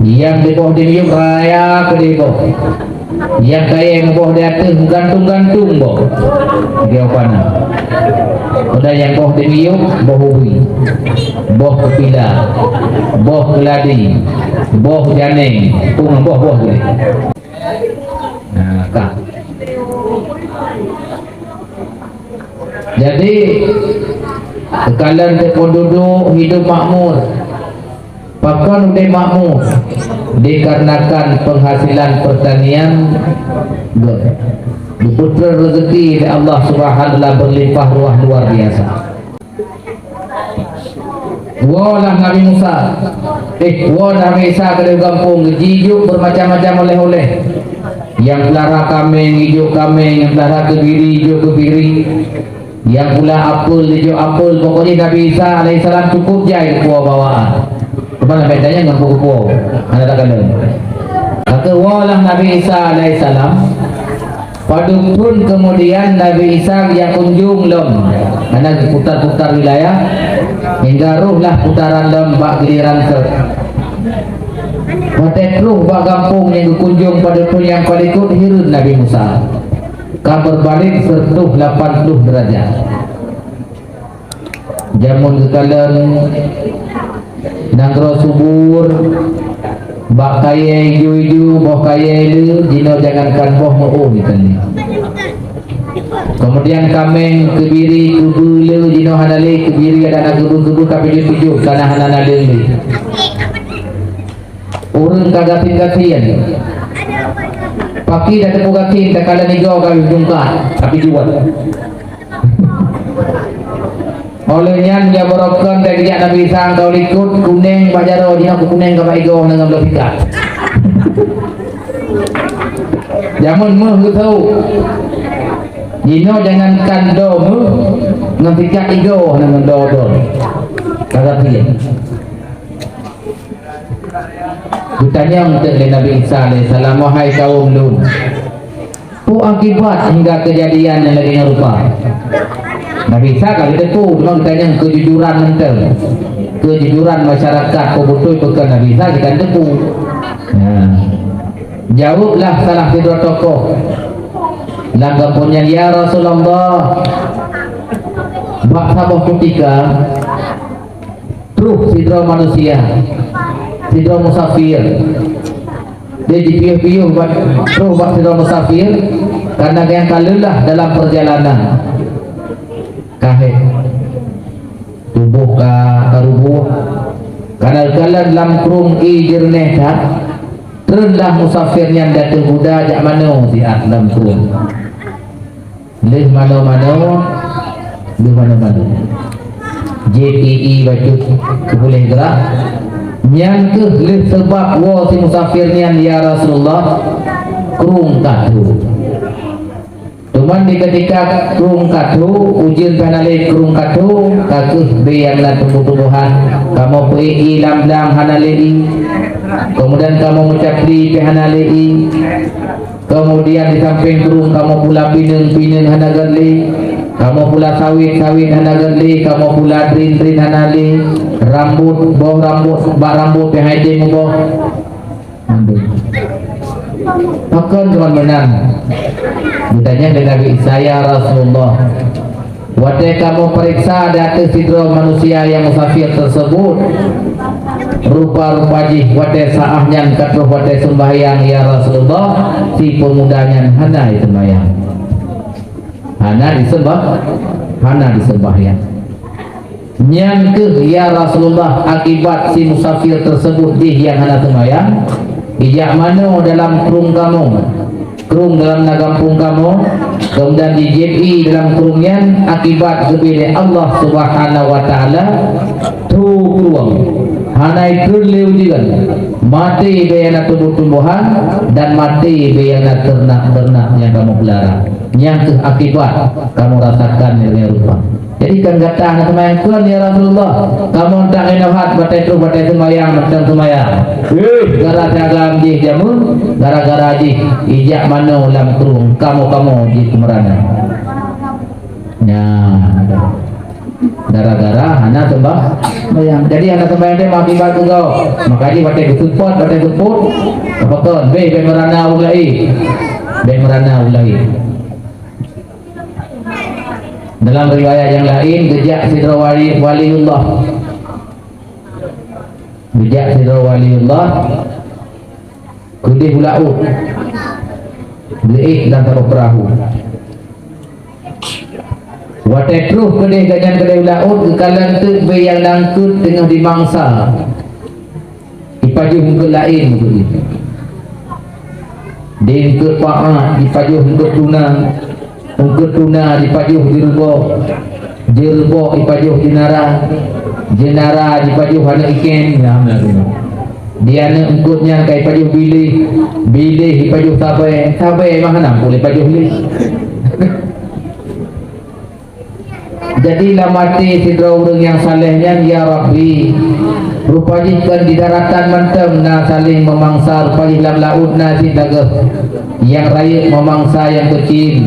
Nyang di boh di miyueb raya keudeh boh. Nyang kayèe meuboh di ateueh meugantung-gantung boh. Di awak na. Pada nyang boh di miyueb, boh ubui. Boh keupila. Boh keuladi. Boh janeng. Peue boh-boh keudeh. Nah, ka. Jadi, geukalon teuk penduduk hidup makmur. Pakon udeb makmu? Dikarenakan penghasilan pertanian geupeutreun rezeki lé Allah Subhanahu wa Taala berlimpah ruah luar biasa. Woe lah Nabi Musa, eh, woe Nabi Isa keudeh gampông, jijok bermacam-macam oleh-oleh. Nyang peulara kaméng, jijok kaméng, nyang peulara keubiri, jijok keubiri. Nyang pula apel, jijok apel. Pokoknya Nabi Isa alaihissalam cukup jai geupuwoe bawaan. Teuma lam bedanya ngon geupuwoe. Hana takalon. Maka woe lah Nabi Isa alaihissalam. Padum thon keumudian Nabi Isa jak kunjong lom, hana geuputar-putar wilayah, hingga roh lah putaran lom bak giliran trok. Watée troh bak gampông nyang geukunjong padum thon nyang palikot, hireuen Nabi Musa. Ka beurbalik siratoh lapan ploh deurajat. Jameun geukalon nanggroe subur, bak kayée ijo-ijo, boh kayée le, jinoe jangankan boh meu-ôn ikalon. Keumudian kaméng, keubiri, keubeu le, jinoe hana le, keubiri adak na keubeu-keubeu ka pijoh-pijoh, kana hana na le. Ureuëng ka gasien-gasien. Paki dak teupeue gasien, takalon igoe ka jungkat, tapi juet. Óh lheueh nyan, nyoe barokon dek jak Nabi Isa ka likot, kunéng bak jaroe, jinoe kukunéng ka bak igoe ngon bloe sikat. Jameun méuh geuseuôt. Jinoe jangankan do méuh, ngon sikat igoe ngon do-do. Ka gasien. Geutanyong teuk lé Nabi Isa alaihissalam, "Wahai kawöm lôn, peue akibat hingga keujadian nyang lagée nyoe rupa?" Nabi Isa ka geuteupeue, teuma geutanyong keujujuran mantong. Keujujuran masyarakat, peue beutôi peue kon Nabi Isa, jih ka geuteupeue. Nah, jaweueb lah salah sidroe tokoh lam gampông nyan, "Ya Rasulullah, bak saboh kutika, troh sidroe manusia, sidroe musafir. Dia jipiôh-piôh bak, troh bak sidroe musafir, karena nyang ka leulah dalam perjalanan. Ka hék, tuboh ka, ka ruboh, karena geukalon lam krueng ié jeureunéh that, treunlah musafir nyan ateueh kuda jak manoe siat lam krueng." Lheueh manoe-manoe, lheueh manoe-manoe, jieb ié-ié bacut keu puléh geurak. Nyan kheueh lheueh seubab woe si musafir nyan, "Ya Rasulullah, krueng ka tho." Teuma di keutika krueng ka tho, ujeuen pih hana lé krueng ka tho, ka kheueh bée nyang na tumboh-tumbohan. Kamoe peuék ié lam blang hana lé ié. Keumudian kamoe meucapli pih hana lé ié. Keumudian di sampéng krueng kamoe pula pineung-pineung hana gét lé, kamoe pula sawét-sawét hana gét lé, kamoe pula drin-drin hana lé, rambot, boh rambot, bak rambot pih han item muboh. Pakon deungon meunan? Geutanyong lé Nabi Isa, "Ya Rasulullah, watée kamoe peuriksa di ateueh sidroe manusia nyang musafir teuseubut, rupa-rupa jih watée saát nyan ka troh watée seumbahyang, ya Rasulullah, si peumuda nyan hana jiseumbahyang." Hana diseumbah-, hana diseumbahyang. "Nyan kheueh, ya Rasulullah, akibat si musafir teuseubut jih nyang hana seumbahyang, ijak manoe dalam krueng kamoe, krueng dalam na gampông kamoe, keumudian jijieb ié dalam krueng nyan, akibat geubri lé Allah Subhanahu wa Taala tho krueng, hana jitreun lé ujeuen, maté bée nyang na tumboh-tumbohan, dan maté bée nyang na teurenak-teurenak nyang kamoe peulara. Nyan kheueh akibat kamoe rasakan nyang rupa." Jadi kan gata hana seumbahyang kon, ya Rasulullah. Kamoe tak ingat hat batée troh batée seumbahyang, mantong seumbahyang. Eh, gara-gara jih jameun, gara-gara jih ijak manoe lam krueng, kamoe-kamoe jih keumeurana. Nyan. Gara-gara hana seumbahyang. Jadi hana seumbahyang teuh akibat keugau. Maka jih batée geuseupôt, batée seupôt. Apa kon? Beh, beh meurana ulai. Beh meurana ulai. Dalam riwayat nyang laén, geujak sidroe wali, waliullah. Geujak sidroe waliullah keudeh u laôt. Geuéh lam saboh peurahô. Watée troh keudeh gobnyan keudeh u laôt, geukalon teuk bée nyang nangkeuet teungoh jimangsa. Pajoh eungkôt laén, di eungkôt paát dipajoh eungkôt tuna, eungkôt tuna dipajoh jeureuboh, jeureuboh dipajoh jeunara, jeunara dipajoh aneuk iken, nyang na guna. Di aneuk eungkôt nyan ka jipajoh biléh, biléh jipajoh sabèe, sabèe mah hana peureulèe pajoh lé. Jadi lam até sidroe ureuëng nyang saleh nyan, "Ya Rabbi, rupa jih kon di daratan mantong na saléng meumangsa, rupa jih lam laôt na cit lagèe nyang rayeuk meumangsa nyang keucil,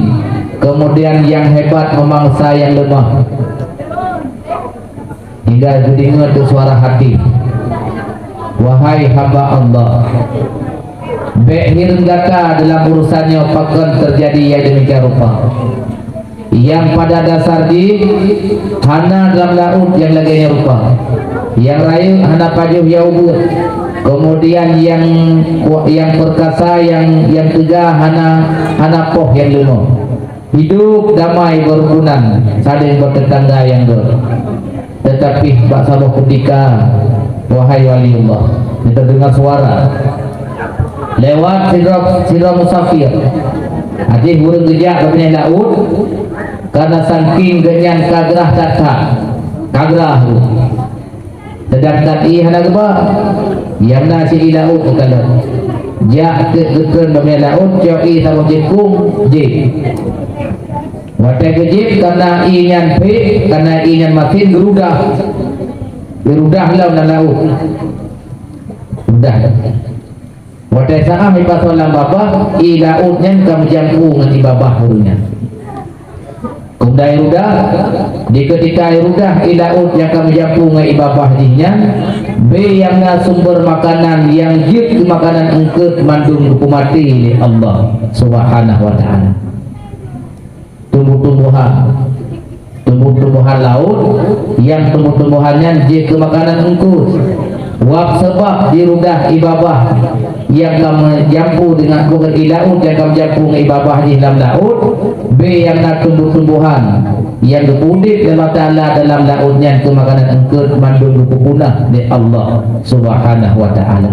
keumudian nyang hebat meumangsa nyang leumah." Hingga geudeungoe teuh suara hati, "Wahai hamba Allah, bèk hireuen gata dalam urosan nyoe pakon teujadi nyang deumikian rupa. Nyang pada dasar jih hana dalam laôt nyang lagèe nyoe rupa. Nyang rayeuk hana pajoh nyang ubeuet, keumudian nyang, nyang peurkasa, nyang, nyang teuga hana, hana poh nyang leumoh. Hidup damai beurukunan, saléng beuteutangga nyang göt." Teutapi bak saboh kutika, wahai waliullah, teudeungoe suara lewat sidroe, sidroe musafir. Até ureuëng geujak bak binéh laôt, kareuna saking geuhnyan ka grah that-that, ka grah. Seudangkan ié hana geuba, nyang na cit ié laôt geukalon. Jak teuk geukheun bak binéh laôt, cok ié saboh ceukueng, jieb. Watèe geujieb, kareuna ié nyan phek, kareuna ié nyan masin, geurudah. Geurudah lom lam laôt. Rudah. Watèe saát jipasoe lam babah, ié laôt nyan ka meujampu ngon ié babah ureuëng nyan. Keumudian ié rudah, di keutika ié rudah ié laôt nyang ka meujampu ngon ié babah jih nyan, bèe nyang na sumber makanan nyang jeuet keu makanan eungkôt mandum geupeumaté lé Allah Subhanahu wa Ta'ala. Tumbuh-tumbuhan, tumbuh-tumbuhan laôt, nyang tumbuh-tumbuhan nyan jeuet keu makanan eungkôt. Wab sabab jirudah ié babah nyang ka meujampu deungon, bukan, ié laôt nyang ka meujampu ngon ié babah jih lam laôt, bèe nyang na tumbuh-tumbuhan nyang geupeuudép lé Allah Ta'ala dalam laôt nyan keu makanan eungkôt mandum geupeupunah lé Allah Subhanahu wa Ta'ala.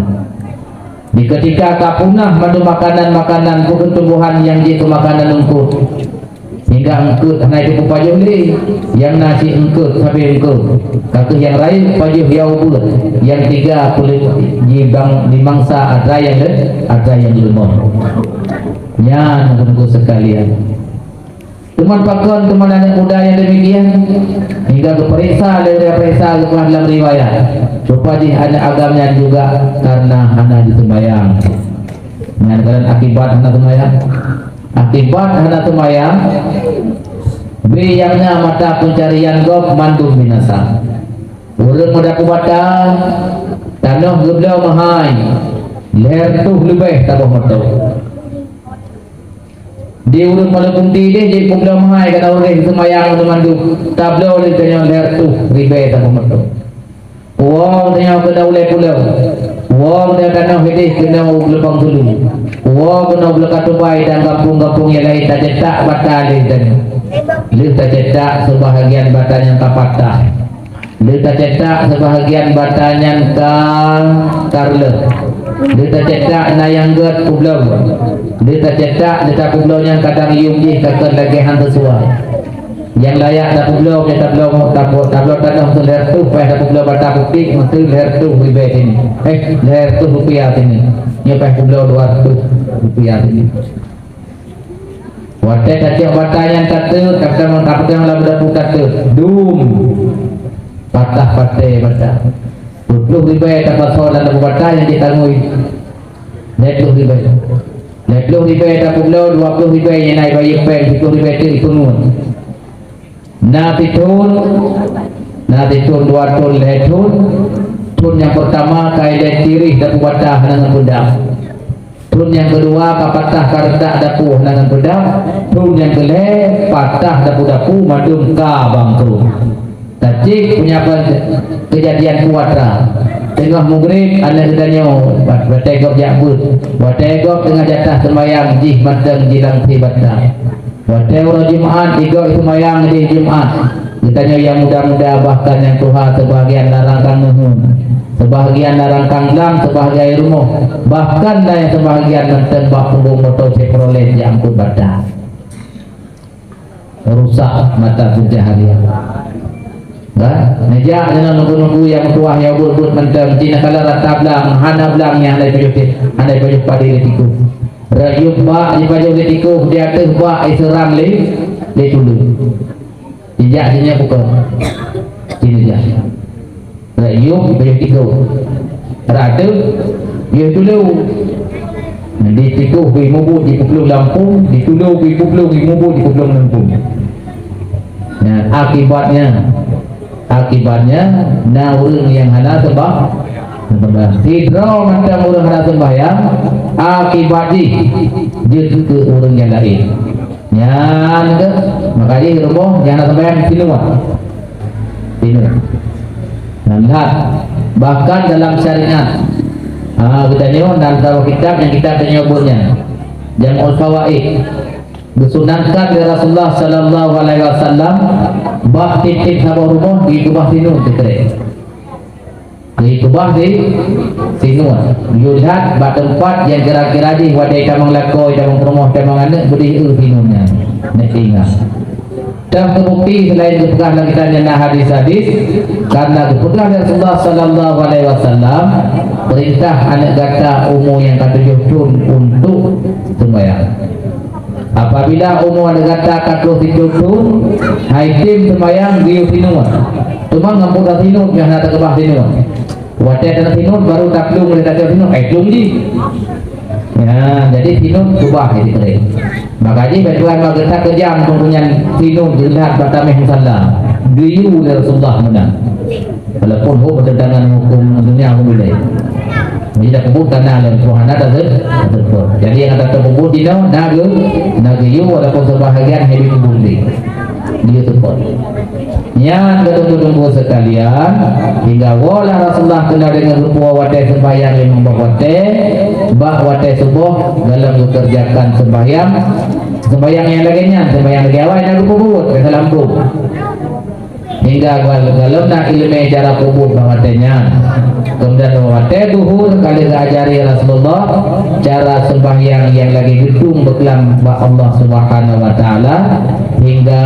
Di keutika ka punah mandum makanan-makanan, bukan, tumbuhan nyang jeuet keu makanan eungkôt, sehingga eungkôt hana jipeupajoh lé, nyang na cit eungkôt sabe eungkôt, ka kheueh nyang rayeuk pajoh nyang ubeuet, nyang teuga peuleumah jibang dimangsa atra nyang le-, atra nyang leumoh. Nyan, teungku-teungku sekalian. Teuma pakon teuma aneuk muda nyang demikian? Hingga geupareksa lé ureuëng pareksa geupeugah lam riwayat, rupa jih aneuk agam nyan juga kareuna hana jiseumbahyang. Nyan kan akibat hana seumbahyang. Akibat hana seumbahyang, bèe nyang na mata peuncarian gob mandum binasa. Ureuëng meudapu bata, tanoh geubloe meuhai, lhèe reutôh leubeh saboh meuto. Di ureuëng Meuleubung Ti deh jeuet peubloe meuhai keunoe ureuëng seumayang ureuëng mandum, tabloe lé tanyoe lhèe reutôh ribèe saboh meuto. Woe tanyoe keunoe ulèe pulo, woe tanyoe tanoh ideh keunoe u Geulubang Tulu, woe keunoe Beuleukat Tubai dan gampông-gampông nyang laén taceutak bata lé tanyoe. Lheueh taceutak, seubahagian bata nyan ka patah. Lheueh taceutak, seubahagian bata nyan ka, ka reuloh. Lheueh taceutak na nyang gèt peubloe. Lheueh taceutak, lheueh tapeubloe nyan kadang yuem jih ka kheun lagèe han sisuai. Nyang layak tapeubloe, nyang tabloe, tapeubloe tanoh meuteun lhèe reutôh, paih tapeubloe bata putéh meuteun lhèe reutôh ribèe sinan. Eh, lhèe reutôh rupiah sinan. Nyoe paih peubloe dua reutôh rupiah sinan. Watèe tacok bata nyan tateut, tapeutang, tapeutang lam dapu tateut, dum! Patah paté bata. Peuet ploh ribèe tapasoe lam dapu bata nyang jitangui. Lhèe ploh ribèe. Lhèe ploh ribèe tapeubloe, dua ploh ribèe nyang na ibayeue pèng, siplôh ribèe teuk ipeungeut. Na sithôn, na sithôn, dua thôn, lhèe thôn. Thôn nyang peurtama ka ilèe tiréh dapu bata hana ngon peudam. Thôn nyang keudua ka patah ka reutak dapu hana ngon peudam. Thôn nyang keulhèe patah dapu-dapu mandum ka bangkrot. Tacit peunyampaian keujadian peue atra. Teungoh mugreb aneuk geutanyoe, watèe gob jak beuet, watèe gob teungoh jatah seumayang jih mantong jilam sie bata. Watèe uroe Jumat, igob seumayang jih Jumat. Geutanyoe nyang muda-muda bahkan nyang tuha seubahagian larang ka meuheuem. Sebahagian na rangkang blang, sebahagian rumoh, bahkan na nyang sebahagian mantong bak punggong moto Chevrolet nyang angkut batang. Rusak mata pencaharian. Kan? Neujak deungon nunggu-nunggu nyang meutuwah nyang buet-buet mantong, cina kala rata blang, hana blang nyang hana pajoh, hana pajoh padé lé tikôh. Rot yub bak jipajoh lé tikôh, di ateueh bak jiseurang lé, lé tuleueng. Jijak jih nyan bukon. Cina jak. Rot yub jipajoh tikôh. Rot ateueh jipajoh tuleueng. Di tikôh jimubuet jipeuplueng lam phon, di tuleueng jipeuplueng jimubuet jipeuplueng lam phon. Nah, akibatnya, akibatnya na ureuëng nyang hana seumbah-, seumbah. Sidroe mantong ureuëng hana seumbahyang, akibat jih jeuet keu ureuëng nyang laén. Nyan keuh, maka jih rumoh nyang hana seumbahyang sineuet. Sineuet. Nah, lihat, bahkan dalam syariat, ha, geutanyoe dalam saboh kitab, nyang kitab tanyoe buet nyan, Jam'ul Fawaid, geusunahkan lé Rasulullah sallallahu alaihi wasallam, bak tieb-tieb saboh rumoh dikeubah sineuet teukrek. Dikeubah di sineuet. Yue that bak teumpat nyang kira-kira jih watée tamong lakoe, tamong peurumoh, tamong aneuëk, beudeh eu sineuet nyan. Nek ingat. Dan teubukti selain geupeugah lam kitab nyan na hadis-hadis, karena geupeugah lé Rasulullah sallallahu alaihi wasallam, perintah aneuëk gata umu nyang ka tujoh thon untuk seumbahyang. Apabila umu aneuëk gata ka troh siplôh thon, hai tem seumbahyang geuyue sineuet. Teuma ngon peugah sineuet nyan hana teukeubah sineuet. Watée teuka sineuet baru taplueng lé teuka sineuet, eh, plueng jih. Ya, jadi sineuet keubah jadi keureung. Maka jih bak tuan mah geutak keujam peungunyan sineuet geulat bak tameh musalla. Geuyue lé Rasulullah meunan. Walaupun hok bertentangan hukum dunia, hukum ilai. Jadi dah kubur tanah dan Tuhan ada ter-, tersebut. Jadi yang ada terkubur di dalam naga, naga yu walaupun sebahagian hidup kubur di. Dia tersebut. Nyan keuh teungku-teungku sekalian, hingga woe lah Rasulullah keunoe deungon geupuwoe watée seumbahyang limong boh watée, bak watée suboh dalam geukeureujakan seumbahyang, seumbahyang nyang lagée nyan, seumbahyang lagée awai na geupeubuet, biasa lambung. Hingga gal-, galom na iéleumé cara peubuet bak watée nyan. Keumudian watée duhur ka lheueh geuajari Rasulullah cara seumbahyang nyang lagée geutueng beuklam bak Allah Subhanahu wa Taala, hingga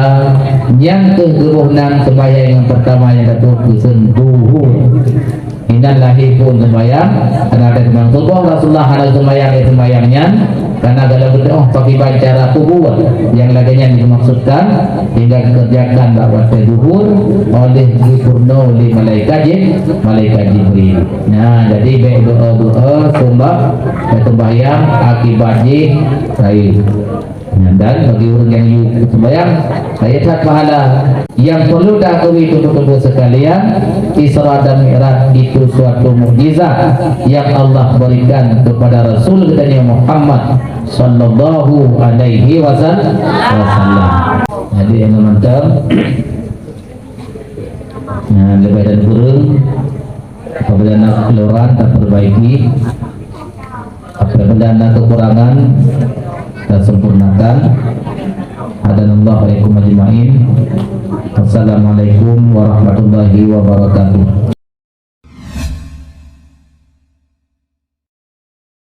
nyan keuh geuboh nan seumbahyang nyang peurtama nyang tatueng keu seun duhur. Inan lahé phon seumbahyang, karena ada seumbahyang suboh Rasulullah hana seumbahyang, eh, seumbahyang nyan, karena dalam beudôh pakiban cara peubuet nyang lagée nyan dimaksudkan, hingga geukeureujakan bak watée duhur oleh geupeurunoe lé malaikat Jib-, malaikat Jibril. Nah, jadi bék doa-doa seumbah-, seumbahyang akibat jih rayeuk. Nyan dan bagi ureuëng nyang yue seumbahyang, kaya that pahala. Nyang perlu taakui teungku-teungku sekalian, Isra dan Mi'raj itu suatu mukjizat yang Allah berikan kepada Rasul geutanyoe Muhammad sallallahu alaihi wasal-, wasallam. Jadi, nyang mantap. Nah, lebih dan kurang, apabila na keluaran, tak perbaiki. Apabila na kekurangan, tak sempurnakan. Hadanallahu wa iyyakum ajma'in. Wassalamualaikum warahmatullahi wabarakatuh.